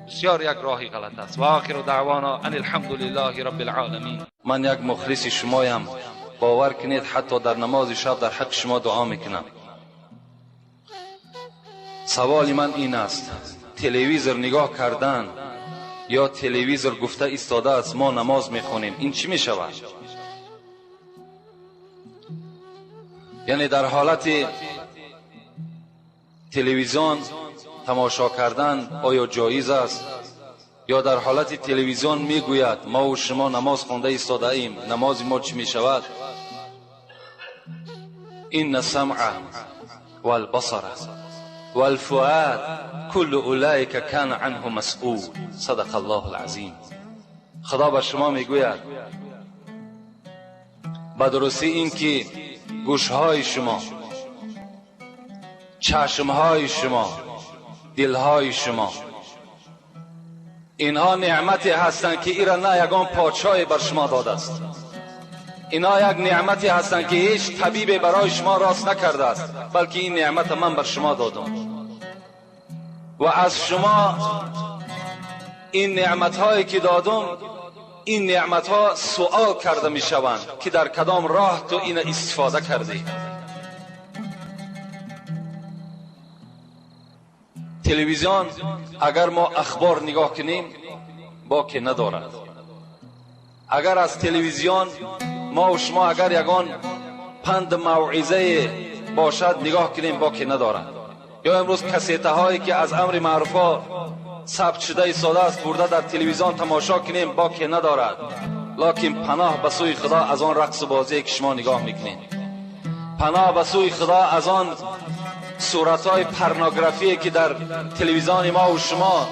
بسیار یک راهی غلط است. و آخر دعوانا ان الحمد لله رب العالمین. من یک مخلص شمایم، باور کنید حتی در نماز شب در حق شما دعا میکنم. سوال من این است، تلویزیون نگاه کردن یا تلویزیون گفته ایستاده است ما نماز میخونیم، این چی میشود؟ یعنی در حالت تلویزیون تماشا کردن آیا جایز است؟ یا در حالت تلویزیون میگوید ما و شما نماز خوانده ایستاده ایم، نماز ما چی میشود؟ این السمع والبصر والفؤاد كل اولئک کان عنه مسئول. صدق الله العظیم. خدا به شما میگوید به درستی این که گوشهای شما، چشمهای شما، دلهای شما، اینها نعمتی هستند که ایرا نه یگان پادشاهی بر شما داده است. اینها یک نعمتی هستند که هیچ طبیب برای شما راست نکرده است، بلکه این نعمت من بر شما دادم و از شما این نعمتهایی که دادم، این نعمتها سوال کرده می شوند که در کدام راه تو این استفاده کردی. تلویزیون اگر ما اخبار نگاه کنیم باکی ندارد. اگر از تلویزیون ما و شما اگر یگان پند موعظه باشد نگاه کنیم باکی ندارد. یا امروز کسیته هایی که از امر معروف ها ثبت شده ایستاده است برده در تلویزیون تماشا کنیم باکی ندارد. لکن پناه به سوی خدا از آن رقص بازی که شما نگاه میکنید، پناه به سوی خدا از آن صورتهای پرنوگرافی که در تلویزیون ما و شما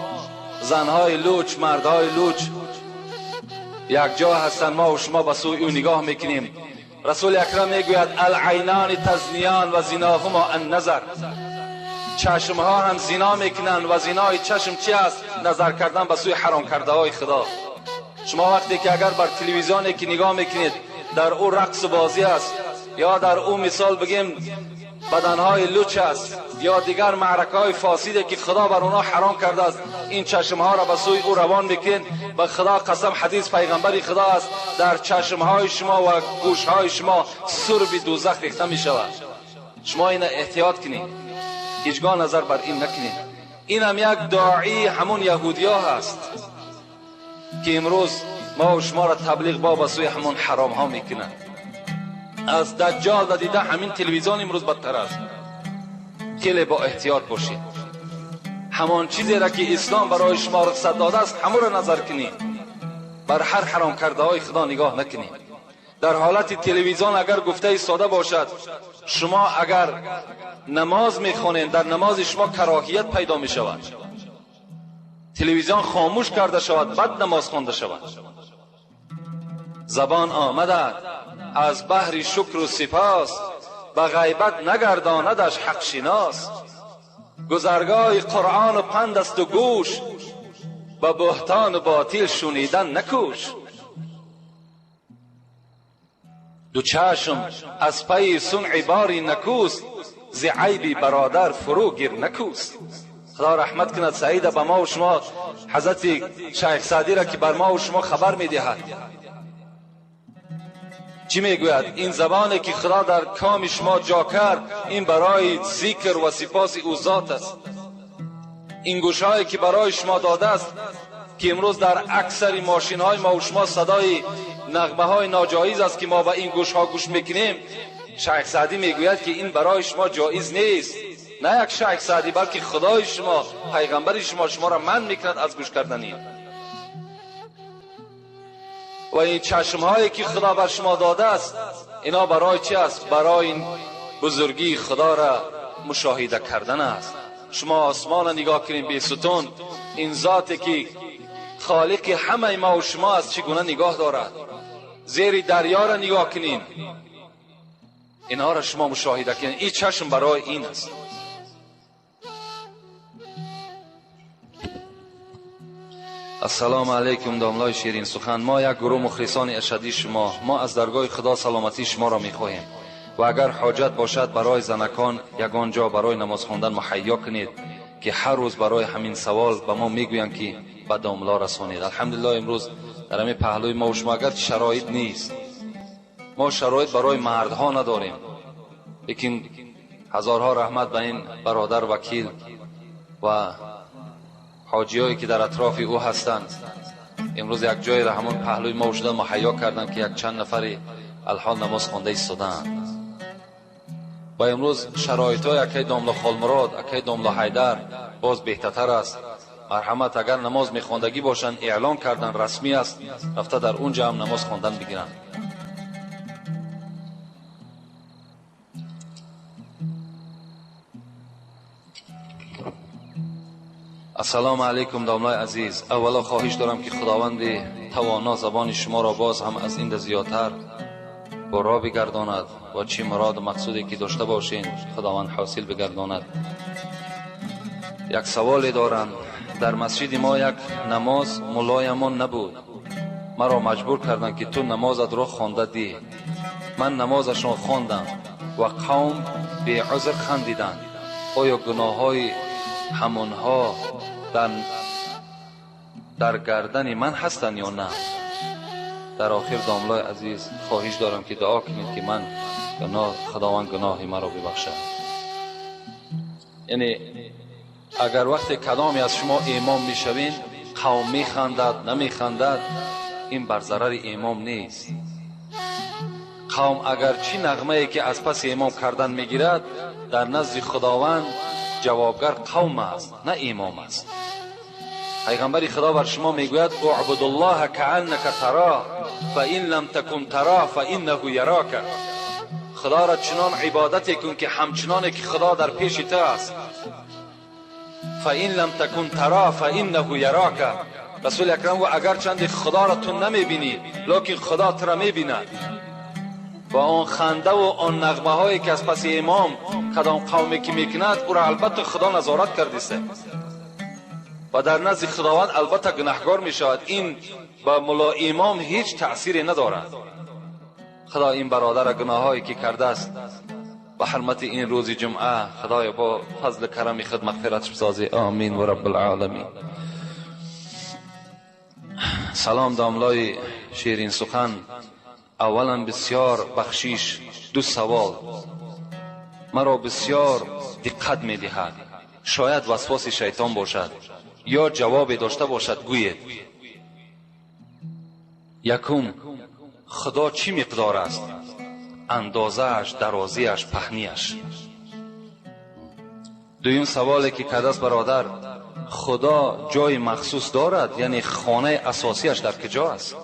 زنهای لوچ، مردهای لوچ یک جا هستند، ما و شما به سوی او نگاه میکنیم. رسول اکرم میگوید العینان تزنیان و زناهما النظر. چشمها هم زنا میکنند و زنای چشم چی است؟ نظر کردن به سوی حرام کرده های خدا. شما وقتی که اگر بر تلویزیونی که نگاه میکنید در او رقص بازی است، یا در او مثال بگیم بدنهای لوچ است، یا دیگر معرکه های فاسده که خدا بر اونا حرام کرده است، این چشمها را به سوی او روان میکنید. به خدا قسم حدیث پیغمبر خدا است، در چشمهای شما و گوشهای شما سرب دوزخ ریخته می شود. شما این احتیاط کنید، هیچگاه نظر بر این نکنید. این هم یک داعی همون یهودیا هست که امروز ما و شما را تبلیغ با به سوی همون حرام ها میکنند. از دجال دیده همین تلویزیون امروز بدتر است. خیلی با احتیاط باشید. همان چیزی را که اسلام برای شما رخصت داده است همون را نظر کنید، بر هر حرام کرده های خدا نگاه نکنید. در حالت تلویزیون اگر گفته ساده باشد، شما اگر نماز میخوانید در نماز شما کراهیت پیدا میشود. تلویزیون خاموش کرده شود، بعد نماز خوانده شود. زبان آمده از بحر شکر و سپاس، به غیبت نگرداندش حق شناس. گذرگاه قرآن و پند است و گوش، به بهتان و باطل شنیدن نکوش. دو چشم از پی صنع باری نکوست، ز عیب برادر فرو گیر نکوست. خدا رحمت کند سعید به ما و شما، حضرت شیخ سعدی را که بر ما و شما خبر میدهد. چی میگوید؟ این زبانی که خدا در کام شما جا کرد، این برای ذکر و سپاس او ذات است. این گوشهایی که برای شما داده است که امروز در اکثر ماشین های ما و شما صدای نغمه های ناجایز است که ما به این گوش ها گوش میکنیم، شیخ سعدی میگوید که این برای شما جایز نیست. نه یک شیخ سعدی، بلکه خدای شما، پیغمبر شما، شما را منع میکند از گوش کردن این. و این چشم هایی که خدا بر شما داده است، اینا برای چی است؟ برای این بزرگی خدا را مشاهده کردن است. شما آسمان را نگاه کنید بی ستون، این ذاتی که خالق همه ما و شما است چگونه نگاه دارد. زیر دریا را نگاه کنین، اینها را شما مشاهده کنین. این چشم برای این است. السلام علیکم داملای شیرین سخن. ما یک گروه مخلصان اشدی شما، ما از درگاه خدا سلامتی شما را میخواهیم و اگر حاجت باشد برای زنکان یگان جا برای نماز خواندن مهیا کنید که هر روز برای همین سوال به ما میگویند که به داملا رسانید. الحمدلله امروز در همین پهلوی ما و شما اگر شرایط نیست، ما شرایط برای مردها نداریم، لیکن هزارها رحمت به این برادر وکیل و حاجیایی که در اطراف او هستند، امروز یک جای را همون پهلوی ما و شما مهیا کردند که یک چند نفری الحال نماز خوانده ایستادند. و امروز شرایط های اکی داملا خالمراد، اکی داملا حیدر باز بهتر است. مرحمت اگر نماز میخواندگی باشند اعلان کردن رسمی است، رفته در اونجا هم نماز خواندن بگیرند. السلام علیکم داملای عزیز. اولا خواهش دارم که خداوند توانا زبان شما را باز هم از این زیادتر برا بگرداند و چی مراد و مقصودی که داشته باشین خداوند حاصل بگرداند. یک سوال دارم. در مسجد ما یک نماز ملایمان نبود، مرا مجبور کردند که تو نمازت را خوانده دی. من نمازشان خواندم و قوم بی عذر خندیدند. آیا گناه های همانها در گردن من هستند یا نه؟ در آخر داملای عزیز خواهش دارم که دعا کنید که من گناه خداوند گناه مرا ببخشد. یعنی اگر وقت کدامی از شما امام میشوین قوم میخندد نمیخندد، این بر ضرر امام نیست. قوم اگر چی نغمه ای که از پس امام کردن میگیرد، در نزد خداوند جوابگر قوم است نه امام است. پیغمبر خدا بر شما میگوید اعبد الله کأنک تراه فإن لم تکن تراه فإنه یراک. خدا را چنان عبادت کن که همچنان که خدا در پیش تو است. فإن لم تکن تراه فإنه یراک. رسول اکرم گفت اگر چند خدا را تو نمیبینی لکن خدا تو را میبیند. و آن خنده و آن نغمه هایی که از پس امام کدام قومی که میکند او را البته خدا نظارت کرده و در نزد خداوند البته گناهگار میشود. این با ملا امام هیچ تأثیری ندارد. خدا این برادر گناهایی که کرده است به حرمت این روز جمعه خدای با فضل کرم خود مغفرتش بسازی. آمین و رب العالمین. سلام داملای شیرین سخن. اولا بسیار بخشیش، دو سوال مرا بسیار دقت میدهد، شاید وسواس شیطان باشد یا جواب داشته باشد گوید. یکم، خدا چی مقدار است؟ اندازه‌اش، درازیش، پهنیش. دویم سوالی که کرده است برادر، خدا جای مخصوص دارد؟ یعنی خانه اساسیش در کجا است؟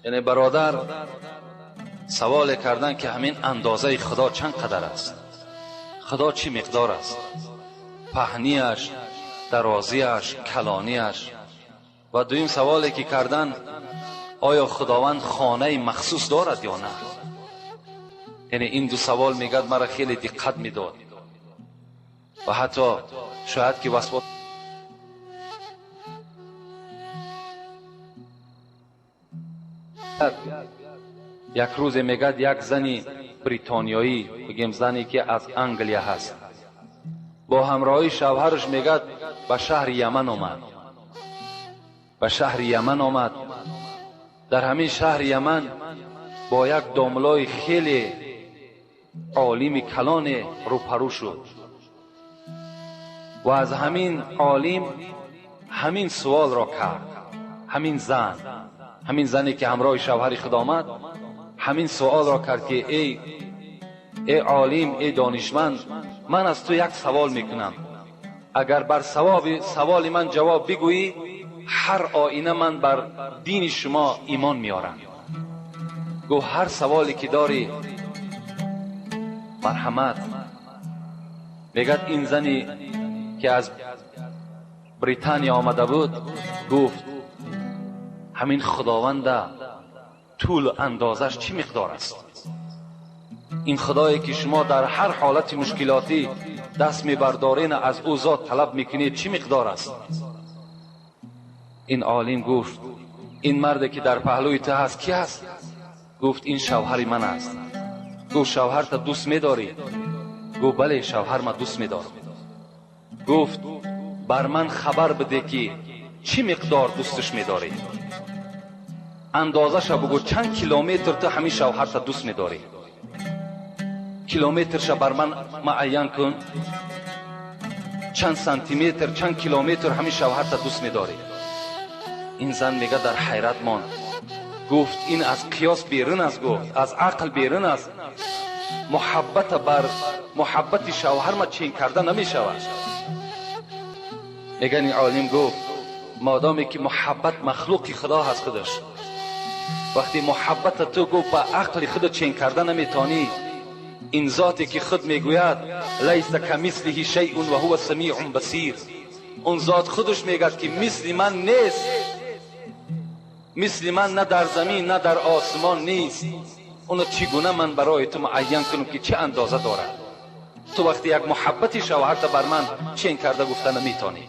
یعنی برادر سوال کردن که همین اندازه خدا چند قدر است، خدا چی مقدار است، پهنیش، درازیش، کلانیش. و دویم سوالی که کردن، آیا خداوند خانه مخصوص دارد یا نه؟ یعنی این دو سوال میگد مرا خیلی دقت میداد و حتی شاید که وسواس یک روز میگد یک زنی بریتانیایی، بگیم زنی که از انگلیا هست، با همراهی شوهرش میگد به شهر یمن آمد. به شهر یمن آمد. در همین شهر یمن با یک داملای خیلی عالم کلان روپرو شد و از همین عالم همین سوال را کرد. همین زن، Ҳамин зане ки ҳамроҳи шавҳари худ омад, ҳамин суолро кард ки эй олим, эй донишманд, ман аз ту як савол мекунам. Агар бар саволи ман ҷавоб бигӯӣ, ҳар оина ман бар дини шумо имон меорам. Гуфт ҳар саволе ки дорӣ марҳамат. Мегӯяд ин зане ки аз Британия омада буд гуфт ҳамин Худованда тӯлу андозаш чӣ миқдор аст? Ин Худое ки шумо дар ҳар ҳолати мушкилотӣ даст мебардорен аз ӯ зот талаб мекунед чӣ миқдор аст? Ин олим гуфт ин марде ки дар паҳлӯи ту ҳаст ки аст? Гуфт ин шавҳари ман аст. Гуфт шавҳарта дӯст медорӣ? Гуфт бале, шавҳар ма дӯст медорам. Гуфт бар ман хабар биде ки чӣ миқдор дӯсташ медорӣ? Андозаша бугӯ, чанд километр ту ҳамин шавҳарта дӯст медорӣ? Километрша бар ман муайян кун, чанд сантиметр, чанд километр ҳамин шавҳарта дӯст медорӣ? Ин зан мега дар ҳайрат монд. Гуфт ин аз қиёс берун аст, гуфт аз ақл берун аст. Муҳаббата бар муҳаббати шавҳарма чен карда намешавад. Меган ин олим гуфт модоме ки муҳаббат махлуқи Худо ҳаст худаш, вақте муҳаббата ту гуфт ба ақли худо чен карда наметонӣ, ин зоте ки худ мегӯяд лайса камислиҳи шайъун ва ҳува самиъун басир, он зот худаш мегӯяд ки мисли ман нест, мисли ман на дар замин на дар осмон нест. Оно чӣ гуна ман барои ту муайян кунам ки чӣ андоза дорад? Ту вақте як муҳаббати шавҳарта бар ман чен карда гуфта наметонӣ.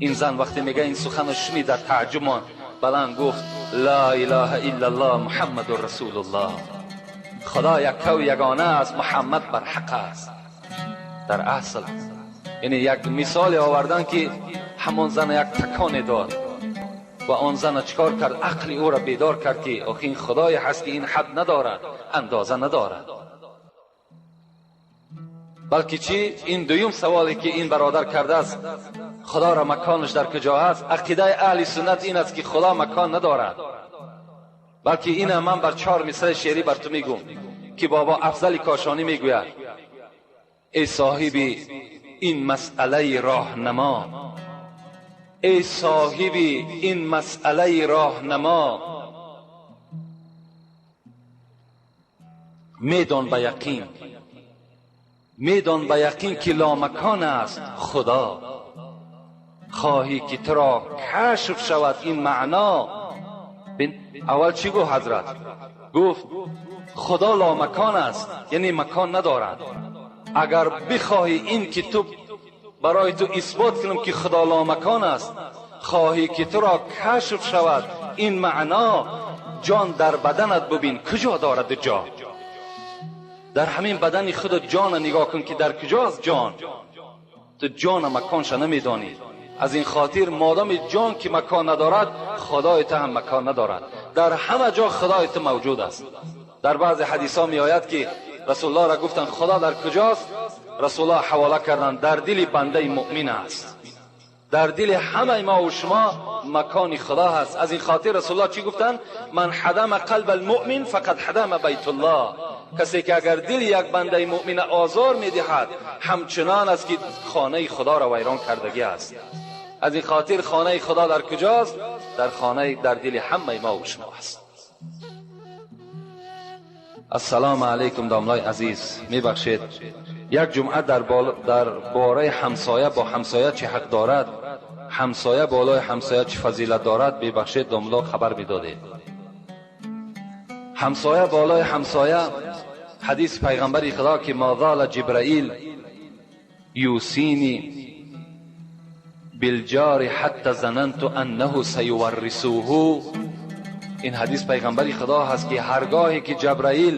Ин зан вақте мега ин суханро шунид дар таъҷуб монд, баланд гуфт ла илаҳа иллаллоҳ муҳаммадун расулуллоҳ. Худо яккаву ягона аст, Муҳаммад барҳақ аст. Дар асл яъне як мисоле овардан ки ҳамон зан як таконе дод ва он зана чикор кард? Ақли ӯро бедор кард ки охи ин Худое ҳаст ки ин ҳад надорад, андоза надорад. Балки чӣ? Ин дуюм саволе ки ин бародар кардааст, Худоро маконаш дар куҷо ҳаст? Ақидаи аҳли суннат ин аст ки Худо макон надорад. Балки ина ман бар чор мисраи шеърӣ бар ту мегӯм ки бобо Афзали Кошонӣ мегӯяд: эй соҳиби ин масъалаи роҳнамо, эй соҳиби ин масъалаи роҳнамо, медон ба яқин, медон ба яқин ки ломакон аст Худо. Хоҳӣ ки туро кашф шавад ин маъно. Аввал чӣ гуфт ҳазрат? Гуфт Худо ломакон аст, яъне макон надорад. Агар бихоҳӣ ин ки ту барои ту исбот кунам ки Худо ломакон аст, хоҳӣ ки туро кашф шавад ин маъно, ҷон дар баданат бубин куҷо дорад ҷо. Дар ҳамин бадани худ ҷона нигоҳ кун ки дар куҷост ҷон. Ту ҷона маконша намедонӣ. Аз ин хотир модоми ҷон ки макон надорад, Худои ту ҳам макон надорад. Дар ҳама ҷо Худои ту мавҷуд аст. Дар баъзе ҳадисҳо меояд ки Расулуллоҳ ра гуфтанд Худо дар куҷост? Расулуллоҳ ҳавола карданд дар дили бандаи муъмин аст. Дар дили ҳамаи мо ва шумо макони Худо ҳаст. Аз ин хотир Расулуллоҳ чӣ гуфтанд? Ман ҳадама қалба алмуъмин фақад ҳадама байтуллоҳ. Касе ки агар дили як бандаи муъмина озор медиҳад, ҳамчунон аст ки хонаи Худоро вайрон кардагӣ аст. Аз ин хотир хонаи Худо дар куҷост? Дар хонаи дар дили ҳамаи мо ва шумо аст. Ассалому алайкум домлаи азиз, мебахшед як ҷумъа дар бораи ҳамсоя бо ҳамсоя чӣ ҳақ дорад, ҳамсоя болои ҳамсоя чӣ фазилат дорад, бебахшед домло хабар медодед. Ҳамсоя болои ҳамсоя, ҳадис пайғамбари Худо ки ма зала Ҷибраил юсини билҷори ҳатта зананту аннаҳу саюваррисуҳу. Ин ҳадис пайғамбари Худо ҳаст ки ҳаргоҳе ки Ҷабраил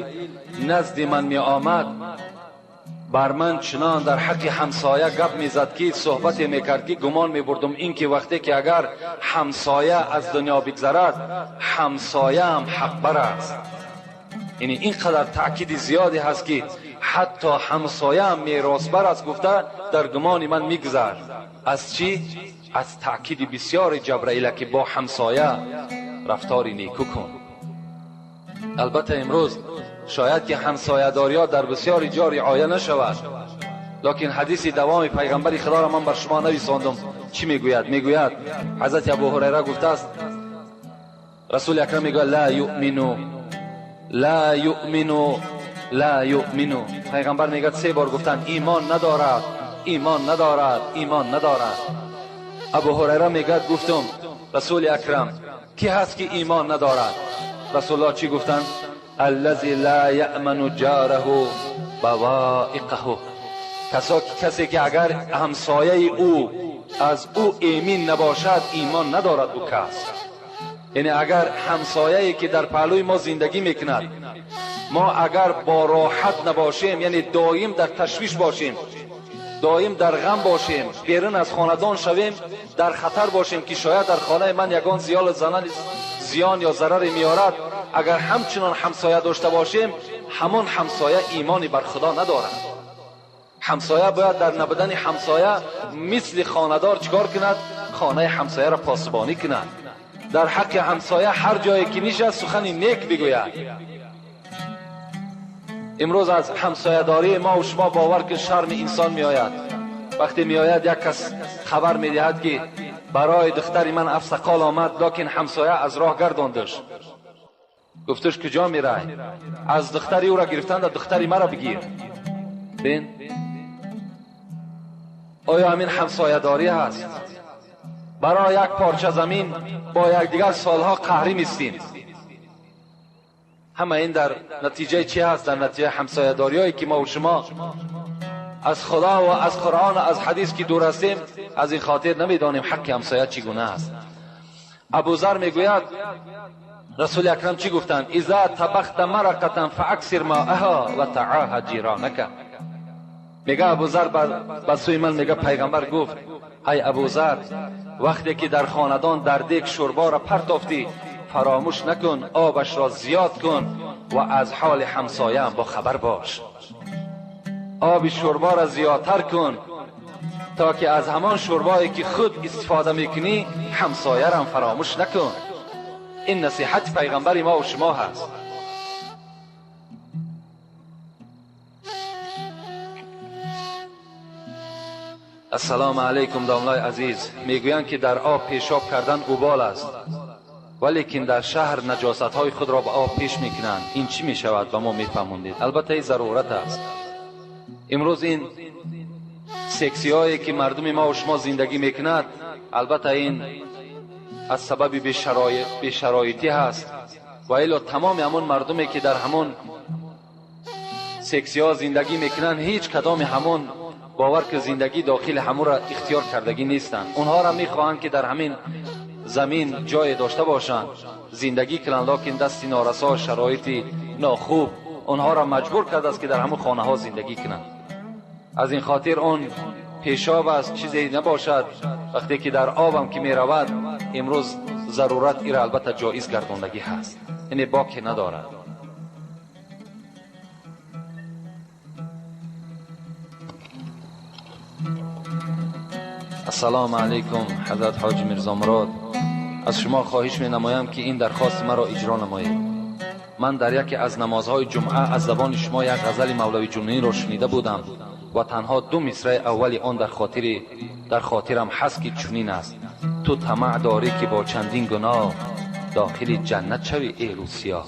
назди ман меомад, бар ман чунон дар ҳаққи ҳамсоя гап мезад ки суҳбате мекард ки гумон мебурдум ин ки вақте ки агар ҳамсоя аз дунё бигзарад, ҳамсояам ҳақбар аст. Яъне ин қадар таъкиди зиёде ҳаст ки ҳатто ҳамсояам меросбар аст гуфта дар гумони ман мегузашт. Аз чӣ? Аз таъкиди бисёри Ҷабраила ки бо ҳамсоя рафтори неку кун. Албатта имрӯз шояд ки ҳамсоядориҳо дар бисёри ҷо риоя нашавад, лекин ҳадиси давоми пайғамбари худоро ман бар шумо нависондум. Чӣ мегӯяд? Мегӯяд ҳазрати Абу Ҳурайра гуфтааст, Расули Акрам мегӯяд: ла юъмину, ла юъмину, ла юъмину. Пайғамбар мегӯяд се бор гуфтанд имон надорад, имон надорад, имон надорад. Абу Ҳурайра мегӯяд гуфтум Расули Акрам ки ҳаст ки имон надорад? Расулуллоҳ чӣ гуфтанд? Аллази ла яъману ҷораҳу бавоиқаҳу. Касе ки агар ҳамсояи ӯ аз ӯ эмин набошад, имон надорад ӯ кас. Яъне агар ҳамсояе ки дар паҳлӯи мо зиндагӣ мекунад, мо агар бо роҳат набошем, яъне доим дар ташвиш бошем, доим дар ғам бошем, берун аз хонадон шавем, дар хатар бошем ки шояд дар хонаи ман ягон зиён ё зараре меорад, агар ҳамчунон ҳамсоя дошта бошем, ҳамон ҳамсоя имони бар худо надорад. Ҳамсоя бояд дар набудани ҳамсоя мисли хонадор чикор кунад? Хонаи ҳамсояро посбонӣ кунад. Дар ҳаққи ҳамсоя ҳар ҷое ки нишаст сухани нек бигӯяд. Имрӯз аз ҳамсоядории мо ва шумо бовар ки шарми инсон меояд. Вақте меояд як кас хабар медиҳад ки барои духтари ман афсақол омад, лекин ҳамсоя аз роҳ гардондаш. Гуфташ куҷо мерай? Аз духтари ӯро гирифтанда духтари маро бигир. Бин, оё ҳамин ҳамсоядорӣ ҳаст? Барои як парча замин бо якдигар солҳо қаҳрӣ мистем. Ҳама ин дар натиҷаи чӣ ҳаст? Дар натиҷаи ҳамсоядориҳое ки мо ва шумо аз Худо ва аз Қуръон ва аз ҳадис ки дур ҳастем, аз ин хотир намедонем ҳаққи ҳамсоя чӣ гуна аст. Абузар мегӯяд Расули Акрам чӣ гуфтанд? Иза табахта марақатан фааксир маъаҳа ва таъаҳа ҷиронака. Мега Абузар ба сӯи ман мега пайғамбар гуфт: ай Абузар, вақте ки дар хонадон дар дег шӯрборо партофтӣ, фаромӯш накун, обашро зиёд кун ва аз ҳоли ҳамсояам бохабар бош. Оби шӯрборо зиёдтар кун то ки аз ҳамон шӯрбое ки худ истифода мекунӣ ҳамсоярам фаромӯш накун. Ин насиҳати пайғамбари мо ва шумо ҳаст. Ассалому алайкум домлаи азиз. Мегӯянд ки дар об пешоб кардан убол аст, валекин дар шаҳр наҷосатҳои худро ба об пеш мекунанд. Ин чӣ мешавад? Ба мо мефаҳмондед. Албатта ин зарурат аст. Имрӯз ин сексиҳое ки мардуми мо ва шумо зиндагӣ мекунад, албатта ин аз сабаби бешароитӣ ҳаст ва ило тамоми ҳамон мардуме ки дар ҳамон сексиҳо зиндагӣ мекунанд, ҳеҷ кадоми ҳамон бовар ки зиндагӣ дохили ҳамонро ихтиёр кардагӣ нестанд. Онҳоро мехоҳанд ки дар ҳамин замин ҷое дошта бошанд, зиндагӣ кунанд, лекин дасти норасо, шароити нохуб онҳоро маҷбур кардааст ки дар ҳамон хонаҳо зиндагӣ кунанд. Аз ин хотир он пешоб аст, чизе набошад, вақте ки дар обам ки меравад, имрӯз зарурат ира албатта ҷоиз гардондагӣ ҳаст, яъне боке надорад. Ассалому алайкум ҳазрат ҳоҷи Мирзомурод. Аз шумо хоҳиш менамоям ки ин дархости маро иҷро намоед. Ман дар яке аз намозҳои ҷумъа аз забони шумо як ғазали Мавлави Ҷунунӣро шунида будам ва танҳо ду мисраи аввали он дар хотирам ҳаст ки чунин аст: ту тамаъ дорӣ ки бо чандин гуноҳ дохили ҷаннат шавӣ эй рӯсиёҳ.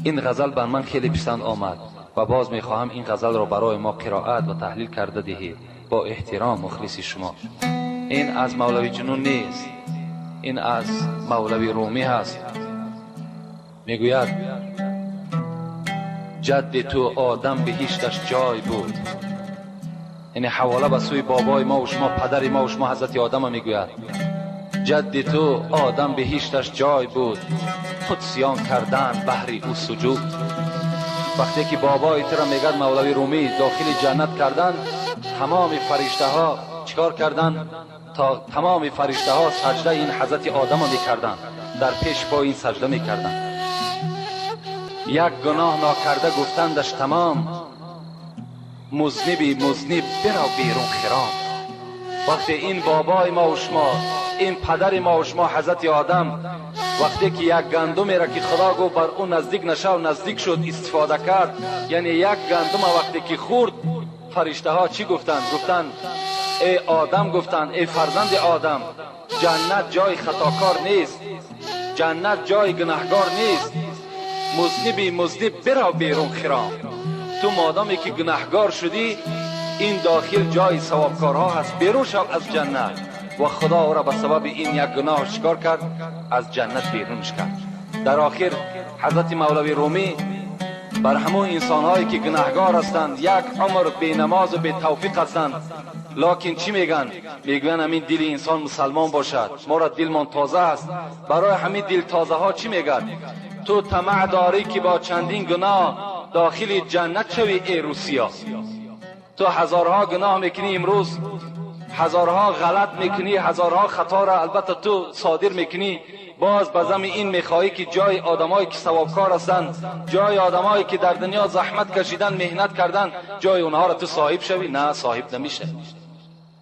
Ин ғазал бар ман хеле писанд омад ва боз мехоҳам ин ғазалро барои мо қироат ва таҳлил карда диҳед. Бо эҳтиром мухлиси шумо. Ин аз Мавлави Ҷунун нест, ин аз Мавлави Румӣ ҳаст. Мегӯяд ҷадди ту Одам биҳишташ ҷой буд. Яъне ҳавола ба сӯи бобои мо ва шумо, падари мо ва шумо ҳазрати Одама мегӯяд: ҷадди ту Одам биҳишташ ҷой буд, қудсиён кардан баҳри ӯ суҷуд. Вақте ки бобои туро мегӯяд Мавлави Румӣ дохили ҷаннат кардан, тамоми фариштаҳо чикор карданд? То тамоми фариштаҳо саҷдаи ин ҳазрати Одама мекарданд, дар пеш пои ин саҷда мекарданд. Як гуноҳ нокарда гуфтандаш тамом, музниби музниб бирав берун хиром. Вақте ин бобои мо ва шумо, ин падари мо ва шумо ҳазрати Одам وقتی که یک گندمی را که خدا گفت بر او نزدیک نشو نزدیک شد استفاده کرد، یعنی یک گندم وقتی که خورد، فرشته ها چی گفتند؟ گفتند ای آدم، گفتند ای فرزند آدم، جنت جای خطاکار نیست، جنت جای گناهگار نیست، مذنبی مذنب برو بیرون خرام. تو مادامی که گناهگار شدی این داخل جای ثوابکارها هست، بیرون شو از جنت. و خدا او را به سبب این یک گناه چیکار کرد؟ از جنت بیرونش کرد. در آخر حضرت مولوی رومی بر همون انسانهایی که گناهگار هستند، یک عمر بی نماز و بی توفیق هستند، لکن چی میگن؟ میگن همین دل انسان مسلمان باشد، ما را دلمان تازه است. برای همین دل تازه ها چی میگن؟ تو طمع داری که با چندین گناه داخل جنت شوی ای روسیا. تو هزارها گناه میکنی امروز، هزارها غلط میکنی، هزارها خطا را البته تو صادر میکنی، باز به زم این میخواهی که جای آدمایی که ثوابکار هستند، جای آدمایی که در دنیا زحمت کشیدن، مهنت کردن، جای اونها را تو صاحب شوی؟ نه، صاحب نمیشه.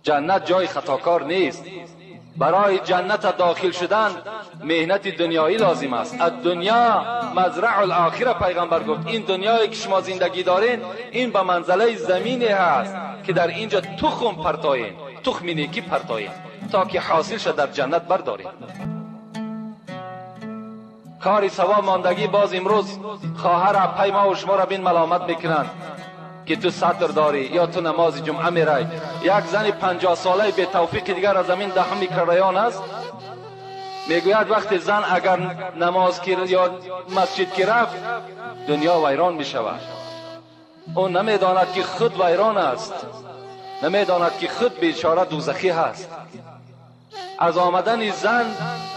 جنت جای خطاکار نیست. برای جنت داخل شدن مهنت دنیایی لازم است. الدنیا مزرع الاخره، پیغمبر گفت این دنیایی که شما زندگی دارین این به منزله زمینی هست که در اینجا تخم پرتاین، تخم نیکی پرتاین تا که حاصل شد در جنت بردارین. کاری ثواب ماندگی. باز امروز خواهر پی ما و شما را بین ملامت میکنند که تو سطر داری یا تو نماز جمعه میرای. یک زن 50 ساله به توفیق دیگر از زمین دهم میکریان است، میگوید وقتی زن اگر نماز یا مسجد که رفت دنیا ویران میشود. او نمیداند که خود ویران است، نمیداند که خود بیچاره دوزخی هست. از آمدن زن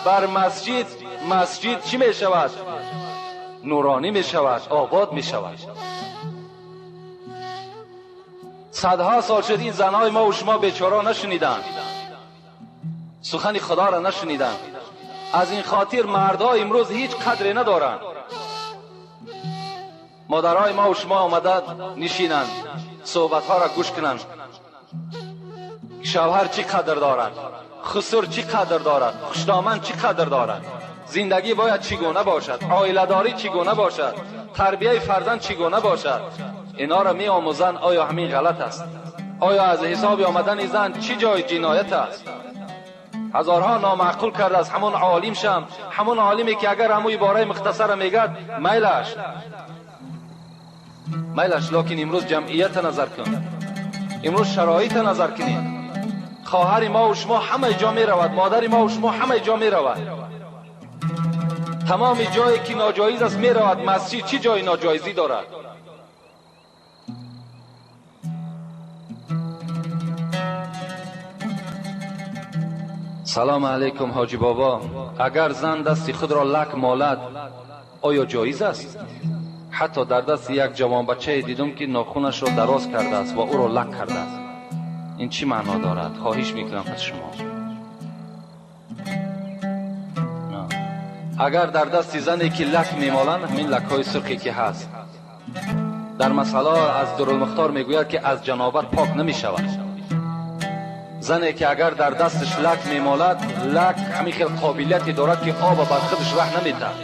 بر مسجد، مسجد چی میشود؟ نورانی میشود، آباد میشود. صدها سال شد این زنهای ما و شما بیچاره نشنیدند، سخن خدا را نشنیدند. از این خاطر مردها امروز هیچ قدری ندارند. مادرهای ما و شما آمده نشینند، صحبتها را گوش کنند. شوهر چی قدر دارد، خسر چی قدر دارد، خوشدامن چی قدر دارد، زندگی باید چگونه باشد، عائله داری چگونه باشد، تربیه فرزند چگونه باشد، اینا را می آموزند. آیا همین غلط است؟ آیا از حساب آمدن زن چی جای جنایت است؟ هزارها نامعقول کرده از همون عالم شم، همون عالمی که اگر همون عباره مختصر میگد میلش میلش. لکن امروز جمعیت نظر کن، امروز شرایط نظر کنید. خواهر ما و شما همه جا می رود، مادر ما و شما همه جا می رود، تمام جایی که ناجایز است می رود. مسجد چی جای ناجایزی دارد؟ سلام علیکم حاجی بابا، اگر زن دست خود را لک مالد آیا جایز است؟ حتی در دست یک جوان بچه دیدم که ناخونش را دراز کرده است و او را لک کرده است. این چی معنا دارد؟ خواهش میکنم از شما. اگر در دست زنی که لک میمالند، همین لک های سرخی که هست، در مسئله از درالمختار میگوید که از جنابت پاک نمیشود. زنی که اگر در دستش لک میمالد، لک همین خیلی قابلیتی دارد که آب بر خودش ره نمیدهد.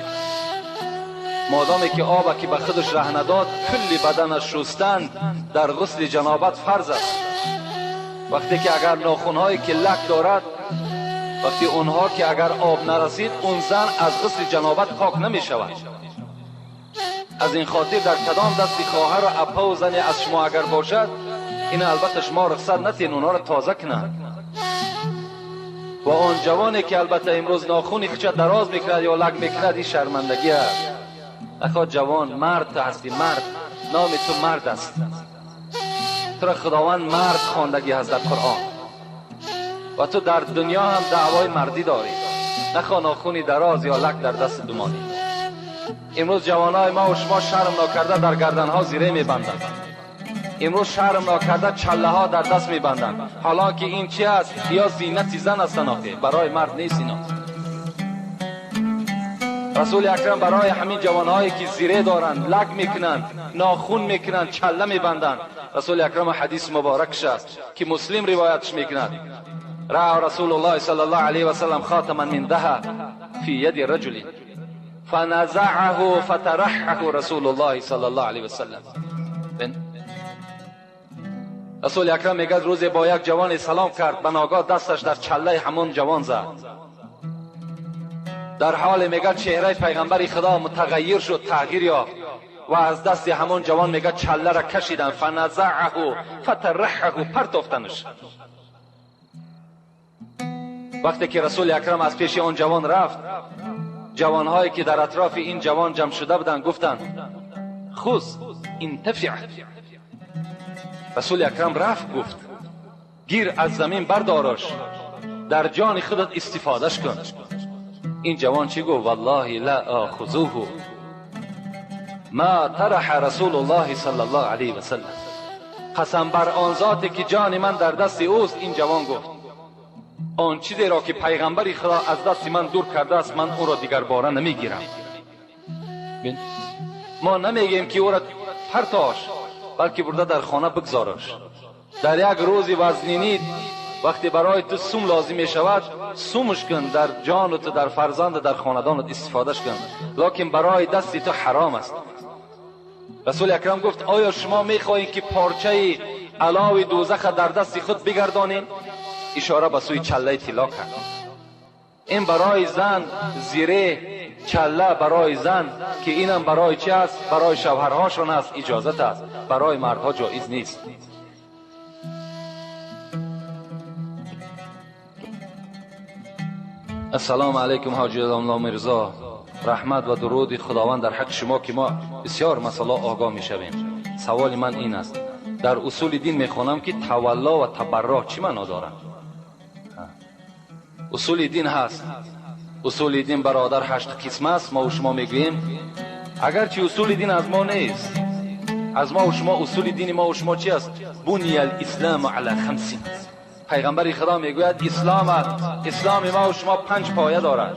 مادامی که آب که به خودش ره نداد، کل بدنش شستن در غسل جنابت فرض است. وقتی که اگر ناخونهایی که لک دارد، وقتی اونها که اگر آب نرسید، اون زن از غسل جنابت پاک نمی شود. از این خاطر در کدام دست خواهر و اپا و زنی از شما اگر باشد، این البته شما رخصت نتین اونها را تازه کنند. و آن جوانی که البته امروز ناخونی خودش دراز میکند یا لک میکند، این شرمندگی است. اخا جوان، مرد هستی، مرد، نام تو مرد است، تو را خداوند مرد خواندگی هست در قرآن و تو در دنیا هم دعوای مردی داری. نخوا ناخونی دراز یا لک در دست دومانی. امروز جوانای ما و شما شرم ناکرده در گردنها زیره میبندند. امروز شرم ناکرده چله ها در دست میبندند. حالا که این چی است؟ یا زینت زن است، برای مرد نیست اینا. رسول اکرم برای همین جوانهایی که زیره دارند، لک میکنند، ناخون میکنند، چله میبندند، رسول اکرم حدیث مبارکش است که مسلم روایتش میکند. رأى رسول الله صلی الله علیه و سلم خاتما من ذهب في يد رجل فنزعه فطرحه رسول الله صلی الله علیه وسلم. رسول اکرم میگه روزی با یک جوان سلام کرد، به ناگاه دستش در چله همون جوان زد. در حال میگه چهره پیغمبر خدا متغیر شد، تغییر یافت و از دست همون جوان میگه چله را کشیدن، فنزعه فطرحه، پرتافتنش. وقتی که رسول اکرم از پیش آن جوان رفت، جوانهایی که در اطراف این جوان جمع شده بودند گفتند خذ انتفع. رسول اکرم رفت گفت گیر از زمین بردارش، در جان خودت استفادهش کن. این جوان چی گفت؟ والله لا آخذوه ما طرح رسول الله صلی الله علیه و سلم. قسم بر آن ذاتی که جان من در دست اوست. این جوان گفت آن چیزی را که پیغمبر خدا از دست من دور کرده است من او را دیگر باره نمیگیرم. ما نمیگیم که او را پرتاش، بلکه برده در خانه بگذارش. در یک روز وزنینی وقتی برای تو سوم لازم می شود سومش کن، در جان تو، در فرزند، در خاندانت استفادهش کن، لکن برای دستی تو حرام است. رسول اکرم گفت آیا شما می خواهید که پارچه علاوی دوزخ در دست خود بگردانید؟ اشاره به سوی چله طلا کرد. این برای زن زیره چله برای زن که اینم برای چی است؟ برای شوهرهاشون است، اجازت است، برای مردها جایز نیست. السلام علیکم حاجی الله میرزا، رحمت و درود خداوند در حق شما که ما بسیار مسئله آگاه میشویم. سوال من این است، در اصول دین میخوانم که تولا و تبرع چی معنا دارد؟ اصول دین هست. اصول دین برادر 8 قسم است. ما و شما میگوییم اگرچه اصول دین از ما نیست، از ما و شما اصول دین ما و شما چی است؟ بنی الاسلام علی 5. پیغمبر خدا میگوید اسلام ما و شما 5 پایه دارد.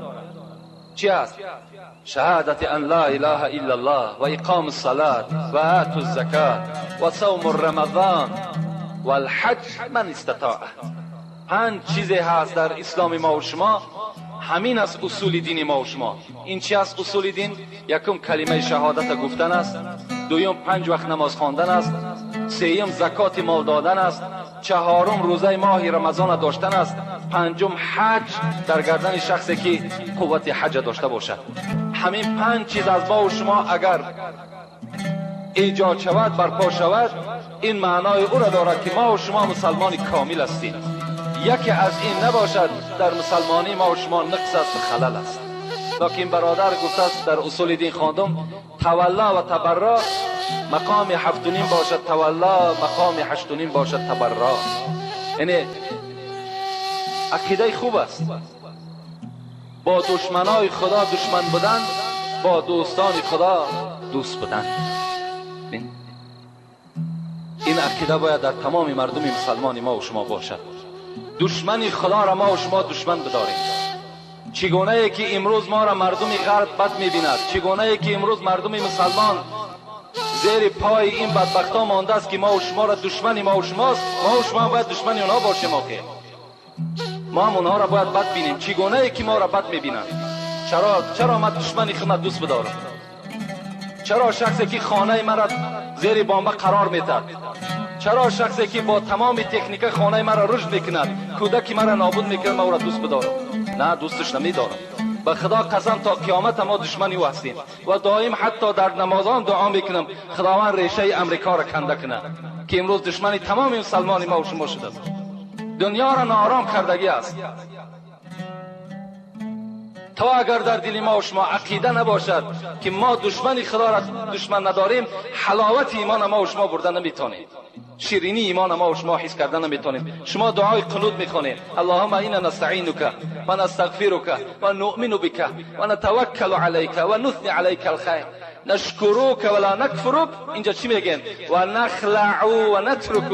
چی است؟ شهادت ان لا اله الا الله و اقام الصلاة و آت الزکات و صوم رمضان و الحج من استطاع. 5 چیزی هست در اسلام ما و شما، همین است اصول دین ما و شما. این چی است اصول دین؟ یکم کلمه شهادت گفتن است، دویم 5 وقت نماز خواندن است، سیم زکات مال دادن است، چهارم روزه ماه رمضان داشتن است، پنجم حج در گردن شخصی که قوت حج داشته باشد. همین 5 چیز از ما و شما اگر ایجاد شود، برپا شود، این معنای او را دارد که ما و شما مسلمان کامل هستیم. یکی از این نباشد در مسلمانی ما و شما نقص است و خلل است. لکن برادر گفته است در اصول دین خواندم تولا و تبرع مقام 7.5 باشد تولا، مقام 8.5 باشد تبرع. یعنی عقیده خوب است. با دشمنای خدا دشمن بودن، با دوستان خدا دوست بودن. این عقیده باید در تمام مردم مسلمان ما و شما باشد. دشمن خدا را ما و شما دشمن بداریم. چگونه ای که امروز ما را مردم غرب بد میبیند، چگونه ای که امروز مردم مسلمان زیر پای این بدبختا مانده است که ما و شما را دشمن ما و شماست، ما و شما باید دشمن اونها باشیم. آخه ما هم اونها را باید بد بینیم. چگونه ای که ما را بد میبینند، چرا من دشمن خود دوست بدارم؟ چرا شخصی که خانه مرا زیر بمب قرار میدهد، چرا شخصی که با تمام تکنیک خانه مرا رشد میکند، کودکی مرا نابود میکند، من او را دوست بدارم؟ نه، دوستش نمیدارم. به خدا قسم تا قیامت ما دشمنی او هستیم و دائم حتی در نمازان دعا میکنم خداوند ریشه امریکا را کنده کنه که امروز دشمنی تمام مسلمان ما و شما شده است. دنیا را ناآرام کردگی است. تا اگر در دل ما و شما عقیده نباشد که ما دشمن خدا را دشمن نداریم، حلاوت ایمان ما و شما برده نمیتونیم، شیرینی ایمان ما و شما حس کرده نمیتونیم. شما دعای قنوت میخوانید، اللهم اینا نستعینک و نستغفرک و نؤمن بک و نتوکل علیک و نثنی علیک الخیر نشکرک ولا نکفرک. اینجا چی میگن؟ و نخلع و نترک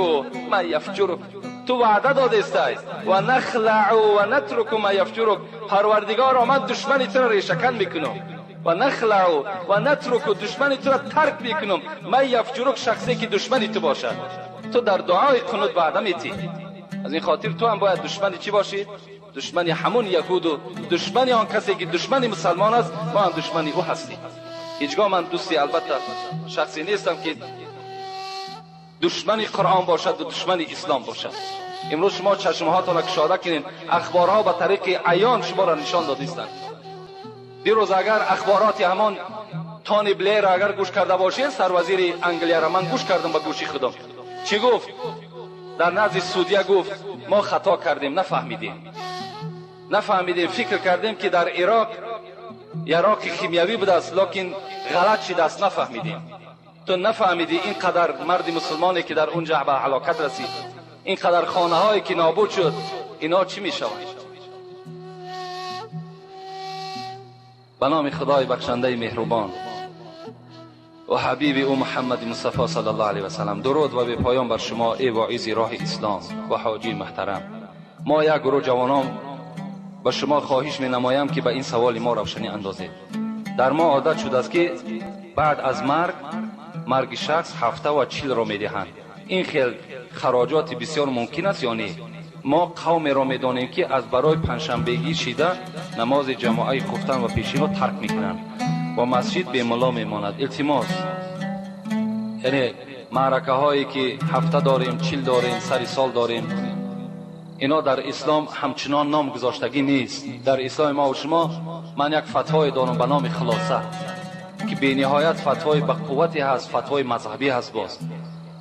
ما یفجرک. تو وعده داده استای و نخلع و نترک ما یفجرک. پروردگار من دشمنی تو را ریشه کن میکنم و نخلع و نترک، دشمنی تو را ترک میکنم، ما یفجرک، شخصی که دشمنی تو باشد. تو در دعای قنوت وعده میتی. از این خاطر تو هم باید دشمن چی باشی؟ دشمن همون یهود و دشمن آن کسی که دشمن مسلمان است، ما هم دشمن او هستیم. هیچگاه من دوستی البته شخصی نیستم که دشمن قرآن باشد و دشمن اسلام باشد. امروز شما چشمهاتان را کشاده کنین، اخبارها به طریق عیان شما را نشان دادیستند. دیروز اگر اخبارات همان تانی بلیر اگر گوش کرده باشین، سروزیر انگلیا را من گوش کردم به گوشی خودم، چی گفت؟ در نزد سعودیه گفت ما خطا کردیم، نفهمیدیم، فکر کردیم که در عراق یراق خیمیوی بوده است، لکن غلط شده است، نفهمیدیم. تو نفهمیدی اینقدر مرد مسلمانی که در اونجا به هلاکت رسید، اینقدر خانه هایی که نابود شد، اینا چی می شود؟ به نام خدای بخشنده مهربان و حبیب او محمد مصطفی صلی الله علیه و سلم، درود و به پایان بر شما ای واعظ راه اسلام و حاجی محترم. ما یک گروه جوانان به شما خواهش می نمایم که به این سوال ما روشنی اندازید. در ما عادت شده است که بعد از مرگ شخص 7 و 40 را می دهند. این خیل خراجات بسیار ممکن است یا نه؟ ما قوم را می دانیم که از برای پنجشنبگی شیده نماز جماعه خفتن و پیشین را ترک می کنند و مسجد به ملا می ماند. التماس، یعنی معرکه هایی که هفته داریم، 40 داریم، سر سال داریم، اینا در اسلام همچنان نام گذاشتگی نیست. در اسلام ما و شما من یک فتوای دارم به نام خلاصه که بی نهایت فتوای به قوتی هست، فتوای مذهبی هست. باز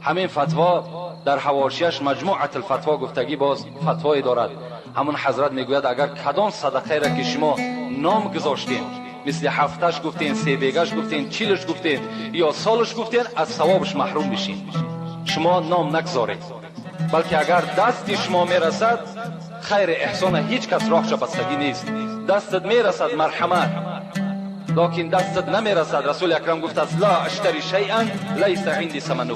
همین فتوا در حواشیش مجموعه الفتوا گفتگی باز فتوای دارد. همون حضرت میگوید اگر کدام صدقه را که شما نام گذاشتین، مثل هفتش گفتین، 3 بیگش گفتین، 40 گفتین یا سالش گفتین، از ثوابش محروم بشین. شما نام نگذارید، بلکه اگر دست شما میرسد خیر احسان هیچ کس راهش بستگی نیست. دستت میرسد مرحمت، لکن دستت نمیرسد. رسول اکرم گفت است لا اشتری شیئا لیس عندی ثمنه،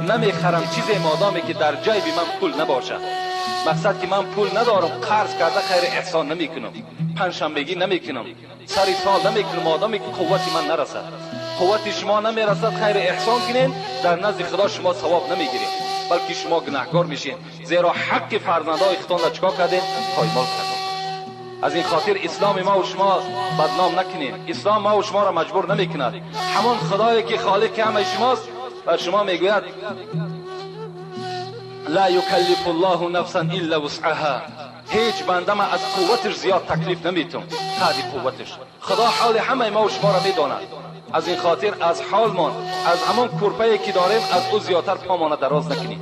نمیخرم چیزی مادامی که در جیب من پول نباشد. مقصد که من پول ندارم، قرض کرده خیر احسان نمیکنم، پنجشنبگی نمیکنم، سری سال نمیکنم، مادامی که قوت من نرسد. قوت شما نمیرسد خیر احسان کنین، در نزد خدا شما ثواب نمیگیرین، بلکه شما گناهکار میشین، زیرا حق فرزندای خودتان را چیکار کردین؟ پایمال کردین. از این خاطر اسلام ما و شما بدنام نکنین. اسلام ما و شما را مجبور نمیکند. همان خدایی که خالق همه شماست بر شما میگوید لا یکلف الله نفسا الا وسعها، هیچ بنده ما از قوتش زیاد تکلیف نمیتون، قدر قوتش. خدا حال همه ما و شما را میداند. از این خاطر از حالمان، از همان کرپه که داریم، از او زیادتر پامان دراز نکنیم.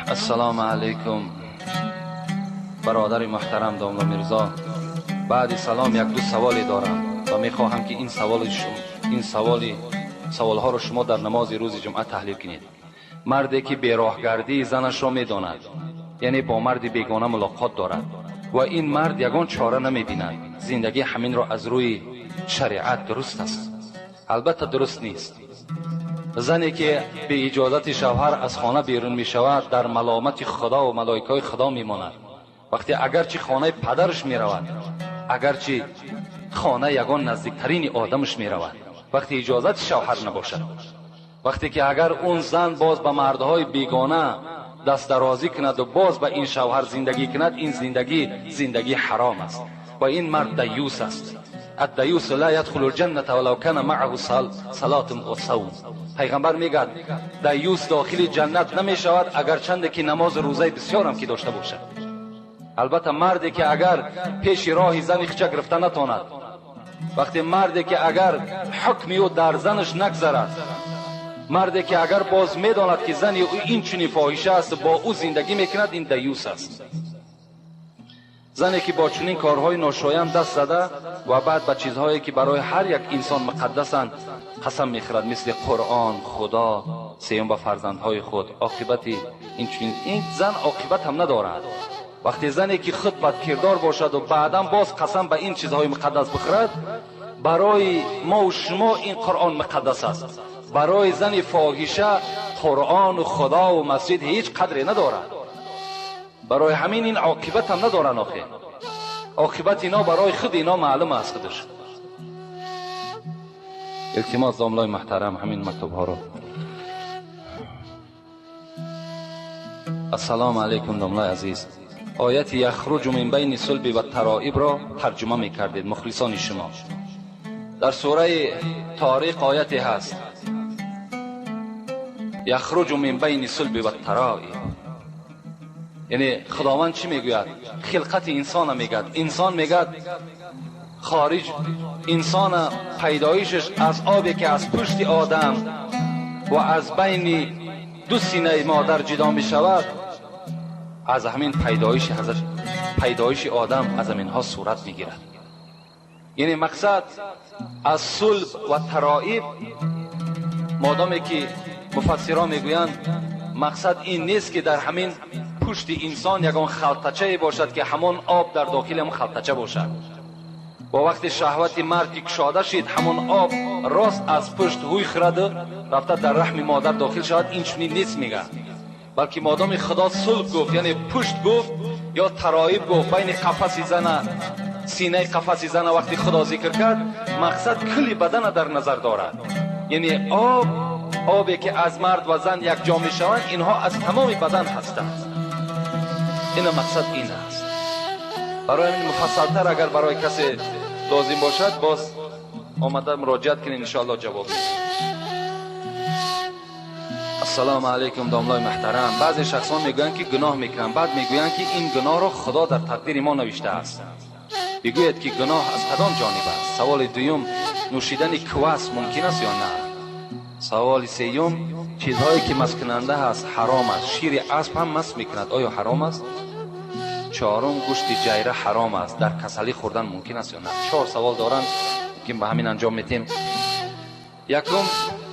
السلام علیکم برادر محترم داملا میرزا. بعد سلام یک دو سوالی دارم و میخواهم که این سوالها رو شما در نماز روز جمعه تحلیل کنید. مردی که بیراهگردی زنش را میداند، یعنی با مرد بیگانه ملاقات دارد و این مرد یگان چاره نمیبیند، زندگی همین را از روی شریعت درست است؟ البته درست نیست. زنی که به اجازت شوهر از خانه بیرون می شود در ملامت خدا و ملائکه خدا می ماند. وقتی اگرچه خانه پدرش می رود، اگرچه خانه یگان نزدیکترین آدمش می رود، وقتی اجازت شوهر نباشد، وقتی که اگر اون زن باز به مردهای بیگانه دست درازی کند و باز به این شوهر زندگی کند، این زندگی زندگی حرام است و این مرد دیوس است. الدیوس لا يدخل الجنة ولو كان معه صلاة و صوم. پیغمبر میگه دیوس داخل جنت نمی شود اگر چند که نماز روزه بسیار هم که داشته باشد. البته مردی که اگر پیش راه زن خچه گرفته نتواند، وقتی مردی که اگر حکمی او در زنش نگذرد، مردی که اگر باز میداند که زن او این چنین فاحشه است با او زندگی میکند، این دیوس است. زنی که با چنین کارهای ناشایم دست زده و بعد به چیزهایی که برای هر یک انسان مقدسند قسم میخورد، مثل قرآن، خدا، سیوم به فرزندهای خود، عاقبت این چنین این زن عاقبت هم ندارد. وقتی زنی که خود بدکردار باشد و بعدا باز قسم به این چیزهای مقدس بخورد، برای ما و شما این قرآن مقدس است، برای زن فاحشه قرآن و خدا و مسجد هیچ قدری ندارد. برای همین این عاقبت هم ندارن. آخه عاقبت اینا برای خود اینا معلوم است خودش. Илтимос, домлои муҳтарам, ҳамин мактубҳоро. Ассалому алайкум, домлои азиз. Ояти яхруҷу мин байни сулби ва тароибро тарҷума мекардед, мухлисони шумо. Дар сураи Ториқ ояте ҳаст: яхруҷу мин байни сулби ва тароиб. Яъне Худованд чӣ мегӯяд? Хилқати инсона мегӯяд. Инсон мегӯяд хориҷ инсона пайдоишаш аз обе ки аз пушти одам ва аз байни ду синаи модар ҷудо мешавад, аз ҳамин пайдоиши ҳазрат пайдоиши одам аз ҳаминҳо сурат мегирад. Яъне мақсад аз сулб ва тароиб, модоме ки муфассирон мегӯянд, мақсад ин нест ки дар ҳамин пушти инсон ягон халтачае бошад ки ҳамон об дар дохили ҳамон халтача бошад. Бо вақти шаҳвати мард ки кушода шид, ҳамон об рост аз пушт ҳуй хӯраду рафта дар раҳми модар дохил шавад, ин чунин нест мегӯяд. Балки модоми Худо сулб гуфт, яъне пушт гуфт ё тароиб гуфт, байни қафаси зана, синаи қафаси зана вақти Худо зикр кард, мақсад кулли бадана дар назар дорад. Яъне об, обе ки аз мард ва зан якҷо мешаванд, инҳо аз тамоми бадан ҳастанд. Ина мақсад ин аст. Барои ҳамин муфассалтар агар барои касе лозим бошад, боз омада муроҷиат кунед, иншоалло ҷавоб медиҳем. Ассалому алайкум, домлои муҳтарам. Баъзе шахсон мегӯянд ки гуноҳ мекунанд, баъд мегӯянд ки ин гуноҳро Худо дар тақдири мо навиштааст. Бигӯед ки гуноҳ аз кадом ҷониб аст? Саволи дуюм: нӯшидани квас мумкин аст ё на? Саволи сеюм: чизҳое ки масткунанда ҳаст ҳаром аст, шири асп ҳам маст мекунад, оё ҳаром аст? Чорум: гӯшти ҷайра ҳаром аст, дар касалӣ хӯрдан мумкин аст ё на? Чор савол доранд, мумкин ба ҳамин анҷом медиҳем. Якум: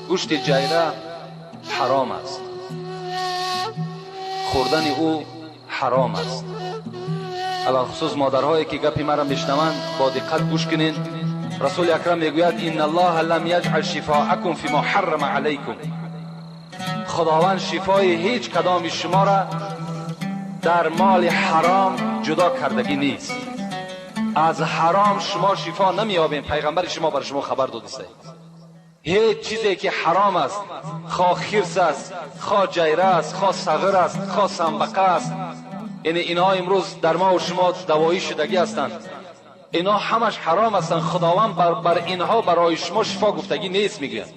гӯшти ҷайра ҳаром аст, хӯрдани ӯ ҳаром аст. Алалхусус модарҳое ки гапи маро мешнаванд, бо диққат гӯш кунед. Расули акрам мегӯяд: инна аллоҳа лам яҷъал шифоакум фима ҳаррама алайкум. Худованд шифои ҳеҷ кадоми шуморо дар моли ҳаром ҷудо кардагӣ нест. Аз ҳаром шумо шифо намеёбед. Пайғамбари шумо бар шумо хабар додиста. Ҳеҷ чизе ки ҳаром аст, хо хирс аст, хо ҷайра аст, хо сағир аст, хо самбақа аст, яъне инҳо имрӯз дар мо ва шумо давоӣ шудагӣ ҳастанд, инҳо ҳамаш ҳаром ҳастанд. Худованд бар инҳо барои шумо шифо гуфтагӣ нест, мегӯяд.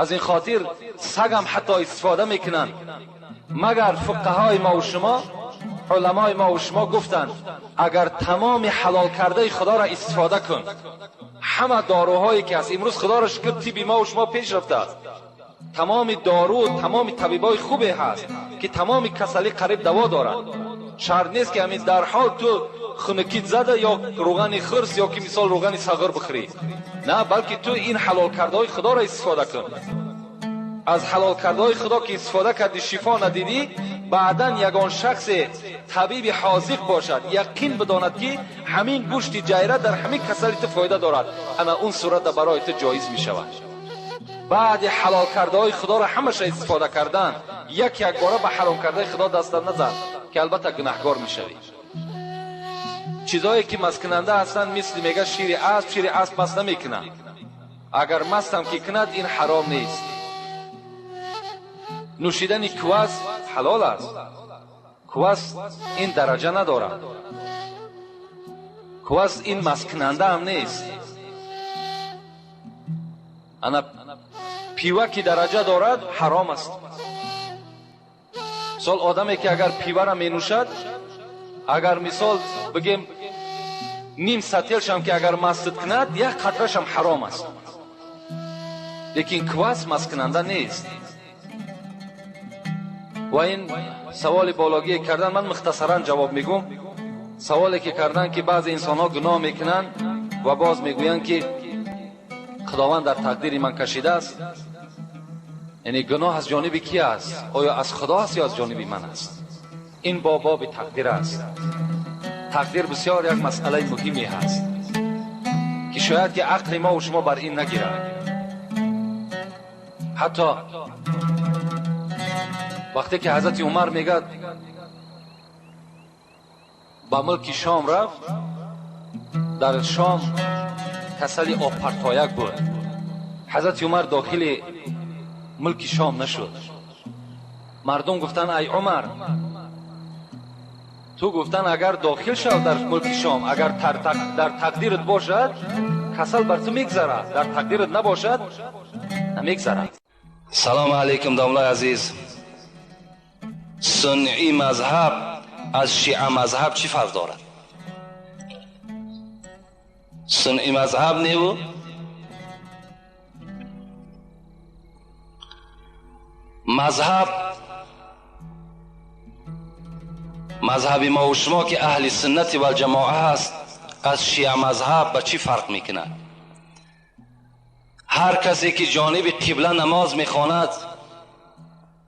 Аз ин хотир сагам ҳатто истифода мекунанд. Магар фуқаҳои мо ва шумо, уламои мо ва шумо гуфтанд, агар тамоми ҳалол кардаи Худоро истифода кун, ҳама доруҳое ки ҳаст имрӯз, Худоро шукр, тибби мо ва шумо пеш рафтааст, тамоми дору, тамоми табибои хубе ҳаст ки тамоми касалӣ қариб даво дорад. Шарт нест ки ҳамин дар ҳол ту хунукит зада ё рӯғани хирс ё ки мисол рӯғани сағир бихӯрӣ, на, балки ту ин ҳалол кардаҳои Худоро истифода кун. Аз ҳалол кардаҳои Худо ки истифода кардӣ, шифо надидӣ, баъдан ягон шахсе табиби ҳозиқ бошад, яқин бидонад ки ҳамин гӯшти ҷайра дар ҳамин касали ту фоида дорад, ана он сурата барои ту ҷоиз мешавад. Баъди ҳалол кардаҳои Худоро ҳамаша истифода кардан, як якбора ба ҳаром кардаи Худо даста назан, ки албатта гунаҳгор мешавӣ. Чизҳое ки масткунанда ҳастанд, мисли мега шири асп, шири асп маст намекунад. Агар мастам ки кунад, ин ҳаром нест. Нӯшидани квас ҳалол аст. Квас ин дараҷа надорад. Квас ин масткунанда ҳам нест. Ана пива ки дараҷа дорад, ҳаром аст. Мисол, одаме ки агар пивара менӯшад, агар мисол бигем ним сателшам ки агар мастид кунад, як қатрашам ҳаром аст. Лекин квас масткунанда нест. Ва ин саволи бологие кардан, ман мухтасаран ҷавоб мегӯм. Саволе ки кардан ки баъзе инсонҳо гуноҳ мекунанд ва боз мегӯянд ки Худованд дар тақдири ман кашидааст. Яъне гуноҳ аз ҷониби ки аст? Оё аз Худо аст ё аз ҷониби ман аст? Ин бо боби тақдир аст. Тақдир бисёр як масъалаи муҳиме ҳаст ки шояд ки ақли мо ва шумо бар ин нагирад. Ҳатто вақте ки ҳазрати Умар мегӯяд ба мулки Шом рафт, дар Шом касали обпартояк буд. حضرت عمر داخل ملک شام نشد. مردم گفتن ای عمر، تو گفتن اگر داخل شو در ملک شام، اگر در تقدیرت باشد کسل بر تو میگذرد، در تقدیرت نباشد نمیگذرد. سلام علیکم داملای عزیز. سنی مذهب از شیعه مذهب چی فرق دارد؟ سنی مذهب نیو مذهب، مذهب ما و شما که اهل سنت و الجماعه هست از شیعه مذهب به چی فرق میکند؟ هر کسی که جانب قبله نماز میخواند،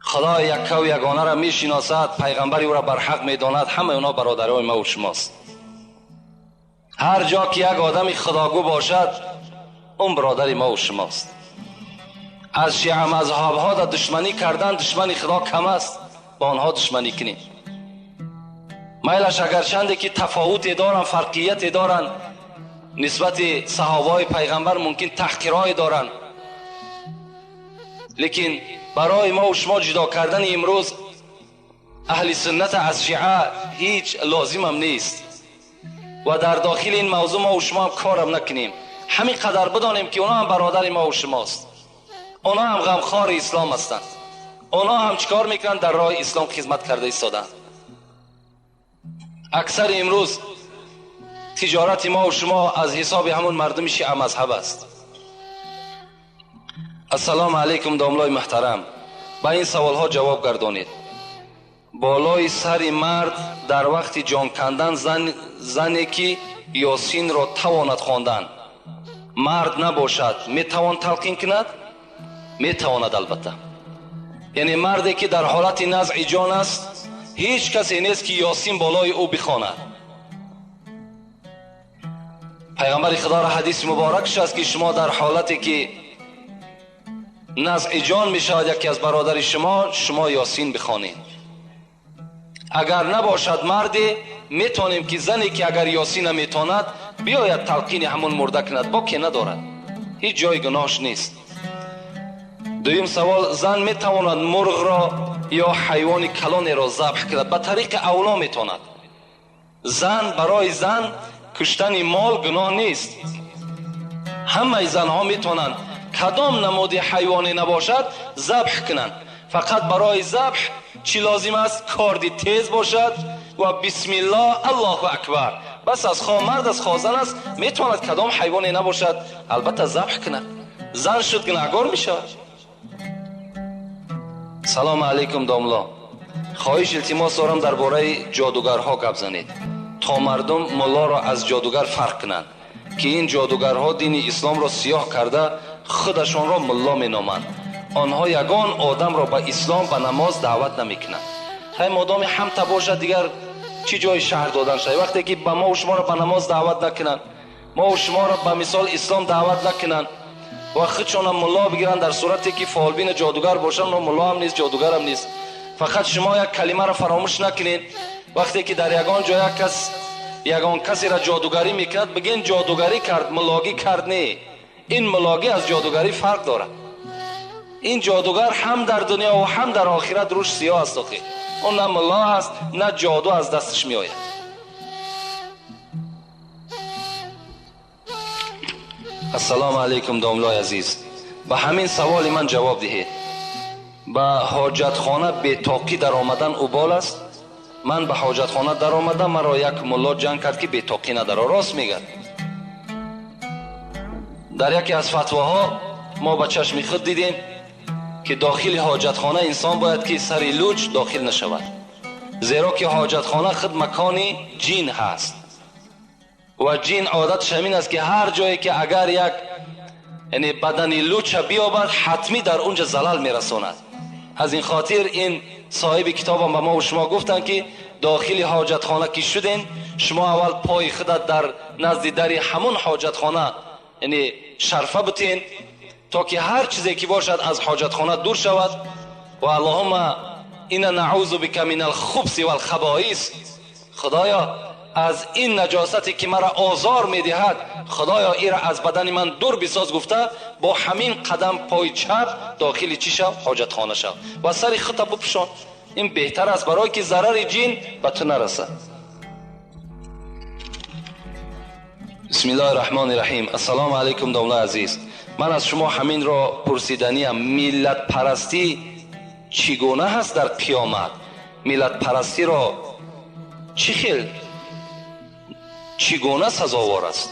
خدا یکه و یگانه را میشناسد، پیغمبر او را برحق میداند، همه اونا برادرای ما و شماست. هر جا که یک آدم خداگو باشد اون برادر ما و شماست. از شیعه مذهب ها در دشمنی کردن دشمنی خدا کم است، با آنها دشمنی کنیم. میلش اگرچنده که تفاوت دارن، فرقیت دارن نسبت صحابه پیغمبر، ممکن تحقیرهای دارن، لیکن برای ما و شما جدا کردن امروز اهل سنت از شیعه هیچ لازم هم نیست و در داخل این موضوع ما و شما هم کارم نکنیم. همین قدر بدانیم که اونا هم برادر ما و شماست، اونا هم غمخوار اسلام هستند، اونا هم چیکار میکنن؟ در راه اسلام خدمت کرده ایستادند. اکثر امروز تجارت ما و شما از حساب همون مردم شیعه مذهب است. السلام علیکم داملای محترم، به این سوال ها جواب گردانید. بالای سر مرد در وقت جان کندن زنی که یاسین را تواند خواندن، مرد نباشد میتوان تلقین کند؟ میتواند البته. یعنی مردی که در حالت نزع جان است، هیچ کسی نیست که یاسین بالای او بخواند. پیغمبر خدا را حدیث مبارکش است که شما در حالتی که نزع جان می شود یکی از برادر شما، شما یاسین بخوانید. اگر نباشد مردی، میتونیم که زنی که اگر یاسین نمیتواند بیاید تلقین همون مرده کند، با که ندارد، هیچ جای گناهش نیست. دویم سوال، زن میتواند مرغ را یا حیوان کلانی را ذبح کند؟ به طریق اولا میتواند. زن، برای زن کشتن مال گناه نیست. همه زنها میتونند کدام نمود حیوانی نباشد ذبح کنند. فقط برای ذبح چی لازم است؟ کاردی تیز باشد و بسم الله الله اکبر. بس از خواه مرد از خواه زن است، میتواند کدام حیوانی نباشد البته ذبح کند. زن شد گناهگار میشود. سلام علیکم داملا، خواهش التماس دارم درباره جادوگرها گپ زنید تا مردم ملا را از جادوگر فرق کنند که این جادوگرها دین اسلام را سیاه کرده خودشان را ملا مینامند. آنها یگان آدم را به اسلام و نماز دعوت نمیکنند. خیلی مادام هم باشد دیگر چی جای شهر دادن شد؟ وقتی که به ما و شما را به نماز دعوت نکنند، ما و شما را به مثال اسلام دعوت نکنند و خودشان هم ملا بگیرند، در صورتی که فالبین جادوگر باشند، و ملا هم نیست جادوگر هم نیست. فقط شما یک کلمه را فراموش نکنید، وقتی که در یگان جای یک کس یگان کسی را جادوگری میکرد، بگین جادوگری کرد، ملاگی کرد نه. این ملاگی از جادوگری فرق دارد. این جادوگر هم در دنیا و هم در آخرت روش سیاه است. اون نه ملا است نه جادو از دستش میآید. السلام علیکم داملای عزیز، به همین سوال من جواب دهید. به حاجتخانه بی تاقی در آمدن اوبال است؟ من به حاجتخانه در آمدم، مرا یک ملا جنگ کرد که بی تاقی نداره. راست میگه. در یکی از فتواها ما به چشم خود دیدیم که داخل حاجتخانه انسان باید که سری لوچ داخل نشود، زیرا که حاجتخانه خود مکان جین هست و جین عادتش همین است که هر جایی که اگر یک یعنی بدن لوچ بیابد حتمی در اونجا زلل میرساند. از این خاطر این صاحب کتابم به ما و شما گفتن که داخل حاجتخانه که شدین، شما اول پای خودت در نزد در همون حاجتخانه یعنی شرفه بتین تا که هر چیزی که باشد از حاجتخانه دور شود. و اللهم انا نعوذ بک من الخبث والخبائث، خدایا از این نجاستی که مرا آزار میدهد خدایا ایرا از بدن من دور بساز گفته با همین قدم پای چپ داخل چی شو؟ حاجت خانه شو و سر خودت بپوشان. این بهتر است برای که ضرر جن به تو نرسد. بسم الله الرحمن الرحیم. السلام علیکم داملا عزیز، من از شما همین را پرسیدنیم، ملت پرستی چگونه هست در قیامت؟ ملت پرستی را چی خیل چگونه سزاوار است؟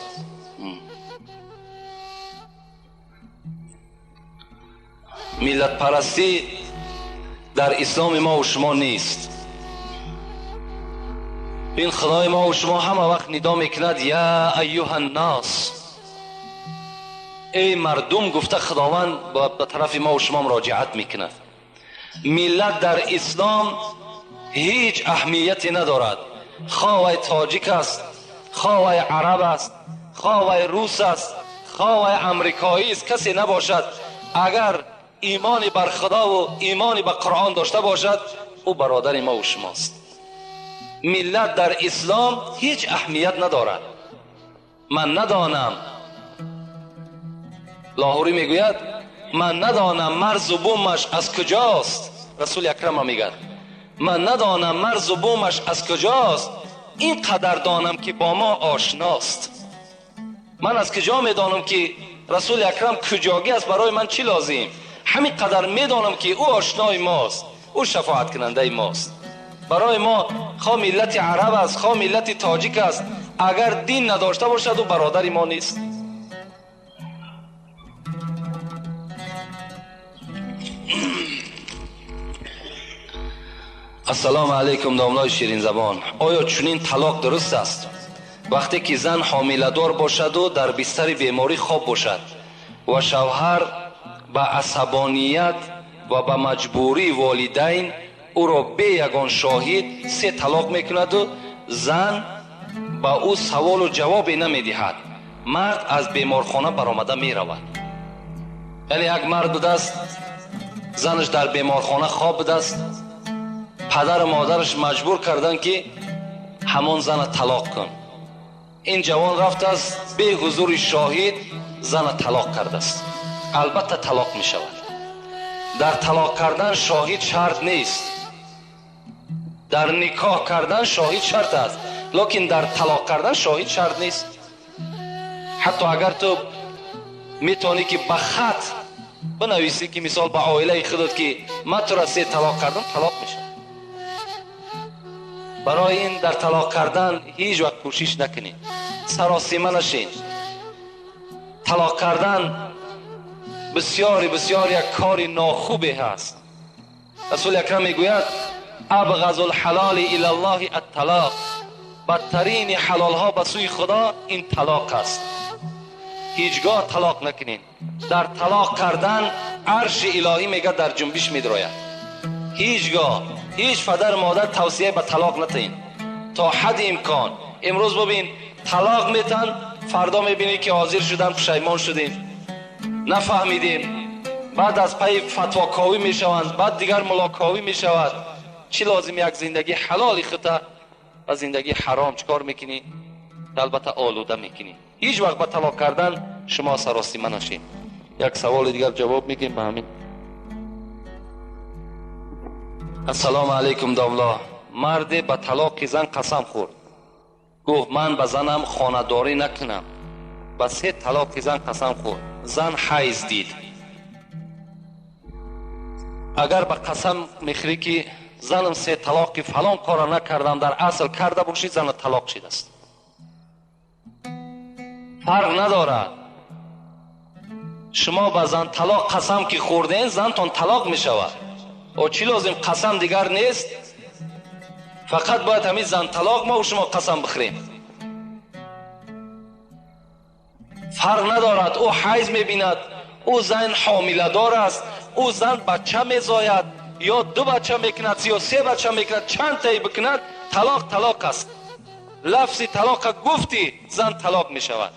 ملت پرستی در اسلام ما و شما نیست. این خدای ما و شما همه وقت ندا میکند یا ایها الناس، ای مردم گفته خداوند به طرف ما و شما مراجعت میکند. ملت در اسلام هیچ اهمیتی ندارد، خواه تاجیک است، خواه عرب است، خواه روس است، خواه امریکایی است، کسی نباشد اگر ایمانی بر خدا و ایمانی به قرآن داشته باشد او برادر ما و شماست. ملت در اسلام هیچ اهمیت ندارد. من ندانم، لاهوری میگوید من ندانم مرز و بومش از کجاست. رسول اکرم میگه من ندانم مرز و بومش از کجاست، این قدر دانم که با ما آشناست. من از کجا میدانم که رسول اکرم کجاگی است؟ برای من چی لازم؟ همین قدر میدانم که او آشنای ماست، او شفاعت کننده ماست. برای ما خواه ملت عرب است، خواه ملت تاجیک است، اگر دین نداشته باشد او برادر ما نیست. السلام علیکم داملای شیرین زبان، آیا چنین طلاق درست است؟ وقتی که زن حامله دار باشد و در بستر بیماری خواب باشد و شوهر به عصبانیت و به مجبوری والدین او را به یگان شاهد 3 طلاق میکند و زن به او سوال و جواب نمیدهد، مرد از بیمارخانه برآمده میرود. یعنی یک مرد بوده است، زنش در بیمارخانه خواب بوده است، پدر و مادرش مجبور کردن که همان زن طلاق کن. این جوان رفته است به حضور شاهد زن طلاق کرده است. البته طلاق می شود. در طلاق کردن شاهد شرط نیست، در نکاح کردن شاهد شرط است، لیکن در طلاق کردن شاهد شرط نیست. حتی اگر تو میتونی که به خط بنویسی که مثال به عائله خودت که من تو را 3 طلاق کردم، طلاق میشه. برای این در طلاق کردن هیچ وقت کوشش نکنید، سراسیمه نشین. طلاق کردن بسیار بسیار یک کار ناخوبی هست. رسول اکرم میگوید ابغض الحلال الی الله الطلاق، بدترین حلال ها به سوی خدا این طلاق است. هیچگاه طلاق نکنین. در طلاق کردن عرش الهی میگه در جنبش میدراید. هیچگاه هیچ پدر مادر توصیه به طلاق نتین تا حد امکان. امروز ببین طلاق میتن، فردا میبینی که حاضر شدن پشیمان شدیم، نفهمیدیم، بعد از پی فتوا کاوی میشوند، بعد دیگر ملاکاوی میشود. چی لازم؟ یک زندگی حلال خطا و زندگی حرام چکار میکنی؟ البته آلوده میکنی. هیچ وقت به طلاق کردن شما سراسیمه نشین. یک سوال دیگر جواب میگیم به همین. السلام علیکم داملا، مرد به طلاق زن قسم خورد، گفت من به زنم خانه‌داری نکنم. به 3 طلاق زن قسم خورد، زن حیض دید. اگر به قسم میخوری که زنم 3 طلاق فلان کار نکردم، در اصل کرده باشی، زن طلاق شده است. فرق ندارد. شما به زن طلاق قسم که خوردین، زنتان طلاق میشود. او چی لازم؟ قسم دیگر نیست، فقط باید همین زن طلاق ما و شما قسم بخوریم. فرق ندارد. او حیض میبیند، او زن حامله دار است، او زن بچه میزاید، یا 2 بچه میکند یا 3 بچه میکند، چند تایی بکند، طلاق طلاق است. لفظ طلاق گفتی زن طلاق میشود.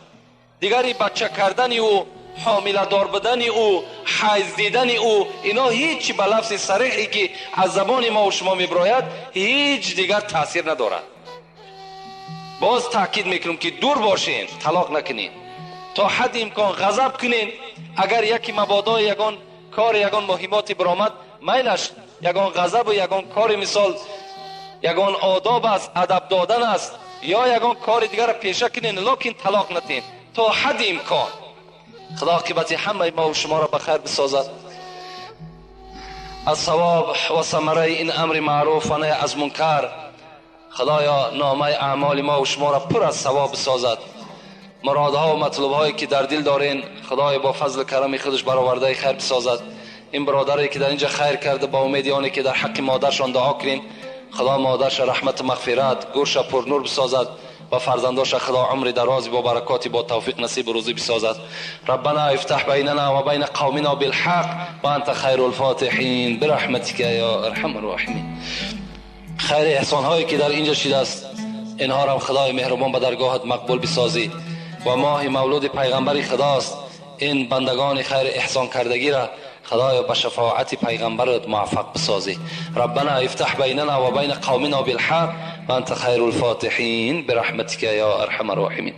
دیگری بچه کردن او، حامله دار بودن او، حیض دیدن او، اینا هیچ به لفظ صریحی که از زبان ما و شما میبراید هیچ دیگر تاثیر ندارد. Боз таъкид мекунам, ки дур бошен, талоқ накунед, то ҳадди имкон ғазаб кунед. Агар яке мабодо ягон кор, ягон муҳимоти баромад, майлаш, ягон ғазабу ягон кори, мисол, ягон одоб аст, адаб додан аст ё ягон кори дигарро пеша кунед, лекин талоқ натиҳед то ҳадди имкон. Худо оқибати ҳамаи мо шуморо ба хайр бисозад. Аз савоб ва самараи ин амри маъруф ва наҳй аз мункар Худоё, номаи аъмоли мо ва шуморо пур аз савоб бисозад. Муродҳо ва матлубҳое ки дар дил дорен, Худоё, бо фазлу карами худаш баровардаи хайр бисозад. Ин бародаре ки дар инҷа хайр карда, ба умеди оне ки дар ҳаққи модаршон дуо кунем, Худо модарша раҳмату мағфират, гӯрша пурнур бисозад ва фарзандоша Худо умри дарози бо баракоти, бо тавфиқ насибу рӯзӣ бисозад. ربنا افتح بيننا وبين قومنا بالحق وانت خير الفاتحين برحمتك يا ارحم الراحمين. خیر احسان هایی که در اینجا شده است، اینها را خدای مهربان به درگاهت مقبول بسازی. و ماه مولود پیغمبر خداست، این بندگان خیر احسان کردگی را خدایا به شفاعت پیغمبرت موفق بسازی. ربنا افتح بیننا و بین قومنا بالحق وانت خیر الفاتحین برحمتك یا ارحم الراحمین.